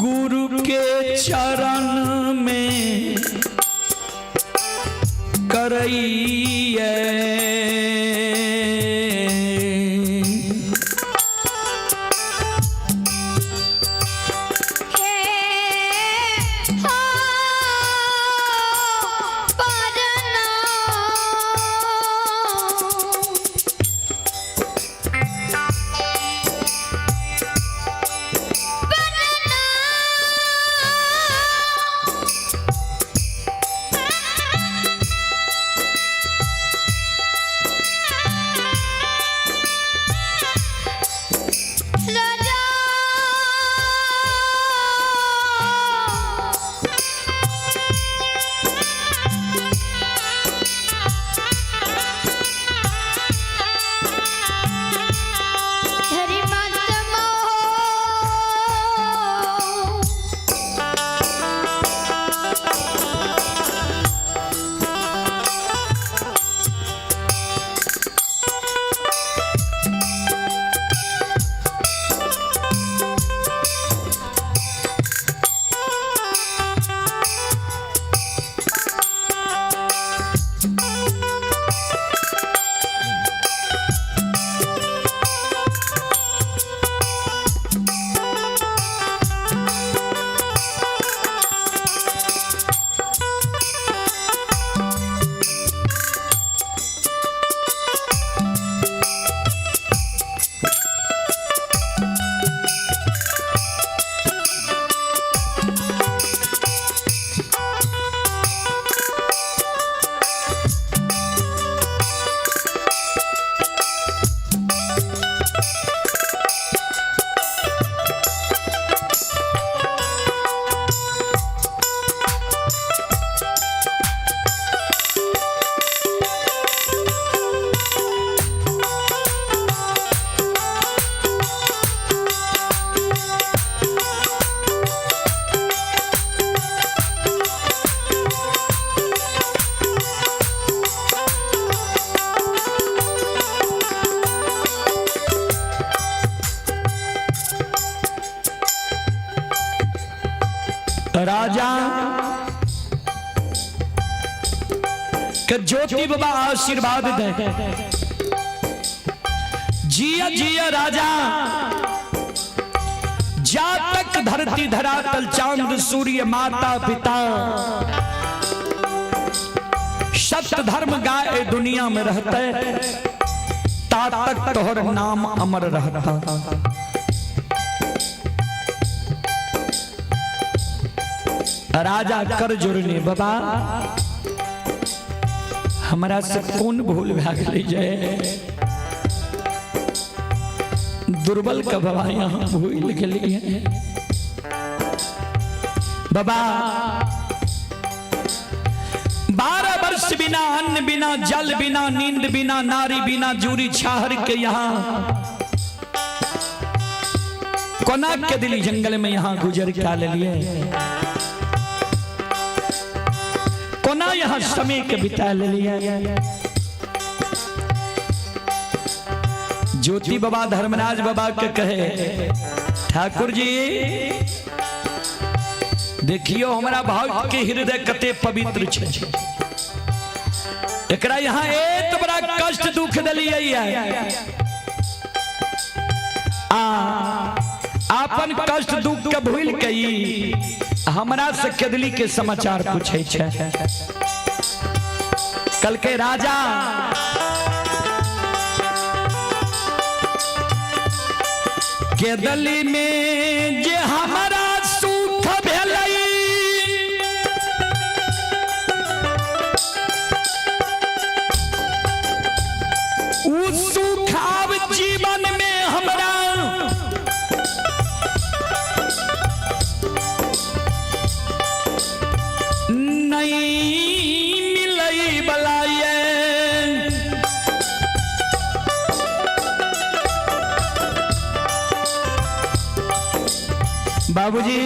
गुरु के चरण में करैये। हे हो परना राजा हरि मत मोह। राजा के ज्योति बाबा आशीर्वाद दे, जिया जिया राजा, जा तक धरती धरातल चांद सूर्य माता पिता सत्य धर्म गाय दुनिया में रहते, ता तक तोहर नाम अमर रहता। राजा कर जोड़ने, बाबा हमरा से कोन भूल भए गेलै जे दुर्बल के बाबा यहाँ भूल गेलियै। बाबा 12 वर्ष बिना अन्न बिना जल बिना नींद बिना नारी बिना जूरी छाहर के यहाँ कोना के दिली जंगल में यहाँ गुजर क्या ले लिए, कोना यहाँ समय के बिता ले लिए। ज्योति बाबा धर्मराज बाबा के कहे, ठाकुर जी देखियो हमरा भक्त के हृदय कते पवित्र छै, एकरा यहाँ एत बड़ा कष्ट दुख दिलियै आ आपन कष्ट दुख के भूल के ई हमरा से केदली के समाचार पूछे छै। कल के राजा केदली में जे हमारा सुख भेलै, उ सुख आब जीवन में हमरा नहीं मिलै बला ये। बाबूजी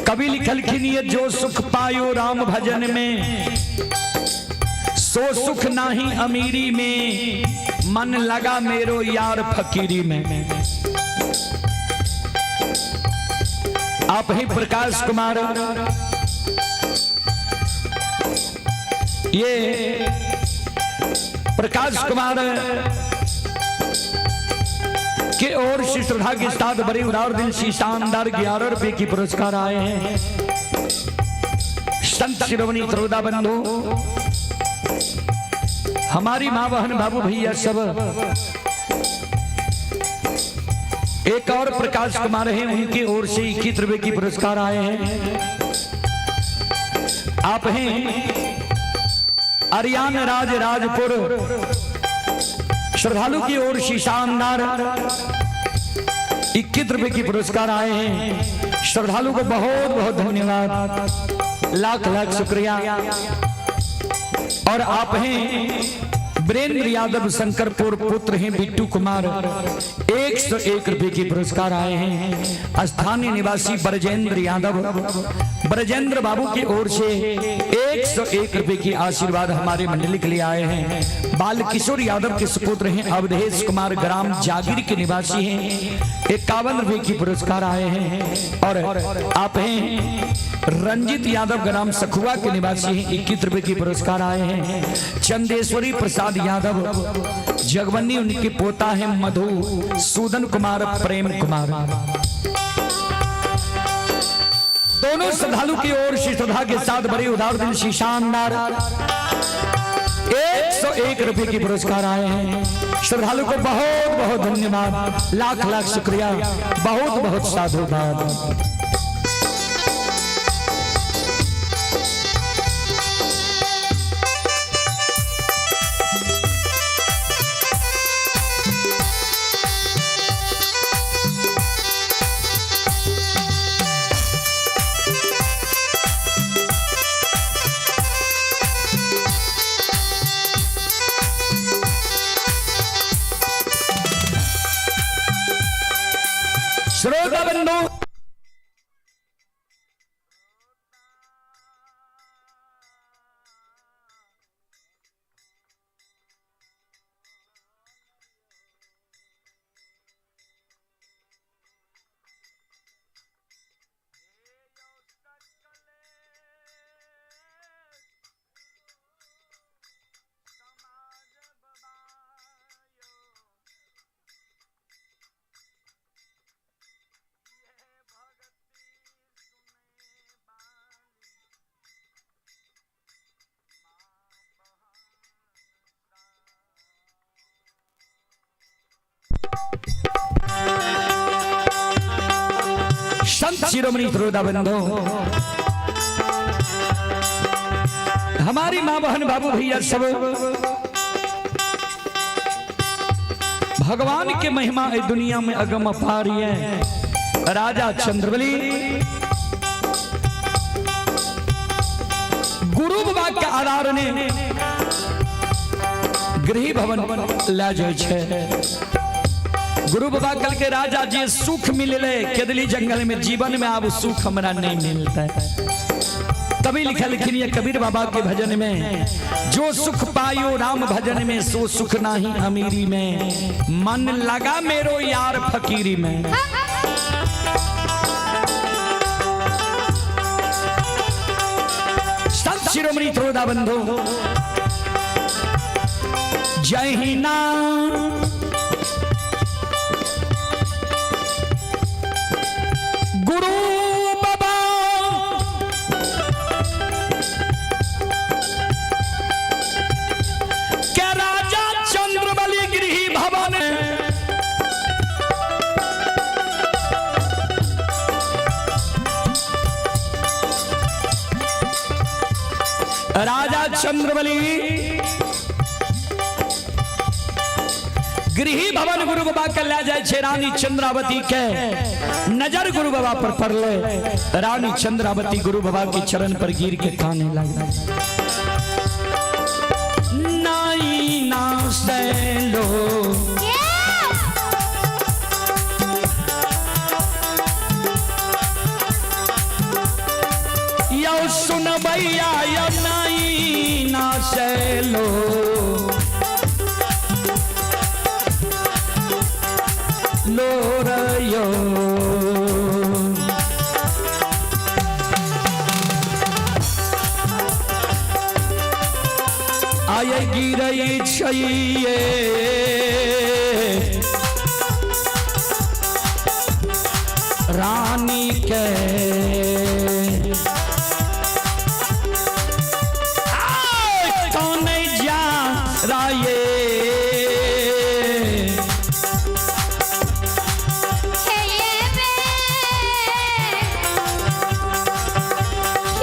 कवि लिखलखिन ये जो सुख पायो राम भजन में, सो सुख नाही अमीरी में, मन लगा मेरो यार फकीरी में। आप ही प्रकाश कुमार, ये प्रकाश कुमार के ओर से श्रद्धा के साथ बड़े उदार दिल से शानदार 11 रुपए की पुरस्कार आए हैं। संत शिरोमणि त्रोदा बंधु, हमारी माँ बहन बाबू भैया सब, एक और प्रकाश कुमार हैं, उनकी ओर से 21 रुपए की पुरस्कार आए हैं। आप हैं अरियान राज राजपुर, श्रद्धालु की ओर से शानदार 21 रुपए की पुरस्कार आए हैं। श्रद्धालु को बहुत बहुत धन्यवाद, लाख लाख शुक्रिया। और आप हैं वीरेंद्र यादव शंकरपुर, पुत्र हैं बिट्टू कुमार, 101 रुपए की पुरस्कार आए हैं। स्थानीय निवासी ब्रजेंद्र यादव, ब्रजेंद्र बाबू की ओर से 101 रुपए की आशीर्वाद हमारे मंडली के लिए आए हैं। बाल किशोर यादव के सुपुत्र हैं अवधेश कुमार, ग्राम जागीर के निवासी हैं, 51 रुपए की पुरस्कार आए हैं। और आप हैं रंजित यादव, ग्राम सखुआ के निवासी हैं, 21 रुपए की पुरस्कार आए हैं। चंदेश्वरी प्रसाद यादव जगवन्नी, उनके पोता है मधु सूदन कुमार, प्रेम कुमार, दोनों श्रद्धालु की ओर से श्रद्धा के साथ बड़े उदार दिल से शानदार 101 रुपए की पुरस्कार आए हैं। श्रद्धालु को बहुत बहुत धन्यवाद, लाख लाख शुक्रिया, बहुत बहुत साधुवाद। श्रोता बंधु, शिरोमणि श्रोता बंधु, हमारी माँ बहन बाबू भैया सब, भगवान के महिमा इस दुनिया में अगम अपार है। राजा चंद्रबली गुरु बाबा के आधार ने गृह भवन ला जाय छै। गुरु बाबा कल के राजा जी सुख मिलले केदली जंगल में, जीवन में अब सुख हमरा नहीं मिलता है। तभी लिखा लिखिन ये कबीर बाबा के भजन में, जो सुख पायो राम भजन में सो सुख नाही अमीरी में, मन लगा मेरो यार फकीरी में। संत शिरोमणि त्रोदा बंधु, जय ना गुरु बाबा के राजा चंद्रबली गृह भवन राजा चंद्रबली गृह भवन गुरु बाबा के ले जाए छे। रानी चंद्रावती के नजर गुरु बाबा पर पड़ले, रानी चंद्रावती गुरु बाबा के चरण पर गिर के काने लगे। नाई ना सैलो यो सुन भैया, यो नाई ना सैलो लो रयो। आय गिरई छैये रानी के आय कौन जा राये। हे ये बे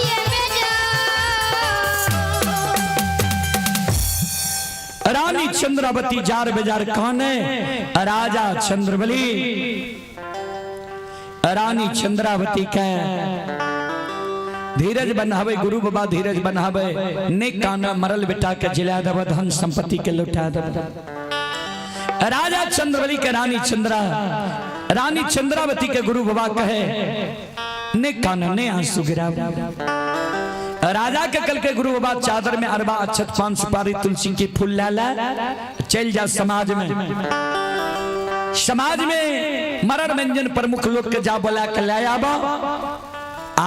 ये बे जा। रानी चंद्रावती जार बेजार काने, राजा चंद्रबली रानी चंद्रावती के धीरज बनावे, गुरु बाबा धीरज बनावे, ने काना मरल बेटा के जिला दब, धन संपत्ति के लुटा दब। राजा चंद्रबली के रानी चंद्रावती के गुरु बाबा कहे ने काना ने आंसू गिरा। राजा के कल के गुरु बाबा चादर में अरबा अक्षत पान सुपारी तुलसी की फूल ला ला चल जा समाज में, समाज में मरर व्यंजन प्रमुख लोग के जा बोला के ले आबा। आ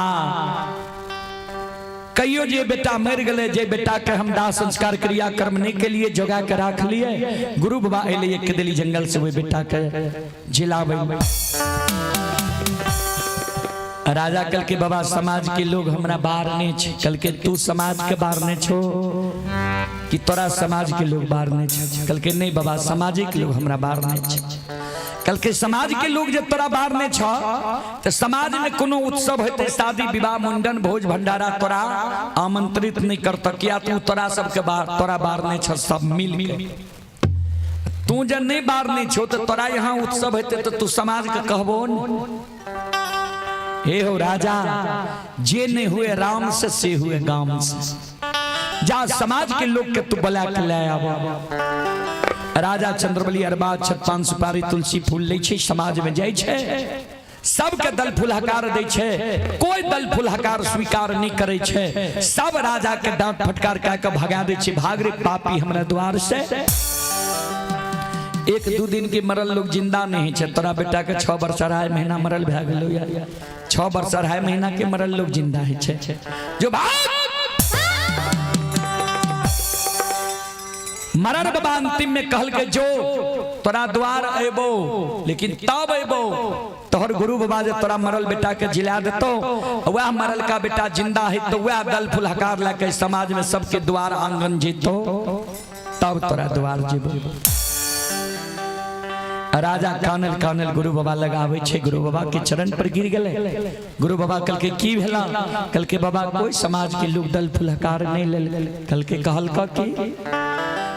कहियो जे बेटा मर गए, जे बेटा के हम दाह संस्कार क्रिया कर्म नहीं के लिए जोगा के राख लिए, गुरु बाबा अले एक दिली जंगल से वो बेटा के जिलावे। राजा कल के बाबा समाज के लोग हमरा बारने छे, कल के तू समाज के बारने छो कि तोरा समाज के लोग बारने छे? कल के नहीं बाबा, सामाजिक लोग हमरा बारने छे। कल के समाज के लोग जब तोरा बारने छ तो समाज में कोनो उत्सव होते, शादी विवाह मुंडन भोज भंडारा, तोरा आमंत्रित नहीं करत, किया तू तोरा सबके बार तोरा बारने छ सब मिल के। तू जब नहीं बारने छो तो तोरा यहाँ उत्सव होते तो तू समाज के कहबो न। हे हो राजा, जे नहीं हुए राम से हुए गाम से, जा समाज के लोग के तू बुला के ले आवा। राजा चंद्रबली अरबा अक्षत पान सुपारी तुलसी फूल लै छै, समाज में जाइ छै, सबके दल फूल हकार दै छै, कोई दल फूल हकार स्वीकार नहीं करे छै, सब राजा के डांट फटकार कह के भगा दै छै, भाग रे पापी हमरा द्वार से। एक दू दिन के मरल लोग जिंदा नहीं छै, तोरा बेटा के 6 वर्ष 2.5 महीना मरल भए गेलो या 6 वर्ष 2.5 महीना के मरल लोग जिंदा है छै, जो भाग मरर बाबा अंतिम में कहल के जो तोरा द्वार अबो, लेकिन तब अबो तोहर गुरु बाबा जे तोरा मरल बेटा के जिला देतो, वह मरल का बेटा जिंदा है तो वह दल फूल हकार लके समाज में सबके द्वार आंगन जीतो, तब तोरा द्वार जीबो। राजा कानल कानल गुरु बाबा लग आबै छै, गुरु बाबा के चरण पर गिर गेलै। गुरु बाबा कहलकै की भेला? कहलकै बाबा कोई समाज के लोग दल फुलकार नहीं लेल। कहलकै कहलक की?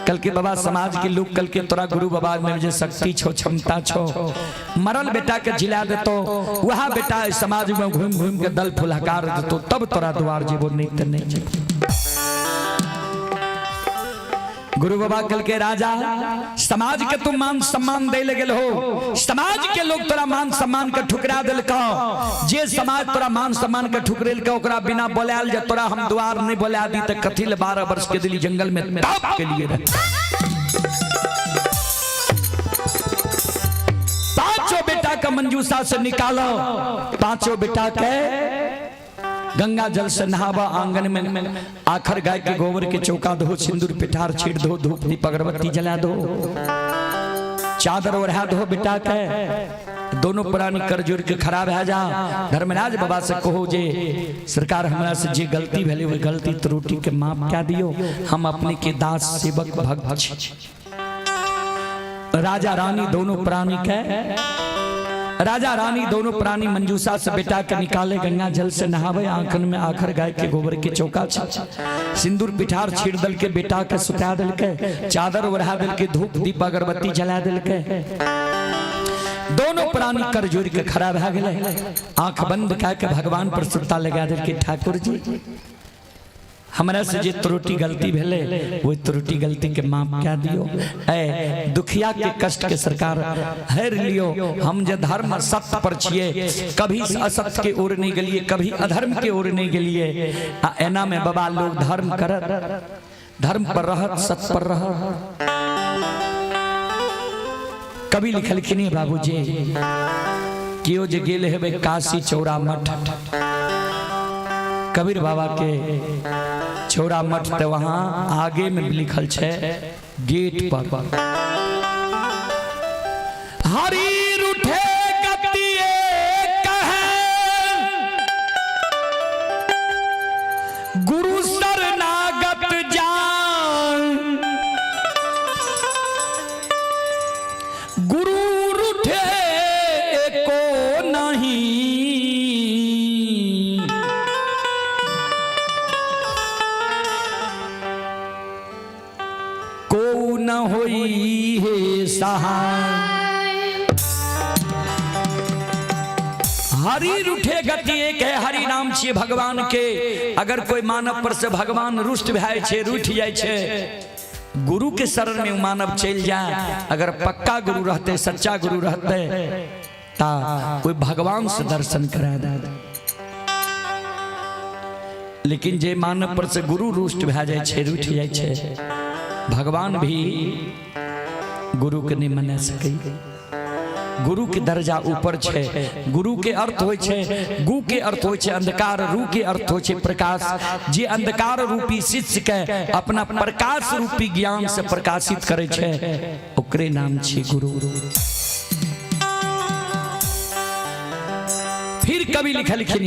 कहलकै बाबा समाज के लोग कहलकै तोरा गुरु बाबा में जे शक्ति छो, क्षमता छो, मरल बेटा के जिला देतो, वह बेटा समाज में घूम घूम के दल फुलकार देतो, तब तोरा द्वार जेबो, नहीं तो नहीं जेबो। गुरु बाबा कल के राजा समाज के तुम मान सम्मान दे लगे हो, समाज के लोग तोरा मान सम्मान के ठुकरा दिलको, जे समाज तोरा मान सम्मान के ठुकरेलको ओकरा बिना बोलायल जे तोरा हम द्वार नहीं बोला दी त कथी ले 12 वर्ष के दिली जंगल में तप के लिए रह। पांचों बेटा का मंजूषा से निकालो, पांचों बेटा के गंगा जल से नहावा, आंगन में आखर गाय के गोबर के चौका दो, सिंदूर पिठार छीट दो, धूप दीप अगरबत्ती जला दो, चादर ओढ़ा दो बेटा के, दोनों प्राणी कर जोड़ के खराब है जा। धर्मराज बाबा से कहो जे सरकार हमरा से जे गलती भेलै ओहि गलती त्रुटि के माफ कए दियो, हम अपने के दास सेवक भक्त छी। राजा रानी दोनों प्राणी के, राजा रानी दोनों प्राणी मंजूषा से बेटा के निकाले, गंगा जल से नहावे, आंखन में आखर गाय के गोबर के चौका सिंदूर पिठार छीड़ दल के बेटा के सुता दल के, चादर ओढ़ा दल के, धूप दीप अगरबत्ती जला दल के, दोनों प्राणी कर जोड़ के खड़ा भा गेलै। आंख बंद कऽ के भगवान पर सुरता लगा दल के, ठाकुर जी हमरा से जे त्रुटि गलती भेलै वही त्रुटि गलती के माफ कए दियो, ए दुखिया के कष्ट के सरकार हर लियो, हम जे धर्म सत्य पर छियै, कभी असत्य के ओर नहीं गेलिए, कभी अधर्म के ओर नहीं गेलिए, आ एना में बाबा लोग धर्म करत, धर्म पर रहत, सत्य पर रहत। कभी लिखलखिन बाबूजी केओ जे गेल हेबै काशी चौरा मठ, कबीर बाबा के चौरा मठ, तो वहां आगे में लिखल छै गेट पर, हरि रूठे गतिए कहे गुरु शरणागत जान, गुरु रूठे एको नहीं, को न होई हे सहाय। हरि रूठे गति एक है, हरि नाम छियै भगवान के, अगर कोई मानव पर से भगवान रुष्ट भए छै, रूठ जाय छै, गुरु के शरण में मानव चल जाए, अगर पक्का गुरु रहते, सच्चा गुरु रहते, ता कोई भगवान से दर्शन करा दे। लेकिन जे मानव पर से गुरु रुष्ट भए जाय छै, रूठ जाय छै, भगवान भी गुरु के नहीं मना सकै। गुरु के दर्जा ऊपर छै, गुरु के अर्थ होइ छै, गु के अर्थ होइ छै अंधकार, रू के अर्थ होइ छै प्रकाश। जे अंधकार रूपी शिष्य के अपना प्रकाश रूपी ज्ञान से प्रकाशित करै छै, ओकरे नाम छै गुरु। फिर कवि लिखलखिन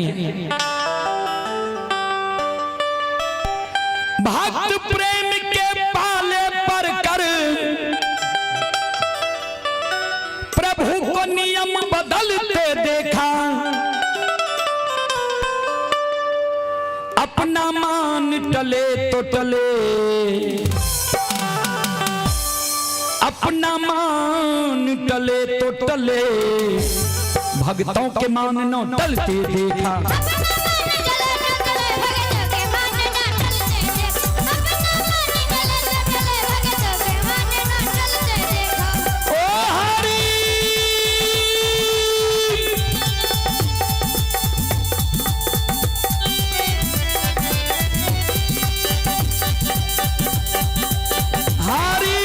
भक्त प्रेम के पाले पर कर प्रभु को नियम बदलते देखा, अपना मान टले तो टले, अपना मान टले तो टले, भक्तों के मान न टलते देखा। ओ हरि हरि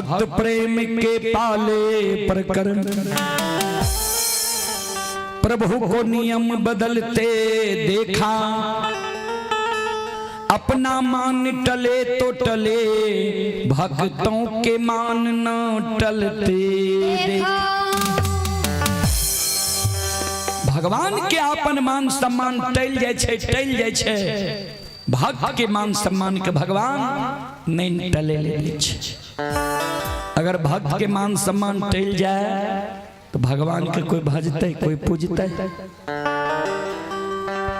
भक्त प्रेम के पाले प्रकरण, प्रभु को नियम बदलते देखा, अपना मान टले तो टले, भक्तों के मान न टलते देखा। भगवान के अपन मान सम्मान टल जाय छै, टल जाय छै, भक्त के मान सम्मान के भगवान नहीं टले ले दै छै। अगर भक्त के मान सम्मान टल जाए तो भगवान के कोई भजते, कोई पूजते?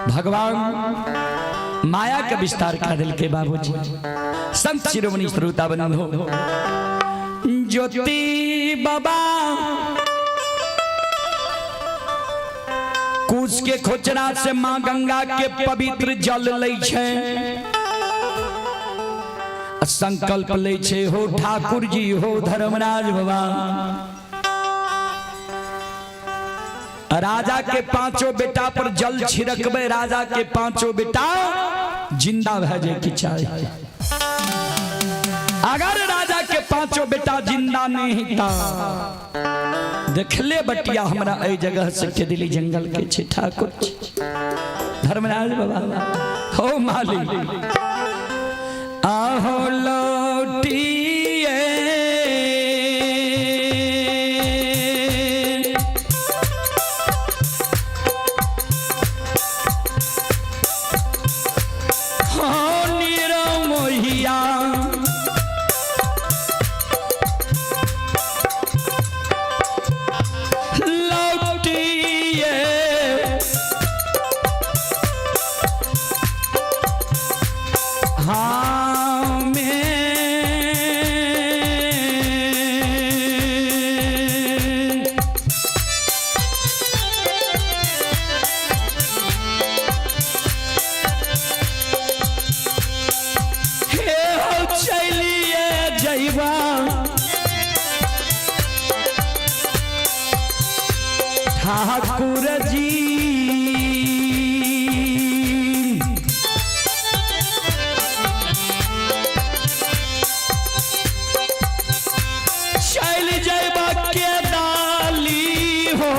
भगवान माया के विस्तार कर दिल के बाबूजी। संत शिरोमणि श्रोता बंधु ज्योति बाबा कुश के खोचरा से माँ गंगा के पवित्र जल लै छै, संकल्प लै छै, हो ठाकुर जी, हो धर्मराज बाबा, राजा के पांचों बेटा पर जल छिड़कबे, राजा के पांचों बेटा जिंदा भए जाए के चाही। अगर राजा के पांचों बेटा जिंदा नहीं था, देखले बटिया हमरा एहि जगह से के दिली जंगल के छे ठाकुर धर्मराज बाबा, हो माली आहो लौटिए हो निरमोहिया लौटिए हाँ में हे हो चलिए जइबा ठाकुर जी, चल जइबा के डाली हो।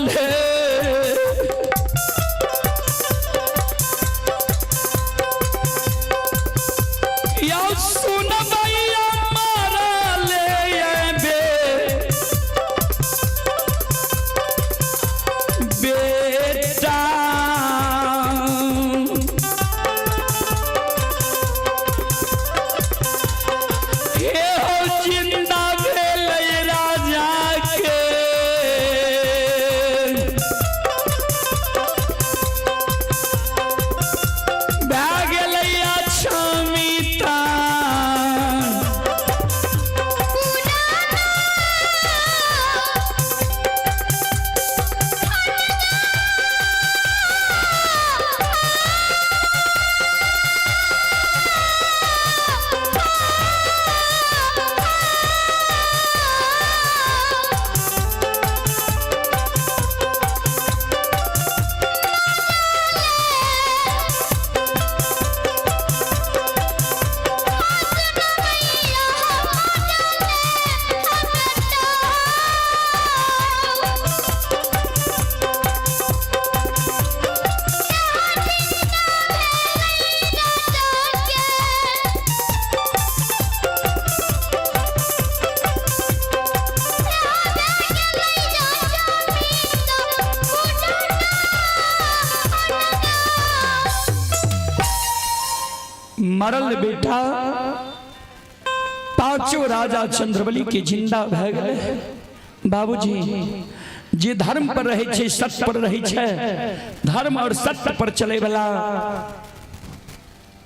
ले। या सुन भैया मरल बे बेटा। हे हो जिंदा भेलै राजा के। भए गेलै अक्षमिता। मरल बेटा पांचों राजा चंद्रबली के जिंदा भए गेलै। बाबूजी जे धर्म पर रहै छै, सत्य पर रहै छै, धर्म और सत्य पर चले वाला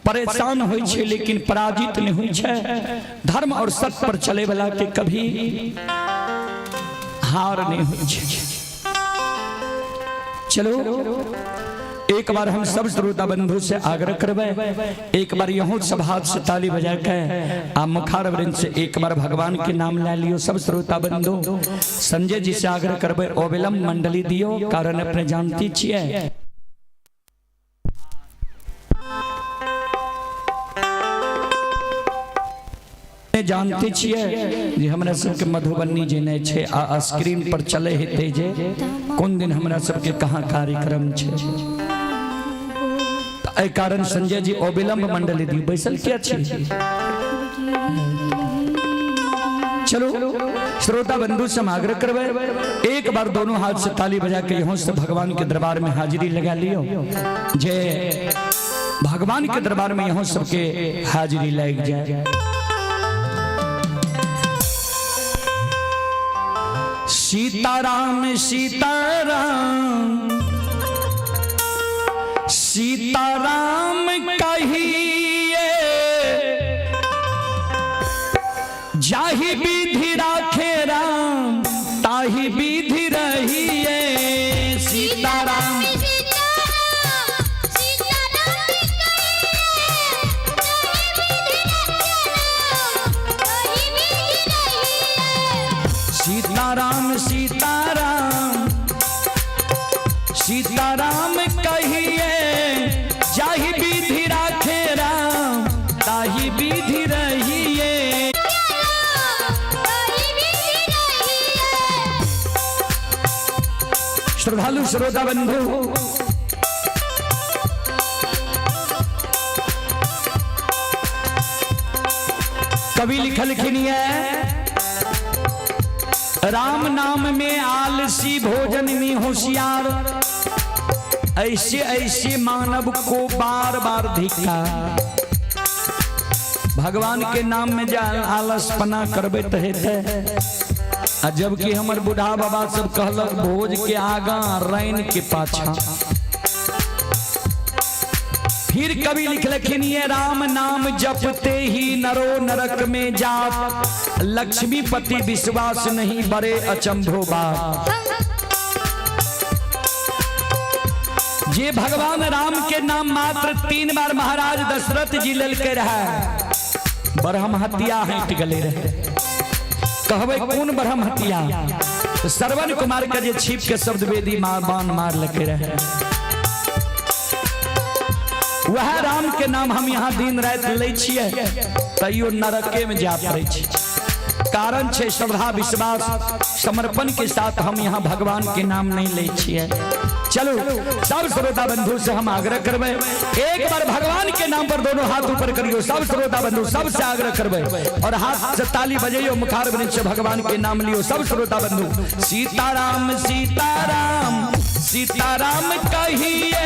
परेशान होइ छै लेकिन पराजित नहीं होइ छै। धर्म और सत्य पर चले वाला के कभी हार नहीं होइ छै। चलो एक बार हम सब श्रोता बंधु से आग्रह करबै, एक बार यहों सब हाथ से ताली बजा के आ मुखार वृंद से एक बार भगवान के नाम ले लियो। सब श्रोता बंधु संजय जी से आग्रह करबै अविलंब मंडली दियो, कारण अपने जानती छियै। जानते छियै जे हमरा सबके मधुबनी जेनाइ छै आ स्क्रीन पर चले हेतै जे कोन दिन हमरा सबके कहाँ कार्यक्रम छै। तऽ एहि कारण संजय जी अविलंब मंडली दियौ। बैसल किया छी? चलो श्रोता बंधु से हम आग्रह करबै एक बार दोनों हाथ से ताली बजा के यहाँ से भगवान के दरबार में हाजिरी लगा लियो, जे भगवान के दरबार में यहाँ सबके हाजिरी लग जाए। सीताराम सीताराम सीताराम कहिए, जाहि विधि राखे राम ताहि विधि रहिए। सीताराम सीताराम सीताराम सीताराम कहिए, जाहि विधि राखे राम ताहि विधि रहिए। श्रद्धालु श्रोता बंधु कवि लिखलखिन है, राम नाम में आलसी भोजन में होशियार, ऐसे ऐसे मानव को बार बार धिक्कार। भगवान के नाम में जा आलसपना करबे त हेतै। आ जबकि हमर बूढ़ा बाबा सब कहलक भोज के आगा रैन के पाछा। फिर कवि लिखलखिन ये राम नाम जपते ही नरो नरक में जात, लक्ष्मीपति विश्वास नहीं बड़े अचंभो बात। जे भगवान राम के नाम मात्र 3 बार महाराज दशरथ जी ललके रहे, ब्रह्म हत्या हटि गेले रहे। कहबै कोन ब्रह्म हत्या? तो श्रवण कुमार के जे छिप के शब्द वेदी बाण मार लके रहे, वह राम के नाम हम यहाँ दिन रात लै छियै तैयो नरके में जा पड़ै छै। कारण छे श्रद्धा विश्वास समर्पण के साथ हम यहाँ भगवान के नाम नहीं ले छिए। चलो सब श्रोता बंधु से हम आग्रह करबे, एक बार भगवान के नाम पर दोनों हाथ ऊपर करियो। सब श्रोता बंधु सबसे आग्रह करबे और हाथ से ताली बजैयो, मुखार से भगवान के नाम लियो। सब श्रोता बंधु सीताराम सीताराम सीताराम कहिए,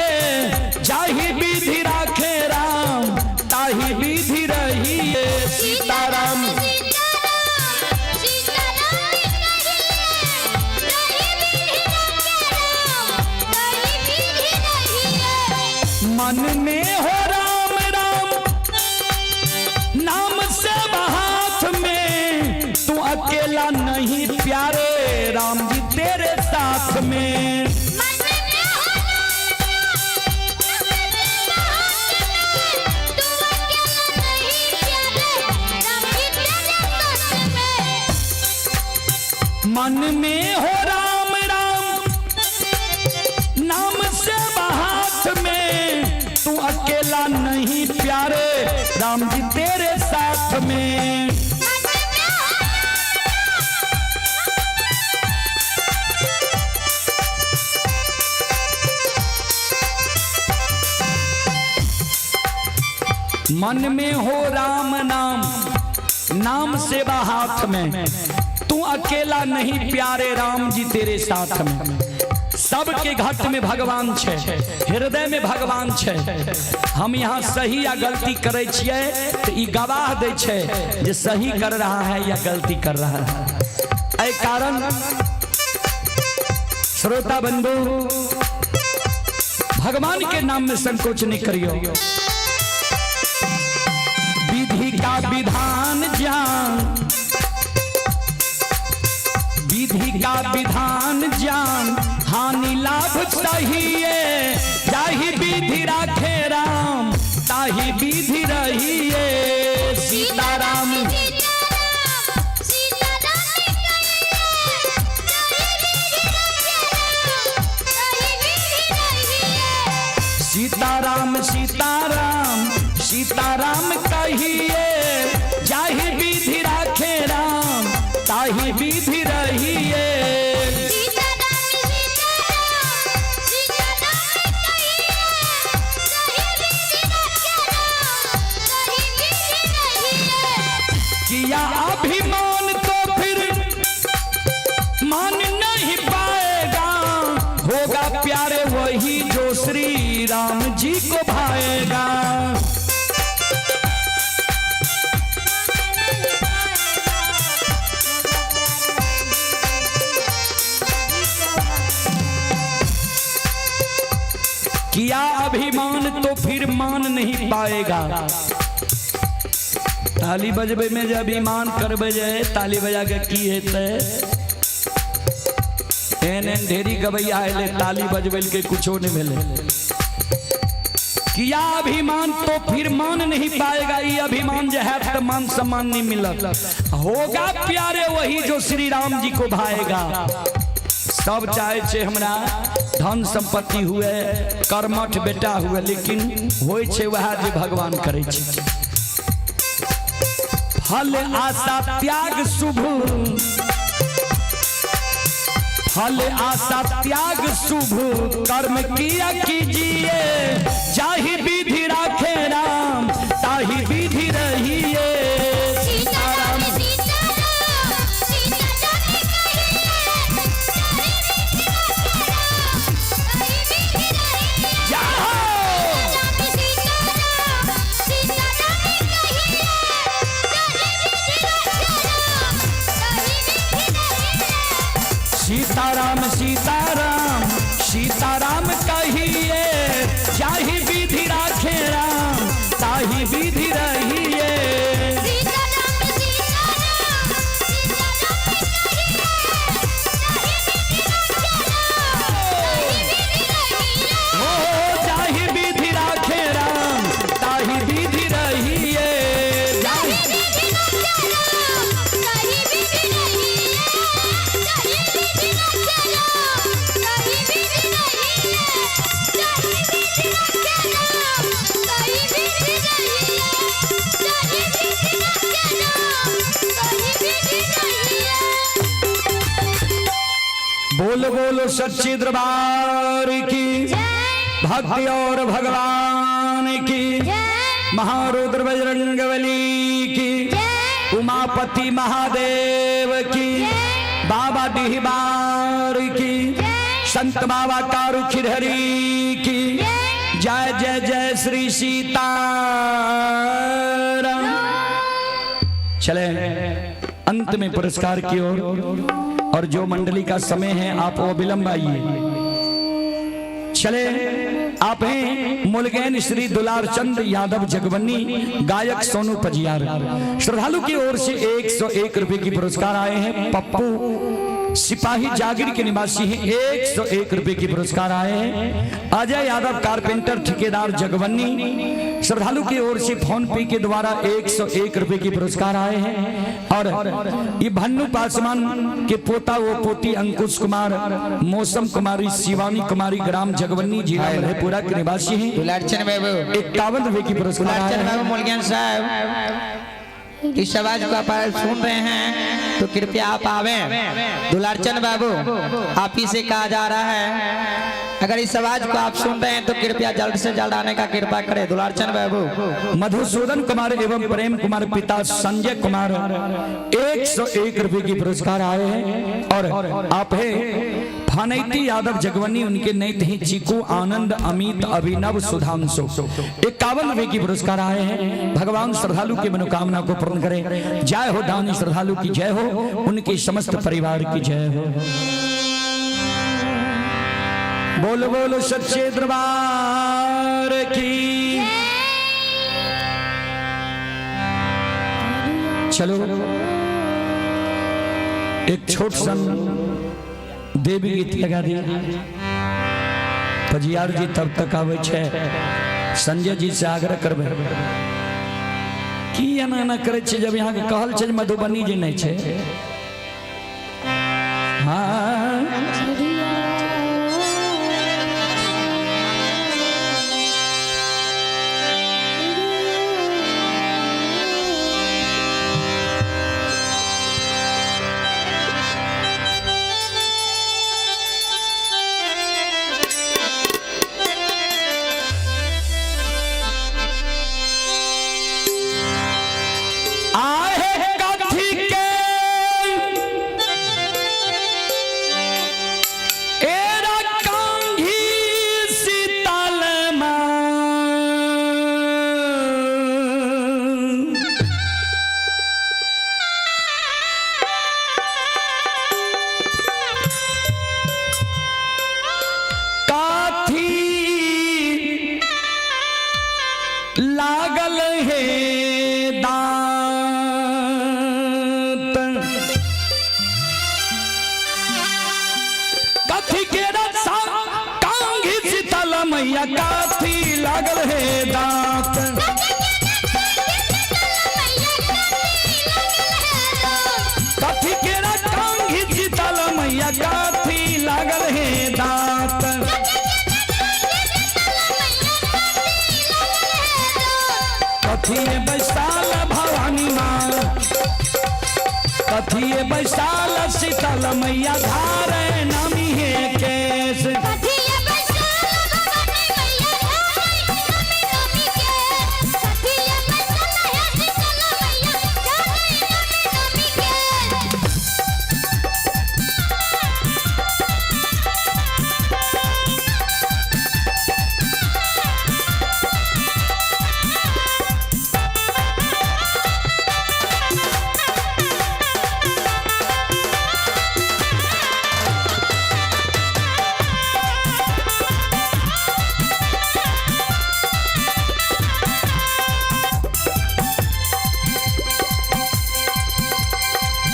जाहि विधि राखे राम ताहि विधि रहिए। सीताराम मन में हो राम राम नाम से हाथ में, तू अकेला नहीं प्यारे राम जी तेरे साथ में। मन में हो राम राम नाम से हाथ में, तू अकेला नहीं प्यारे राम जी तेरे साथ में। मन में हो राम नाम नाम सेवा हाथ में, तू अकेला नहीं प्यारे राम जी तेरे साथ में। सबके घट में भगवान छे, हृदय में भगवान छे। हम यहाँ सही या गलती करे छिए तो ई गवाह दे छे जे सही कर रहा है या गलती कर रहा है। एहि कारण श्रोता बंधु भगवान के नाम में संकोच नहीं करियो। विधि का विधान जान, विधि का विधान जान, हानि लाभ सहिए, जाहि विधि राखे राम ताहि विधि रहिए। सीताराम सीताराम सीताराम सीताराम कहिए, जाहि विधि राखे राम ताहि विधि रहिए। किया अभिमान तो फिर मान नहीं पाएगा, होगा प्यारे वही जो श्री राम जी को भाएगा। किया अभिमान तो फिर मान नहीं पाएगा। ताली बजबे में जे अभिमान करबे जे ताली बजा के की हेतै, एहन एहन ढेरी गवैया एलै ताली बजबै के कुछो नहीं भेलै। किया अभिमान तो फिर मान नहीं पाएगा, ये अभिमान जो है तो मान सम्मान नहीं मिलत, होगा प्यारे वही जो श्री राम जी को भाएगा। सब चाहे छे हमरा धन संपत्ति हुए, कर्मठ बेटा हुए, लेकिन होय छे वह जे भगवान करे छे। फल आशा त्याग शुभ, फल आशा त्याग शुभ कर्म किया कीजिए, जाहि विधि राखे राम ताहि विधि रहिए। सीताराम सीताराम सीताराम सीताराम कहिए, जाहि विधि राखे राम ताहि विधि रहिए। बोलो सच्चे दरबार की, भक्ति और भगवान की, महारुद्र बजरंगबली की, उमापति महादेव की, बाबा डिहबार की, संत बाबा कारू खिरहरी की जय जय जय श्री सीताराम। चले अंत में पुरस्कार की ओर, और जो मंडली का समय है आप वो विलंब आइए। चले आप हैं मुलगैन श्री दुलारचंद यादव जगवन्नी, गायक सोनू पजियार। श्रद्धालु की ओर से 101 रुपए की पुरस्कार आए हैं। पप्पू सिपाही जागीर के निवासी हैं, 101 रुपए की पुरस्कार आए हैं। अजय यादव कारपेंटर ठेकेदार जगवन्नी, श्रद्धालु की ओर से फोन पे के द्वारा 101 रुपए की पुरस्कार आए हैं। और ये भन्नू पासवान के पोता वो पोती अंकुश कुमार, मौसम कुमारी, शिवानी कुमारी, ग्राम जगवन्नी, जिला मधेपुरा के निवासी हैं, दुलारचंद बाबू 51 रुपए की पुरस्कार आए दुलारचंद हैं। बाबू मुलगन साहब, इस आवाज को आप सुन रहे हैं तो कृपया आप आवें। दुलारचंद बाबू आप ही से कहा जा रहा है, अगर इस आवाज को आप सुन रहे हैं तो कृपया जल्द से जल्द आने का कृपा करें। दुलारचंद बाबू। मधुसूदन कुमार एवं प्रेम कुमार पिता संजय कुमार, 101 रुपए की पुरस्कार आए हैं। और आप है फानैती यादव जगवनी, उनके नए थे चीकू आनंद अमित अभिनव सुधांशु, 51 रुपए की पुरस्कार आए हैं। भगवान श्रद्धालु की मनोकामना को पूर्ण करें। जय हो दानी श्रद्धालु की जय हो, उनके समस्त परिवार की जय हो। बोलो बोलो सच्चे दरबार की। चलो एक छोट सन देवी गीत लगा दिया। पजियार जी तब तक आवे छे, संजय जी से आग्रह करबे की एना एना करे छे, जब यहाँ के कहल छे जे मधुबनी जे नहीं छे। हाँ आहे कथी के एरा कांघी शीतल मां, काथी लागल है दांत, कथी के रक्षा कांघी शीतल मैया काथी लागल है दांत, कथी के कांघी शीतल मैया काथी लागल है दांत, कथिए बैसाल भवानी माँ, कथिए बैसाल शीतल मैया धारे नामी है केस,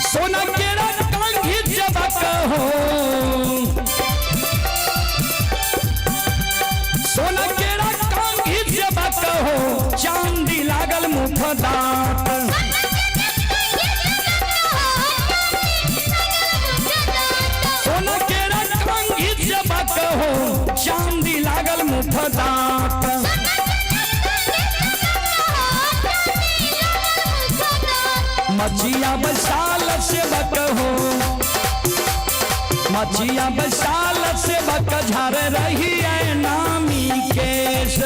सोना केरा कंघी चबक हो, सोना केरा कंघी चबक हो, चांदी लागल मुख दांत, सोना केरा कंघी चबक हो, चांदी लागल मुख दांत, मचिया बैसाल सेवक हो, मचिया बैसाल सेवक झार रही है नामी केश।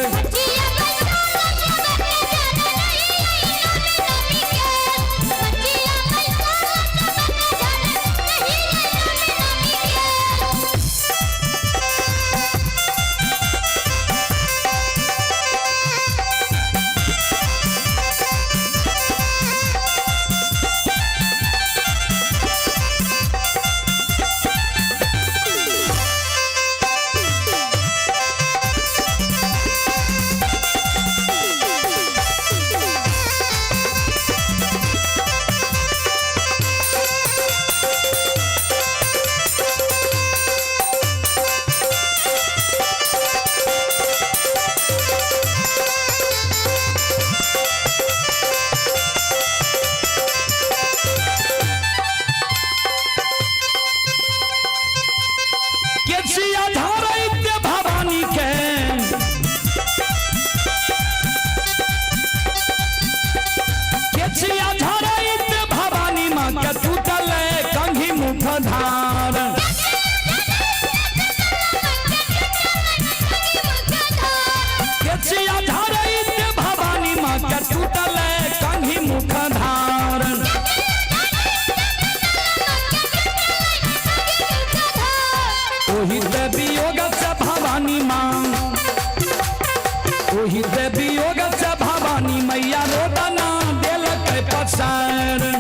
केसिया धारैत भवानी के, केसिया धारैत भवानी माँ के टूटल कंघी मुख धार। केसिया धारैत भवानी माँ के टूटल कंघी मुख धार। ओही देवी योग से भवानी माँ, ओही देवी योग से भवानी मैया रोदना देलक पसार।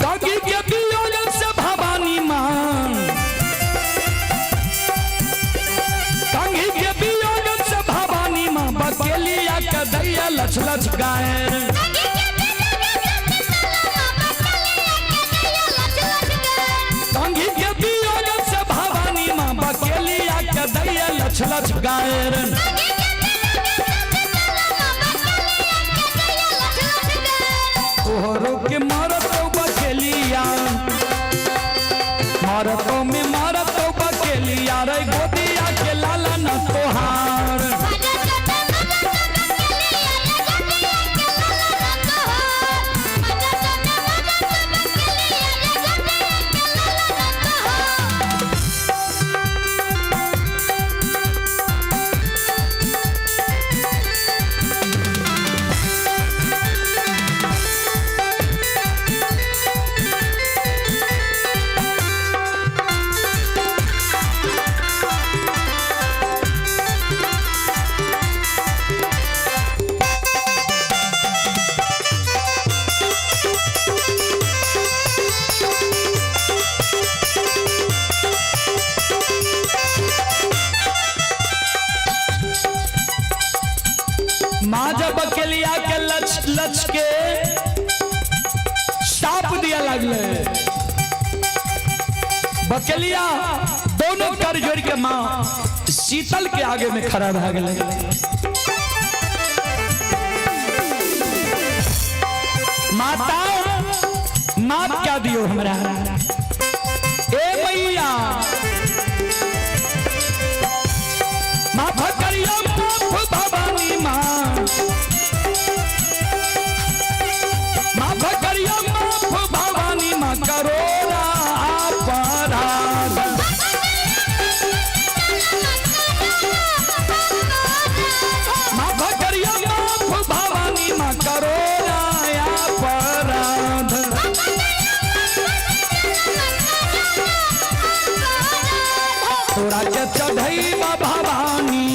काकी के वियोग से भवानी माँ, कंघी के वियोग से भवानी माँ बकेलिया के दैया लच लच गाय। कंघी के वियोग से भवानी माँ बकेलिया के दैया लच लच गाय। तोहरो के मारत बकेलिया, मारतो में मारतो बकेलिया रे गोदिया के लाला न तोहार। माँ जब बकेलिया के लच लच के साप दिया लगले, बकेलिया दोनों कर जोड़ के माँ शीतल के आगे में खड़ा रह गए। माता माप क्या दियो हमरा, ए मैया माफ करियो माफ भवानी माँ, माफ करियो माफ भवानी माँ करो अपराध। माफ करियो माफ भवानी माँ करो अपराध। तोरा के चढ़ई भवानी,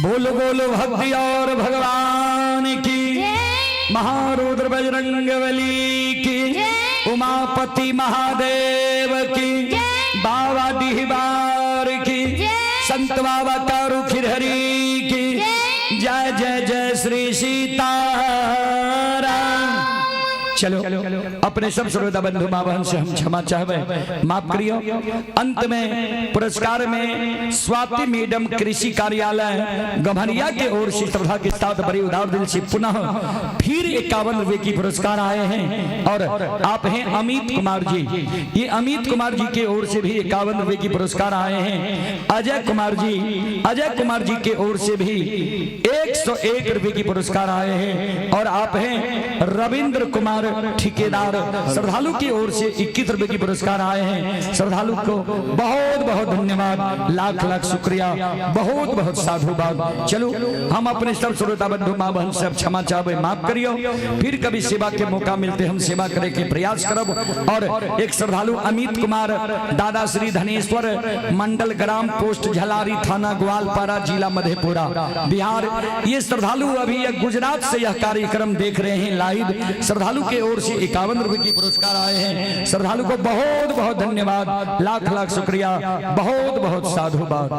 बोलो बोलो भक्ति और भगवान की, महारुद्र बजरंगबली की, उमापति महादेव की, बाबा डिहबार की, संत बाबा कारू खिरहरी की जय जय जय श्री सीताराम। चलो अपने सब श्रोता बंधु माँ बहन से हम क्षमा चाहबे, माफ करियो। अंत में पुरस्कार में स्वाति मैडम कृषि कार्यालय गम्हरिया के ओर से श्रद्धा के साथ बड़ी उदार दिल से पुनः फिर 51 रुपए की पुरस्कार आए हैं। और आप हैं अमित कुमार जी, ये अमित कुमार जी के ओर से भी 51 रुपए की पुरस्कार आए हैं। अजय कुमार जी, अजय कुमार जी के ओर से भी 101 रुपए की पुरस्कार आए हैं। और आप हैं रविंद्र कुमार ठेकेदार श्रद्धालु की ओर से 21 रुपए की पुरस्कार आए हैं। श्रद्धालु को बहुत बहुत धन्यवाद, लाख लाख शुक्रिया, बहुत बहुत साधुवाद। चलो हम अपने सब श्रोता बंधु माँ बहन सब क्षमा चाहबे, माफ करियो। फिर कभी सेवा के मौका मिलते हम सेवा करे के प्रयास करब। और एक श्रद्धालु अमित कुमार दादा श्री धनेश्वर मंडल ग्राम पोस्ट झलारी थाना ग्वालपारा जिला मधेपुरा बिहार, ये श्रद्धालु अभी यह गुजरात से यह कार्यक्रम देख रहे हैं लाइव। श्रद्धालु के ओर से 51 रुपए की पुरस्कार आए हैं। श्रद्धालु को बहुत बहुत धन्यवाद, लाख लाख शुक्रिया, बहुत बहुत साधुवाद।